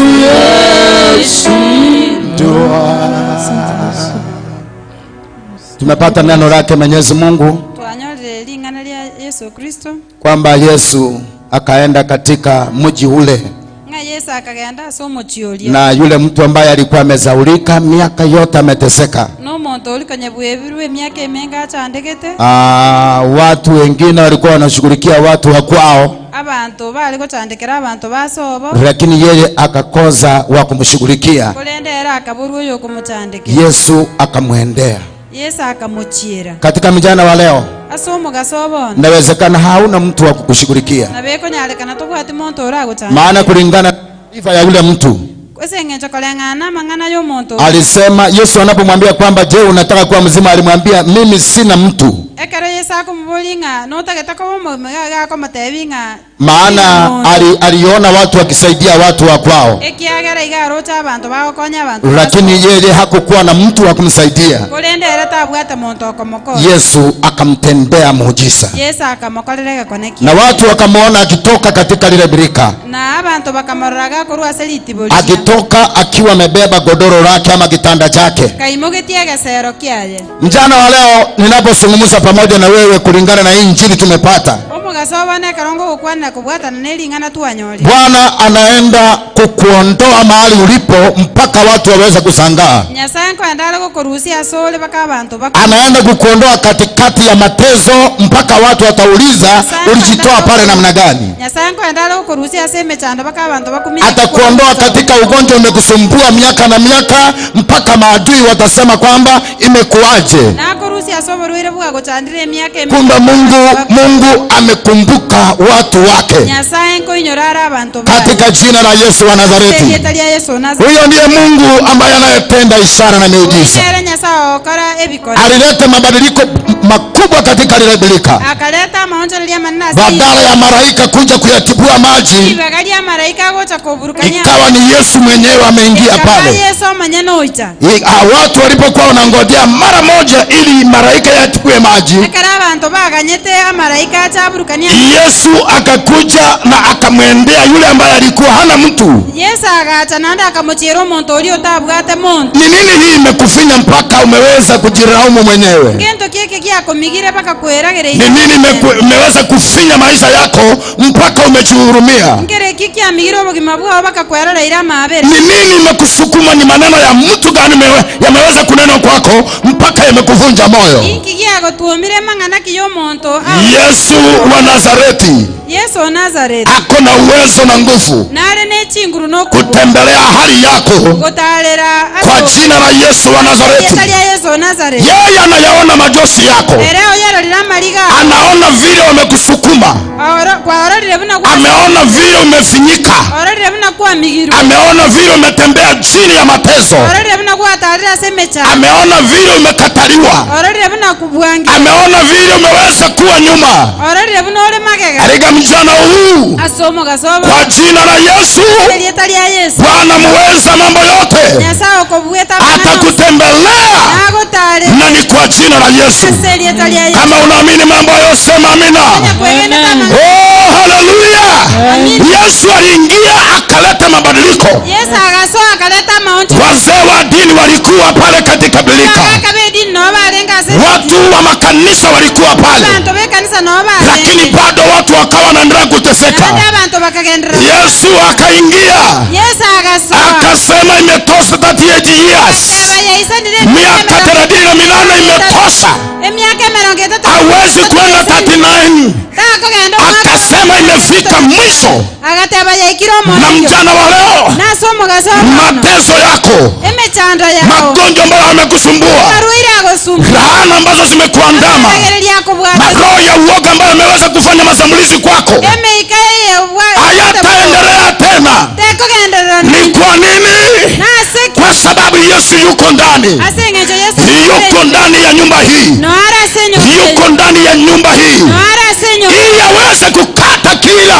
Tumepata neno lake Mwenyezi Mungu Twanyorire ling'ana ria Yesu Kristo. kwamba Yesu akaenda katika mji ule Ng'a Yesu akagenda ase omochioria. na yule mtu ambaye alikuwa amezaulika miaka yote ameteseka. N'omonto ori konya bwebirwe emiaka emenge achandegete. Ah, watu wengine walikuwa wanashughulikia watu wa kwao, Abantu bari gochandekera abantu basobo. lakini yeye akakosa wa kumshughulikia. Korende era akaburwa oyo okomochaandekera. Yesu akamwendea. Yesu akamochiera. Katika mjana wa leo, Ase omogaso bono. inawezekana hauna mtu wa kukushughulikia, Nabekonyalekana tobwati monto oragochandekera. maana kulingana na taarifa ya yule mtu Ase eng'encho koreng'ana amang'ana ya omonto. alisema, Yesu anapomwambia kwamba je, unataka kuwa mzima, alimwambia mimi sina mtu, Ekero Yesu akomoboria ng'a notagete koba omogima gakomotebi ng'a maana ali, aliona watu wakisaidia watu wa kwao, ekiagera iga aroche abantu bagokonya abantu lakini yeye hakukuwa na mtu wa kumsaidia. korende ere tabwate monto okomokonya. Yesu akamtendea muujiza Yesu akamokorera egekone na watu wakamwona akitoka katika lile birika, na abantu bakamorora gakorwa ase ritibo riria akitoka akiwa amebeba godoro lake ama kitanda chake. kaimogetie egesero kiaye. Mchana wa leo ninapozungumza pamoja na wewe kulingana na hii injili tumepata, Omogaso omogaso bono ekero ngogokwanera kobwatana ne ring'ana twanyorire. Bwana anaenda kukuondoa mahali ulipo mpaka watu waweze kusangaa. Nyasae nkoenda are gokorusia ase ore baka abanto bakwe. Anaenda kukuondoa katikati ya mateso mpaka watu watauliza ulijitoa pale namna gani. Nyasae nkoenda are gokorusia ase emechando baka abanto bakumia. Atakuondoa katika ugonjwa umekusumbua miaka na miaka mpaka maadui watasema kwamba imekuwaje. Nakorusia ase oborwaire bwagochandire emiaka emenge. Kumbe Mungu, Mungu amekumbuka watu wake Nyasae nkoinyora are abanto baye. katika jina la Yesu wa Ase Nazareti. erieta ria Yesu o Nazareti. Huyo ndiye Mungu ambaye anayetenda ishara na miujiza. Nere Nyasae ogokora ebikore. Alileta mabadiliko makubwa katika lile birika, Akareta amaonchoreria amanene ase badala ya malaika kuja kuyatibua maji, ribaga ria amaraika agocha koburukania. ikawa ni Yesu mwenyewe ameingia Ekaba pale. Yesu omonyene ocha. Watu walipokuwa wanangojea mara moja ili malaika yatibue maji, Ekero abanto baganyete amaraika ache aburukania. Yesu akakuja na akamwendea yule ambaye alikuwa hana mtu. Yesu agacha naende akamochiera omonto oria otabwate monto. Ni nini hii imekufinya mpaka umeweza kujilaumu mwenyewe? Ngento ki eke giakomigire mpaka kweragereire. Ni nini imeweza kufinya maisha yako mpaka umejihurumia? Nkere eki kiamigire obogima bwao mpaka kweroreire amabere. Ni nini imekusukuma? Ni maneno ya mtu gani yameweza kunenwa kwako mpaka yamekuvunja moyo? Inki giagotuomire mang'ana ki y'omonto Yesu wa Nazareti Yesu o Nazareti ako na uwezo na nguvu nare ne chinguru nokubua kutembelea hali yako gotarera kwa jina la Yesu wa Nazareti. Erieta ria Yesu o Nazareti. Yeye anayaona majosi yako, Ere oyarorire amariga anaona vile wamekusukuma, Kwaororire buna gwa- ameona vile umefinyika, Ororire buna kwamigirwe. ameona vile umetembea chini ya mateso, Ororire buna gwatarire ase emechando. ameona vile umekataliwa, Ororire buna kubwangi. ameona vile umeweza kuwa nyuma. Ororire buna ore magega. Katika mchana huu, Ase omogaso obo. kwa jina la Yesu, Erieta ria Yesu. Bwana muweza mambo yote Nyasaye okobueta atakutembelea, Nagotarera. na ni kwa jina la Yesu. Ase erieta ria Yesu. Kama unaamini mambo hayo, sema amina. Oh, haleluya! Yesu aliingia akaleta mabadiliko. Yesu agasoa akaleta amaoncho. Wazee wa dini walikuwa pale katika birika, Abagaka b'edini nabo barenge ase watu wa makanisa walikuwa pale, abanto b'ekanisa nabo barenge. lakini bado watu wakawa wanaendelea kuteseka. Naende abanto bakagenderera. Yesu akaingia Yesu agasoa. akasema, imetosha 38 years, Akateba yaisanire miaka 38 imetosha, Emiaka emerongo etato. hawezi kwenda 39. Takogenda omwaka. Akasema imefika mwisho. Agateba yaikire Na omoyo. mchana wa leo, Nase omogaso obono. mateso yako, Emechando yao. magonjwa ambayo yamekusumbua, Amarwaire agosumbua. laana ambazo zimekuandama, Amagereria akobwata. maroho ya uoga ambayo yameweza kufanya mashambulizi kwako Emeika eye hayataendelea tena. Tekogenderera. Ni kwa nini? Nase Kwa sababu Yesu yuko ndani, ase eng'encho Yesu yuko ndani ya nyumba hii, Noara ase enyomba yuko ndani ya nyumba hii, Noara ase enyomba ili aweze kukata kila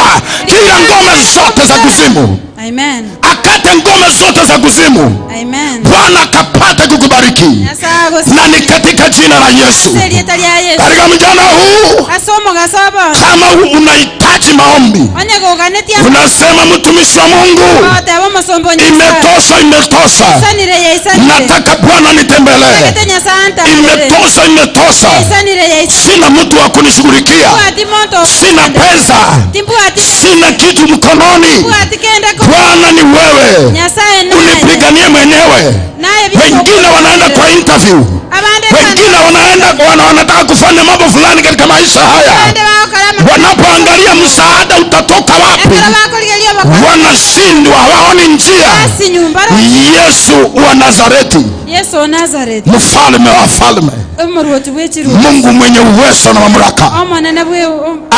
ngome zote za kuzimu, Amen. akate ngome zote za kuzimu. Amen. Bwana akapate kukubariki, Nyasaye agosike. na ni katika jina la Yesu. Ase erieta ria Yesu. Katika mchana huu, Ase omogaso obono. kama unahitaji maombi, Onye goganetie unasema mtumishi wa Mungu, Oteba omosomba o Nyasaye. imetosha, imetosha, Yaisanire yaisanire. nataka Bwana nitembelee. Tagete Nyasaye antarere. Imetosha, imetosha, Yaisanire yaisanire. sina mtu wa kunishughulikia, Timbwati monto. sina pesa, Timbwati. sina kitu mkononi. Timbwati kende ko. Bwana ni wewe, Nyasaye naye. unipiganie mwenyewe. Naye Wengine wanaenda kwa interview, Abande wengine wanaenda wanataka kufanya mambo fulani katika maisha haya, Abande bagokora ama- wanapoangalia msaada utatoka wapi, Ekero bakorigereria oboko- wanashindwa, hawaoni njia. Basi nyumba ro- Yesu wa Nazareti, Yesu o Nazareti. mfalme wa falme, Omorwoti bw'echiruo. Mungu mwenye uwezo na mamlaka, Omonene bwe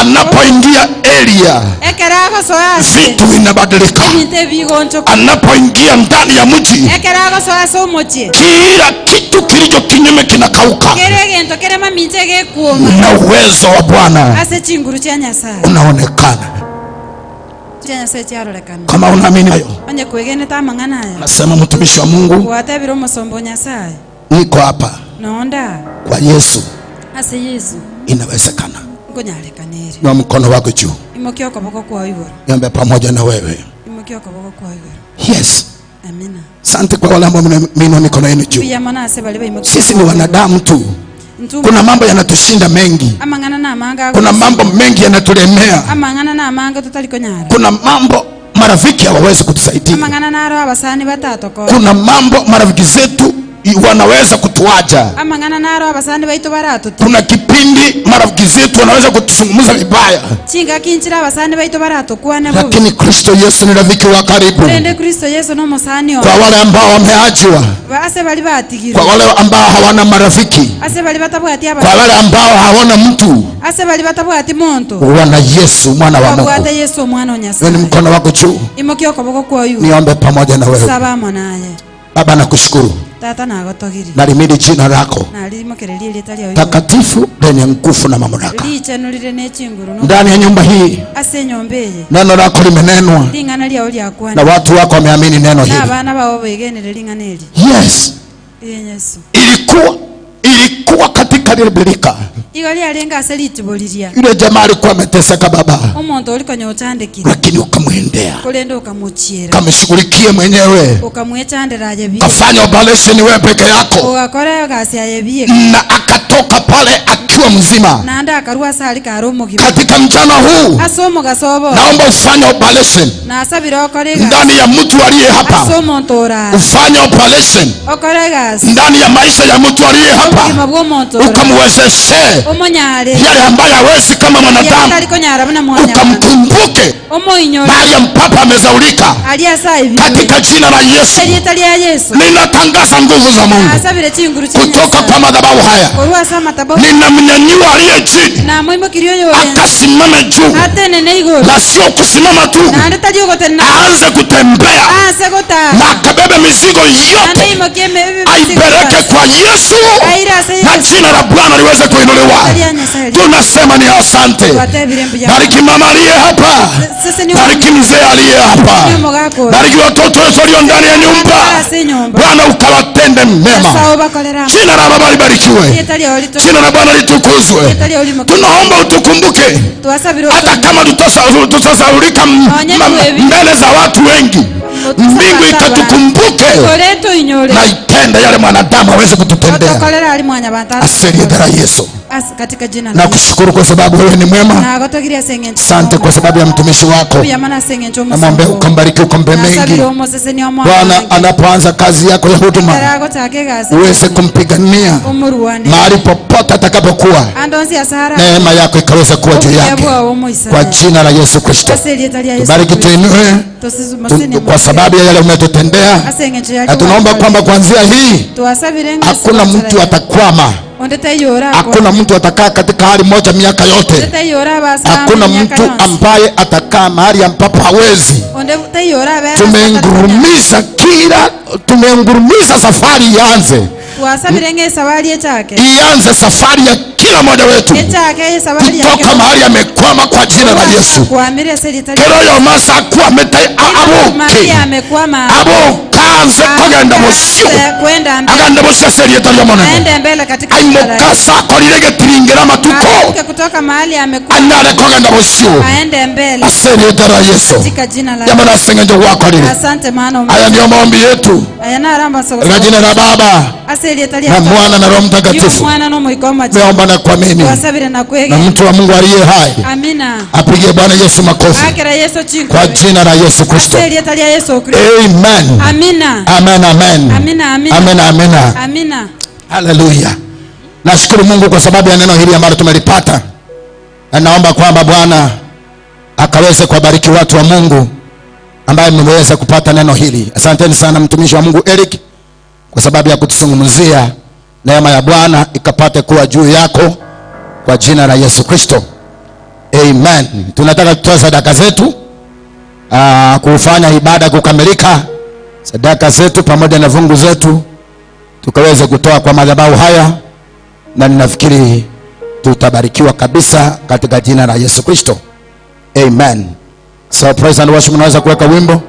anapoingia area ekero agosoa ase vitu vinabadilika. ebinto ebigonchoka. Anapoingia ndani ya mji, Ekero agosoa ase omochie. kila kitu kilicho kinyume kinakauka, Kere egento kere mamincha egekuoma. na uwezo wa Bwana Ase chinguru chia Nyasaye. unaonekana. Chia Nyasaye chiarorekana. Kama unaamini hayo, Onye kwegenete amang'ana aya. nasema mtumishi wa Mungu, Gwatebire omosomba o Nyasaye. niko hapa Nonda. kwa Yesu, Ase Yesu. inawezekana. Nkonyarekanere. Inua mkono wako juu, Imokia okoboko kwao igoro. niombe pamoja na wewe. Imokia okoboko kwao igoro. Yes, Amina. asante kwa wale ambao mnainua mikono yenu juu. Mbuya mono ase baria baimokia. Sisi ni wanadamu tu, Ntu- Kuna mambo yanatushinda mengi, Amang'ana namanga kuna mambo mengi yanatulemea, Amang'ana namanga tutari konyara. kuna mambo marafiki hawawezi kutusaidia, Amang'ana naro abasani batatokora. kuna mambo marafiki zetu wanaweza kutuacha, Amang'ana naro abasani baitu baratuti. kuna kipindi marafiki zetu wanaweza kutuzungumza vibaya, Chingaki nchira abasani baitu baratukwane bubi. lakini Kristo Yesu ni rafiki wa karibu Kurende Kristo Yesu n'omusani kwa wale ambao wameachwa, Ase bali batigirwe. kwa wale ambao hawana marafiki, Ase bali batabwati kwa aba. wale ambao hawana mtu, Ase bali batabwati muntu. wana Yesu mwana wa Mungu. Babwate Yesu omwana o Ni Nyasaye. mkono wako juu, Imokia okoboko kwayu. niombe pamoja na wewe. Saba amo naye. Baba, nakushukuru, Tata nagotogiri. nalimidi jina lako Narimokereria erita riao. takatifu lenye nguvu na mamlaka Richenurire n'echinguru no. ndani ya nyumba hii. Ase enyomba eye. Neno lako limenenwa Ring'ana riao na riakwana. watu wako wameamini neno hili. N'abana bao begenere ring'ana eri. Yes, Ee Yesu. ilikuwa katika lile birika, Igo riarenga ase ritibo riria. yule jamaa alikuwa ameteseka baba, Omonto orikonya ochandekire. lakini ukamwendea Korende ukamuchiera. ukamshughulikie mwenyewe, Ukamwechandera aye bi. ukafanya operation wewe peke yako, Ugakora egasi aye bieka. na akatoka pale akiwa mzima. Naende akarwa ase ari kare omogima. Katika mchana huu Ase omogaso obo. naomba ufanye operation Nasabire okore egasi. ndani ya mtu aliye Ase hapa, omonto orara. ufanye operation Okore egasi. ndani ya maisha ya mtu aliye Obogima hapa, bwa omonto orara. ukamwezeshe Omonyare. yale ambayo hawezi kama mwanadamu, Yatari konyara buna mwanya. ukamkumbuke Omoinyore. mahali ambapo amezaulika, Ali ase aibiwe. katika jina la Yesu. Erita ria Yesu. Ninatangaza nguvu za Mungu Nasabire chinguru chia kutoka Nyasaye. kwa madhabahu haya, Korwa ase amatabo. ninamnyanyua aliye chini Namoimokirie oyo orense. akasimame juu, Atenene igoro. na sio kusimama tu, Naende tari ogotenena. aanze kutembea Ase gotara. na akabebe mizigo Naende yote aimokie aipeleke kwa Yesu Aire ase na Yesu. jina la Bwana liweze kuinuliwa. Ria Nyasaye. Tunasema ni asante. Twatebire mbuya. Bariki mama aliye hapa, Sese ni bariki mzee aliye hapa, Ni omogaka bariki watoto wetu walio ndani ya nyumba. ase enyomba. Bwana ukawatende mema. Nyasaye obakorera. Jina la Baba libarikiwe, Erita riao rito. jina la Bwana litukuzwe. Erita riao limo. Tunaomba utukumbuke Twasabire hata kama tutasaulika mbele za watu wengi, mbingu ikatukumbuke Kore tuinyore. na itende yale mwanadamu aweze kututendea. Otokorera ari mwanyabantu. Asante la Yesu, As- katika jina la Yesu. nakushukuru kwa sababu wewe ni mwema. Nagotogiria ase eng'encho. Asante kwa sababu ya mtumishi wako, Mbuya mana ase eng'encho namwombe omosango. ukambariki, ukampe mengi. Nasabire omoseseni omwana Bwana wange. anapoanza kazi yako ya huduma, Taragochaka egasi. uweze kumpigania Omoruane. mahali popote atakapokuwa, Andonsi asara. neema yako ikaweza kuwa juu Obuya yake, bwao omoisane. kwa jina la Yesu Kristo. Ase erieta ria Yesu Tubariki, Kristo. tuinue Tosisumaseni kwa sababu ya yale umetutendea, Ase eng'encho yari na tunaomba kwamba kuanzia hii twasabire ng'asi hakuna mtu atakwama, onde taiyora hakuna mtu atakaa katika hali moja miaka onde yote, taiyora basa hakuna mtu ambaye atakaa mahali ambapo hawezi. onde taiyora bera Tumengurumiza kila, tumengurumiza safari ianze, twasabire ng'esabari echake ianze safari ya kila mmoja wetu echake esabari yake kutoka mahali amekwama kwa jina la Yesu. kwamire ase erieta ria Kero yomasa akwamete abuke Maria amekwama abukanze kogenda musio Aanze kwenda mbele agenda musio ase erieta riomonene aende mbele katika jina la Yesu. aimokasa akorire getiringira matuko Aamuke kutoka mahali amekuwa anyare kogenda musio aende mbele ase erieta ria Yesu katika jina la yamana aseng'enjo gwakorire. Asante maana ume- Haya ndiyo maombi yetu aya naramba soko katika jina la Baba ase erieta ria na Mwana na Roho Mtakatifu. mwana n'omuhika Meomba na kuamini, twasabire na na kwege mtu wa Mungu aliye hai amina apigie Bwana Yesu makofi akera Yesu chinko kwa jina la Yesu Kristo. ase erieta ria Yesu Kristo Amen. amina Amen, amen. amina amina Amen, amina. amina Haleluya. Nashukuru Mungu kwa sababu ya neno hili ambalo tumelipata, na naomba kwamba Bwana akaweze kuwabariki watu wa Mungu ambaye mmeweza kupata neno hili. Asanteni sana mtumishi wa Mungu Eric kwa sababu ya kutuzungumzia. Neema ya Bwana ikapate kuwa juu yako kwa jina la Yesu Kristo, amen. Tunataka kutoa sadaka zetu, kufanya ibada kukamilika, sadaka zetu pamoja na fungu zetu tukaweze kutoa kwa madhabahu haya, na ninafikiri tutabarikiwa kabisa katika jina la Yesu Kristo, amen. So praise and worship, mnaweza kuweka wimbo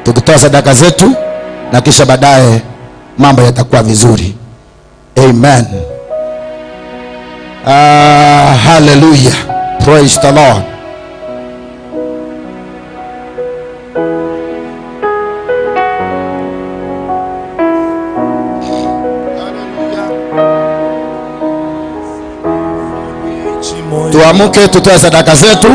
tukitoa sadaka zetu, na kisha baadaye mambo yatakuwa vizuri, amen. Hallelujah, praise the Lord. Tuamuke tutoe sadaka zetu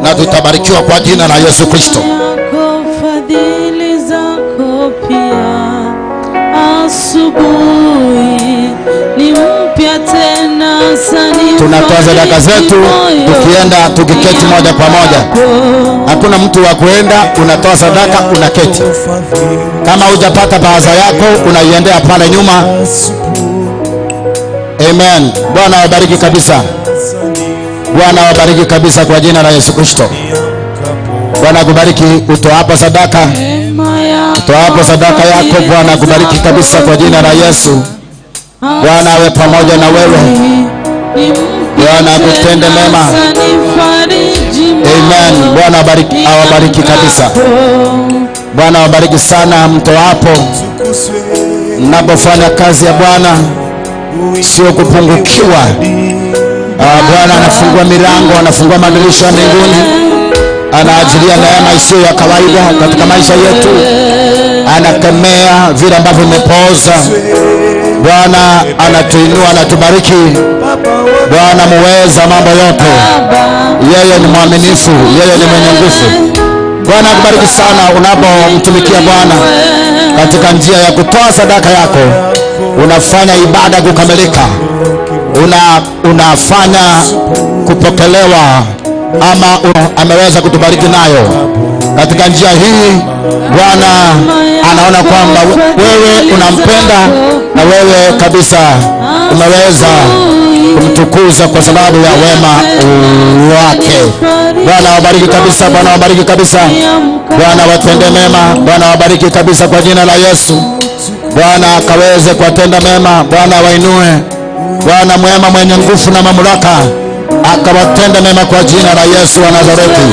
na tutabarikiwa kwa jina la Yesu Kristo. Yako fadhili zako pia asubuhi ni mpya tena sani Tunatoa sadaka zetu tukienda tukiketi moja kwa moja. Hakuna mtu wa kuenda, unatoa sadaka unaketi. Kama hujapata baza yako unaiendea pale nyuma. Amen. Bwana awabariki kabisa. Bwana awabariki kabisa kwa jina la Yesu Kristo. Bwana akubariki utoapo sadaka. Utoapo sadaka yako Bwana akubariki kabisa kwa jina la Yesu. Bwana awe pamoja na wewe. Bwana akutende mema. Amen. Bwana abariki, awabariki kabisa. Bwana awabariki sana mtoapo, mnapofanya kazi ya Bwana, sio kupungukiwa. Bwana anafungua milango, anafungua madirisha ya mbinguni, anaajilia neema isiyo ya kawaida katika maisha yetu, anakemea vile ambavyo vimepooza. Bwana anatuinua, anatubariki. Bwana muweza mambo yote, yeye ni mwaminifu, yeye ni mwenye nguvu. Bwana akubariki sana unapomtumikia Bwana katika njia ya kutoa sadaka yako. Unafanya ibada kukamilika, unafanya kupokelewa ama ameweza kutubariki nayo katika njia hii. Bwana anaona kwamba wewe unampenda na wewe kabisa umeweza kumtukuza kwa sababu ya wema wake. Bwana wabariki kabisa, Bwana wabariki kabisa, Bwana watende mema, Bwana wabariki kabisa kwa jina la Yesu. Bwana akaweze kuwatenda mema, Bwana wainue, Bwana mwema mwenye nguvu na mamlaka akawatenda mema kwa jina la Yesu wa Nazareti.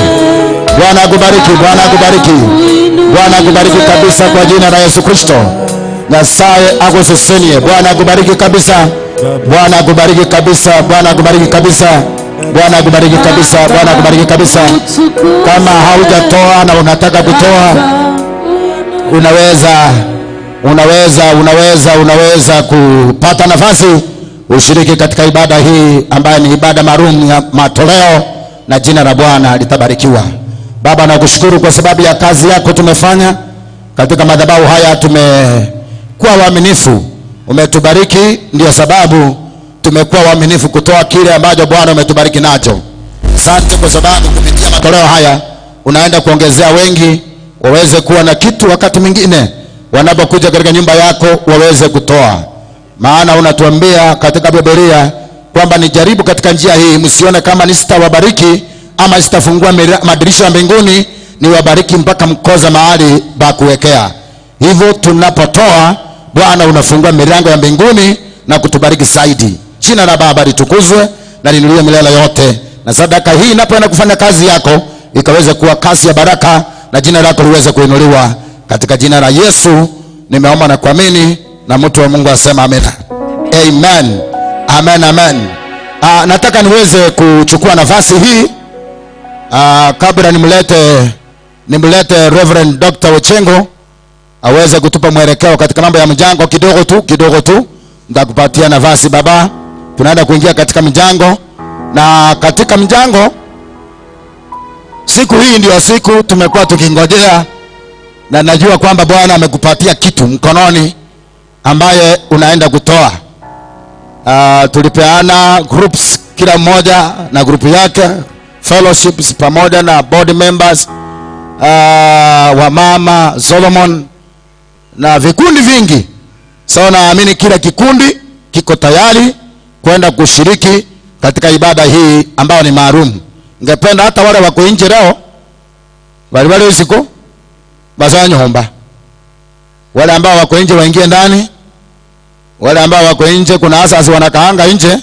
Bwana akubariki, Bwana akubariki, Bwana akubariki kabisa kwa jina la Yesu Kristo. Nyasaye akusesenie. Bwana akubariki kabisa, Bwana akubariki kabisa, Bwana akubariki kabisa, Bwana akubariki kabisa, Bwana akubariki kabisa. Kama haujatoa na unataka kutoa, unaweza unaweza unaweza unaweza kupata nafasi ushiriki katika ibada hii ambayo ni ibada maalum ya matoleo, na jina la Bwana litabarikiwa. Baba, nakushukuru kwa sababu ya kazi yako tumefanya katika madhabahu haya, tumekuwa waaminifu, umetubariki, ndio sababu tumekuwa waaminifu kutoa kile ambacho Bwana umetubariki nacho. Asante kwa sababu kupitia matoleo haya unaenda kuongezea wengi waweze kuwa na kitu, wakati mwingine wanapokuja katika nyumba yako waweze kutoa, maana unatuambia katika Biblia kwamba nijaribu katika njia hii, msione kama nisitawabariki ama sitafungua madirisha ya mbinguni niwabariki mpaka mkoza mahali pa kuwekea. Hivyo tunapotoa, Bwana unafungua milango ya mbinguni na kutubariki zaidi. Jina la Baba litukuzwe na liinuliwe milele yote, na sadaka hii inapoenda kufanya kazi yako ikaweze kuwa kazi ya baraka na jina lako liweze kuinuliwa katika jina la Yesu nimeomba na kuamini, na mtu wa Mungu asema amina. Amen. Amen, amen. Nataka niweze kuchukua nafasi hii kabla nimlete Reverend Dr. Ochengo aweze kutupa mwelekeo katika mambo ya mjango kidogo tu, kidogo tu. Nitakupatia nafasi baba. Tunaenda kuingia katika mjango, na katika mjango siku hii ndio siku tumekuwa tukingojea, na najua kwamba Bwana amekupatia kitu mkononi ambaye unaenda kutoa. Tulipeana groups, kila mmoja na grupu yake, fellowships pamoja na board members, wamama Solomon na vikundi vingi. So naamini kila kikundi kiko tayari kwenda kushiriki katika ibada hii ambayo ni maalum. Ningependa hata wale wako nje leo wale wale usiku basanyomba, wale ambao wako nje waingie ndani, wale ambao wako nje, kuna asasi wanakaanga nje waingie.